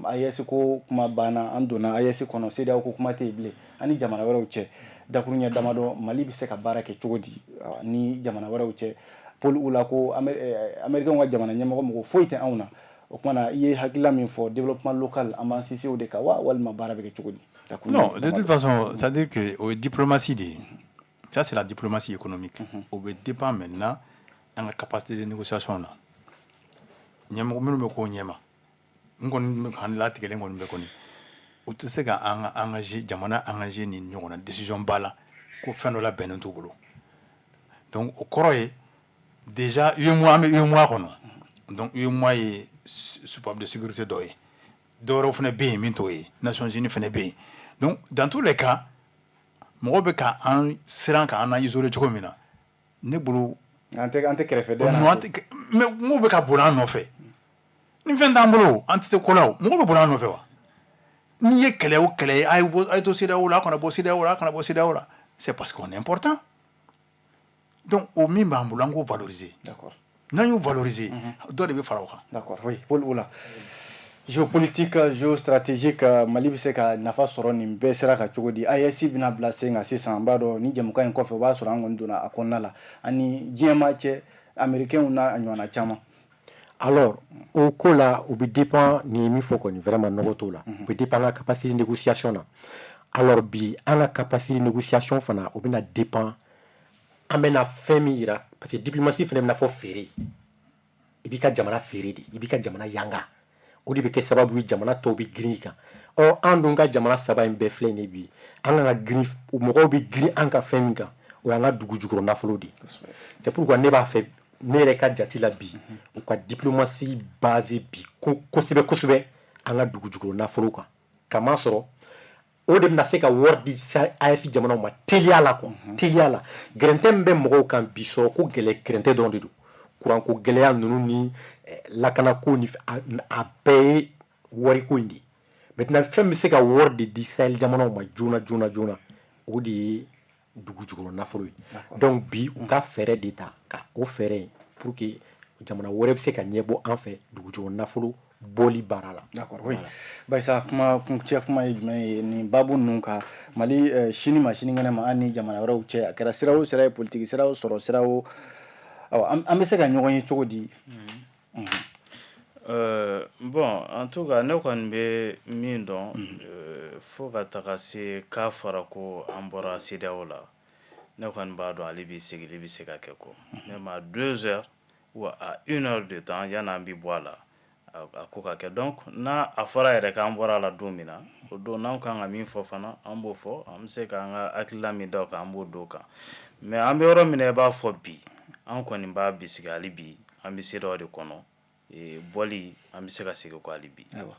AES ko kuma banna, an donna AES kɔnɔ, CEDEAO ko kuma tɛ yen bilen. An ni jamana wɛrɛw cɛ, dakuruɲɛ damadɔ, Mali bɛ se ka baara kɛ cogo di ni jamana wɛrɛw cɛ? Paul Oula ko Américain ka jamana ɲɛmɔgɔ mɔgɔ foyi tɛ anw na. O kuma na, i ye hakilila min fɔ développement local, an b'an sinsin o de kan wa, walima baara bɛ kɛ cogo di? Non, de toute façon, c'est-à-dire que o ye diplomatie de ye. Ça, c'est la diplomatie économique. O bɛ dépend maintenant an ka capacité de négociation na. Ɲɛmɔgɔ minnu bɛ k'o ɲɛma, n kɔni bɛ latigɛlen kɔni bɛ kɔni, u tɛ se ka an ka engager, jamana engager nin ɲɔgɔnna décision ba la ko fɛn dɔ labɛnnen t'u bolo. Donc o kɔrɔ ye déjà UEMOA, an bɛ UEMOA kɔnɔ. Donc UEMOA ye soupape de sécurité dɔ ye. Dɔwɛrɛw fana bɛ yen min t'o ye, Nations Unies fana bɛ yen. Donc dans tous les cas, mɔgɔw bɛ ka an siran k'an na isoler cogo min na, ne bolo. An tɛ kɛrɛfɛdɛn na. Mais mɔgɔw bɛ ka boli an nɔfɛ ni fɛn t'an bolo, an tɛ se ko la o. Mɔgɔw bɛ boli an nɔfɛ wa? N'i ye kɛlɛ o kɛlɛ ye, a ye bɔ, a ye to CEDEAO la, a kana bɔ CEDEAO la, a kana bɔ CEDEAO la, c'est parce qu'on est important. Donc o min b'an bolo, an k'o valoriser. N'an y'o valoriser, dɔ de bɛ fara o kan. D'accord, oui. Paul Oula, géopolitique, géostratégique, Mali bɛ se ka nafa sɔrɔ nin bɛɛ sera ka cogo di? AES bɛna bila sen kan sisan, an b'a dɔn ni jɛmukan in kɔfɛ, o b'a sɔrɔ an kɔni donna a kɔnɔna la, ani diɲɛmaa cɛ, américains n'a ɲɔgɔnna caman. Alors, o ko la, o bɛ dépend, nin ye min fɔ kɔni, vraiment nɔgɔ t'o la. O bɛ dépend an ka capacité de négociation na. Alors bi, an ka capacité de négociation fana, o bɛna dépend an bɛna fɛn min yira, parce que diplomatie fana bɛna fɔ feere. I b'i ka jamana feere de, i b'i ka jamana yanga. O de bɛ kɛ sababu ye jamana tɔw bɛ girin i kan. Ɔ, an dun ka jamana saba in bɛɛ filɛ nin ye bi, an kan ka girin, mɔgɔw bɛ girin an ka fɛn min kan, o y'an ka dugu jukɔrɔ nafolo de ye. C'est pourquoi ne b'a fɛ, ne yɛrɛ ka jate la bi, u ka diplomatie basé bi kosɛbɛ kosɛbɛ an ka dugu jukɔrɔ nafolo kan, kamasɔrɔ o de bɛna se ka wari di AES jamanaw ma teliya la quoi, teliya la. Gɛrɛntɛ min bɛ mɔgɔw kan bi, sɔrɔ ko gɛlɛ, gɛrɛntɛ dɔrɔn de don. Kuranko gɛlɛya ninnu ni lakanako ni a bɛɛ ye wariko in de ye. Maintenant, fɛn bɛ se ka wari de di Sahel jamanaw ma joona joona joona, o de ye dugu jukɔrɔ nafolo ye. Donc bi, u ka fɛɛrɛ de ta ka o fɛɛrɛ in pour que jamana wɛrɛ bɛ se ka ɲɛbɔ an fɛ dugu jukɔrɔ nafolo bɔli baara la. D'accord, oui. Bayisa, kuma kuncɛ kuma ye jumɛn ye nin baabu ninnu kan, Mali sini ma sinikɛnɛ ma, an ni jamana wɛrɛw cɛ, a kɛra sira o sira ye, politique sira o, sɔrɔ sira o, awa, an bɛ se ka ɲɔgɔn ye cogo di? Bon, en tout cas, ne kɔni bɛ min dɔn, fo ka taga se k'a fɔra ko an bɔra CEDEAO la, ne kɔni b'a dɔn ale bi segili bɛ se ka kɛ kɔ même à 2 heures ou à une heure de temps yanni an bi bɔ a la, a ko ka kɛ. Donc n'a a fɔra yɛrɛ k'an bɔra a la don min na, o don n'anw kan ka min fɔ fana, an b'o fɔ. An bɛ se k'an ka hakilina min da o kan, an b'o d'o kan. Mais an bɛ yɔrɔ min na, i b'a fɔ bi, an kɔni b'a bisigi hali bi an bɛ CEDEAO de kɔnɔ. Bɔli, an bɛ se ka segin kɔ hali bi. Ayiwa,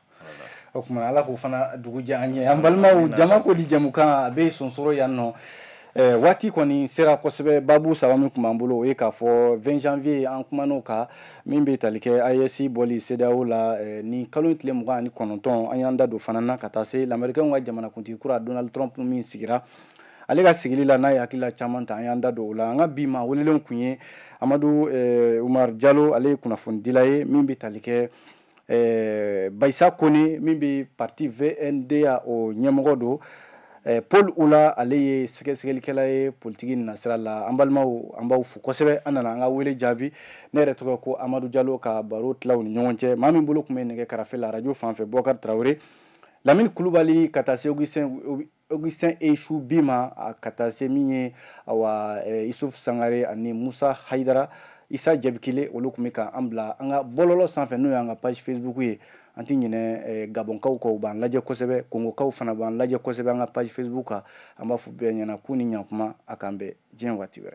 o tuma Ala k'o fana dugu jɛ an ye. An balimaw, jama ko di jɛmukan a bɛ sonsoro yan nɔ. Waati kɔni sera kosɛbɛ. Babu saba min tun b'an bolo, o ye k'a fɔ 20 janvier, an kuman'o kan, min bɛ tali kɛ AES bɔli CEDEAO la ni kalo tile 29, an y'an da don fana na ka taa se lamɛrikɛnw ka jamanakuntigi kura Donald Trump min sigira. Ale ka sigili la, n'a ye hakilila caman ta, an y'an da don o la. An ka bi maa welelenw kun ye Amadu Umar Jalo, ale ye kunnafonidila ye min bɛ tali kɛ, Bayisa Kone min bɛ parti VNDA, o ɲɛmɔgɔ don, Paul Ula, ale ye sɛgɛsɛgɛlikɛla ye politiki nasira la. An balimaw, an b'aw fo kosɛbɛ, an nana an ka wele jaabi. Ne yɛrɛ tɔgɔ ko Amadu Jalo, ka baro tila u ni ɲɔgɔn cɛ. Maa min bolo tun bɛ nɛgɛ karafe la arajo fan fɛ, Bɔkari Tarawele, Lamini Kulubali, ka taa se Augustin Esu Bima, ka taa se min ye, awa, Isuf Sangare ani Musa Hayidara, Isa Jabikile, olu tun bɛ ka an bila an ka bɔlɔlɔ sanfɛ, n'o y'an ka page Facebook ye. An tɛ ɲinɛ Gabɔnkaw kɔ, u b'an lajɛ kosɛbɛ. Kongokaw fana b'an lajɛ kosɛbɛ an ka page Facebook kan. An b'a fɔ bɛɛ ɲɛna k'u ni ɲankuma, a k'an bɛn diɲɛ waati wɛrɛ.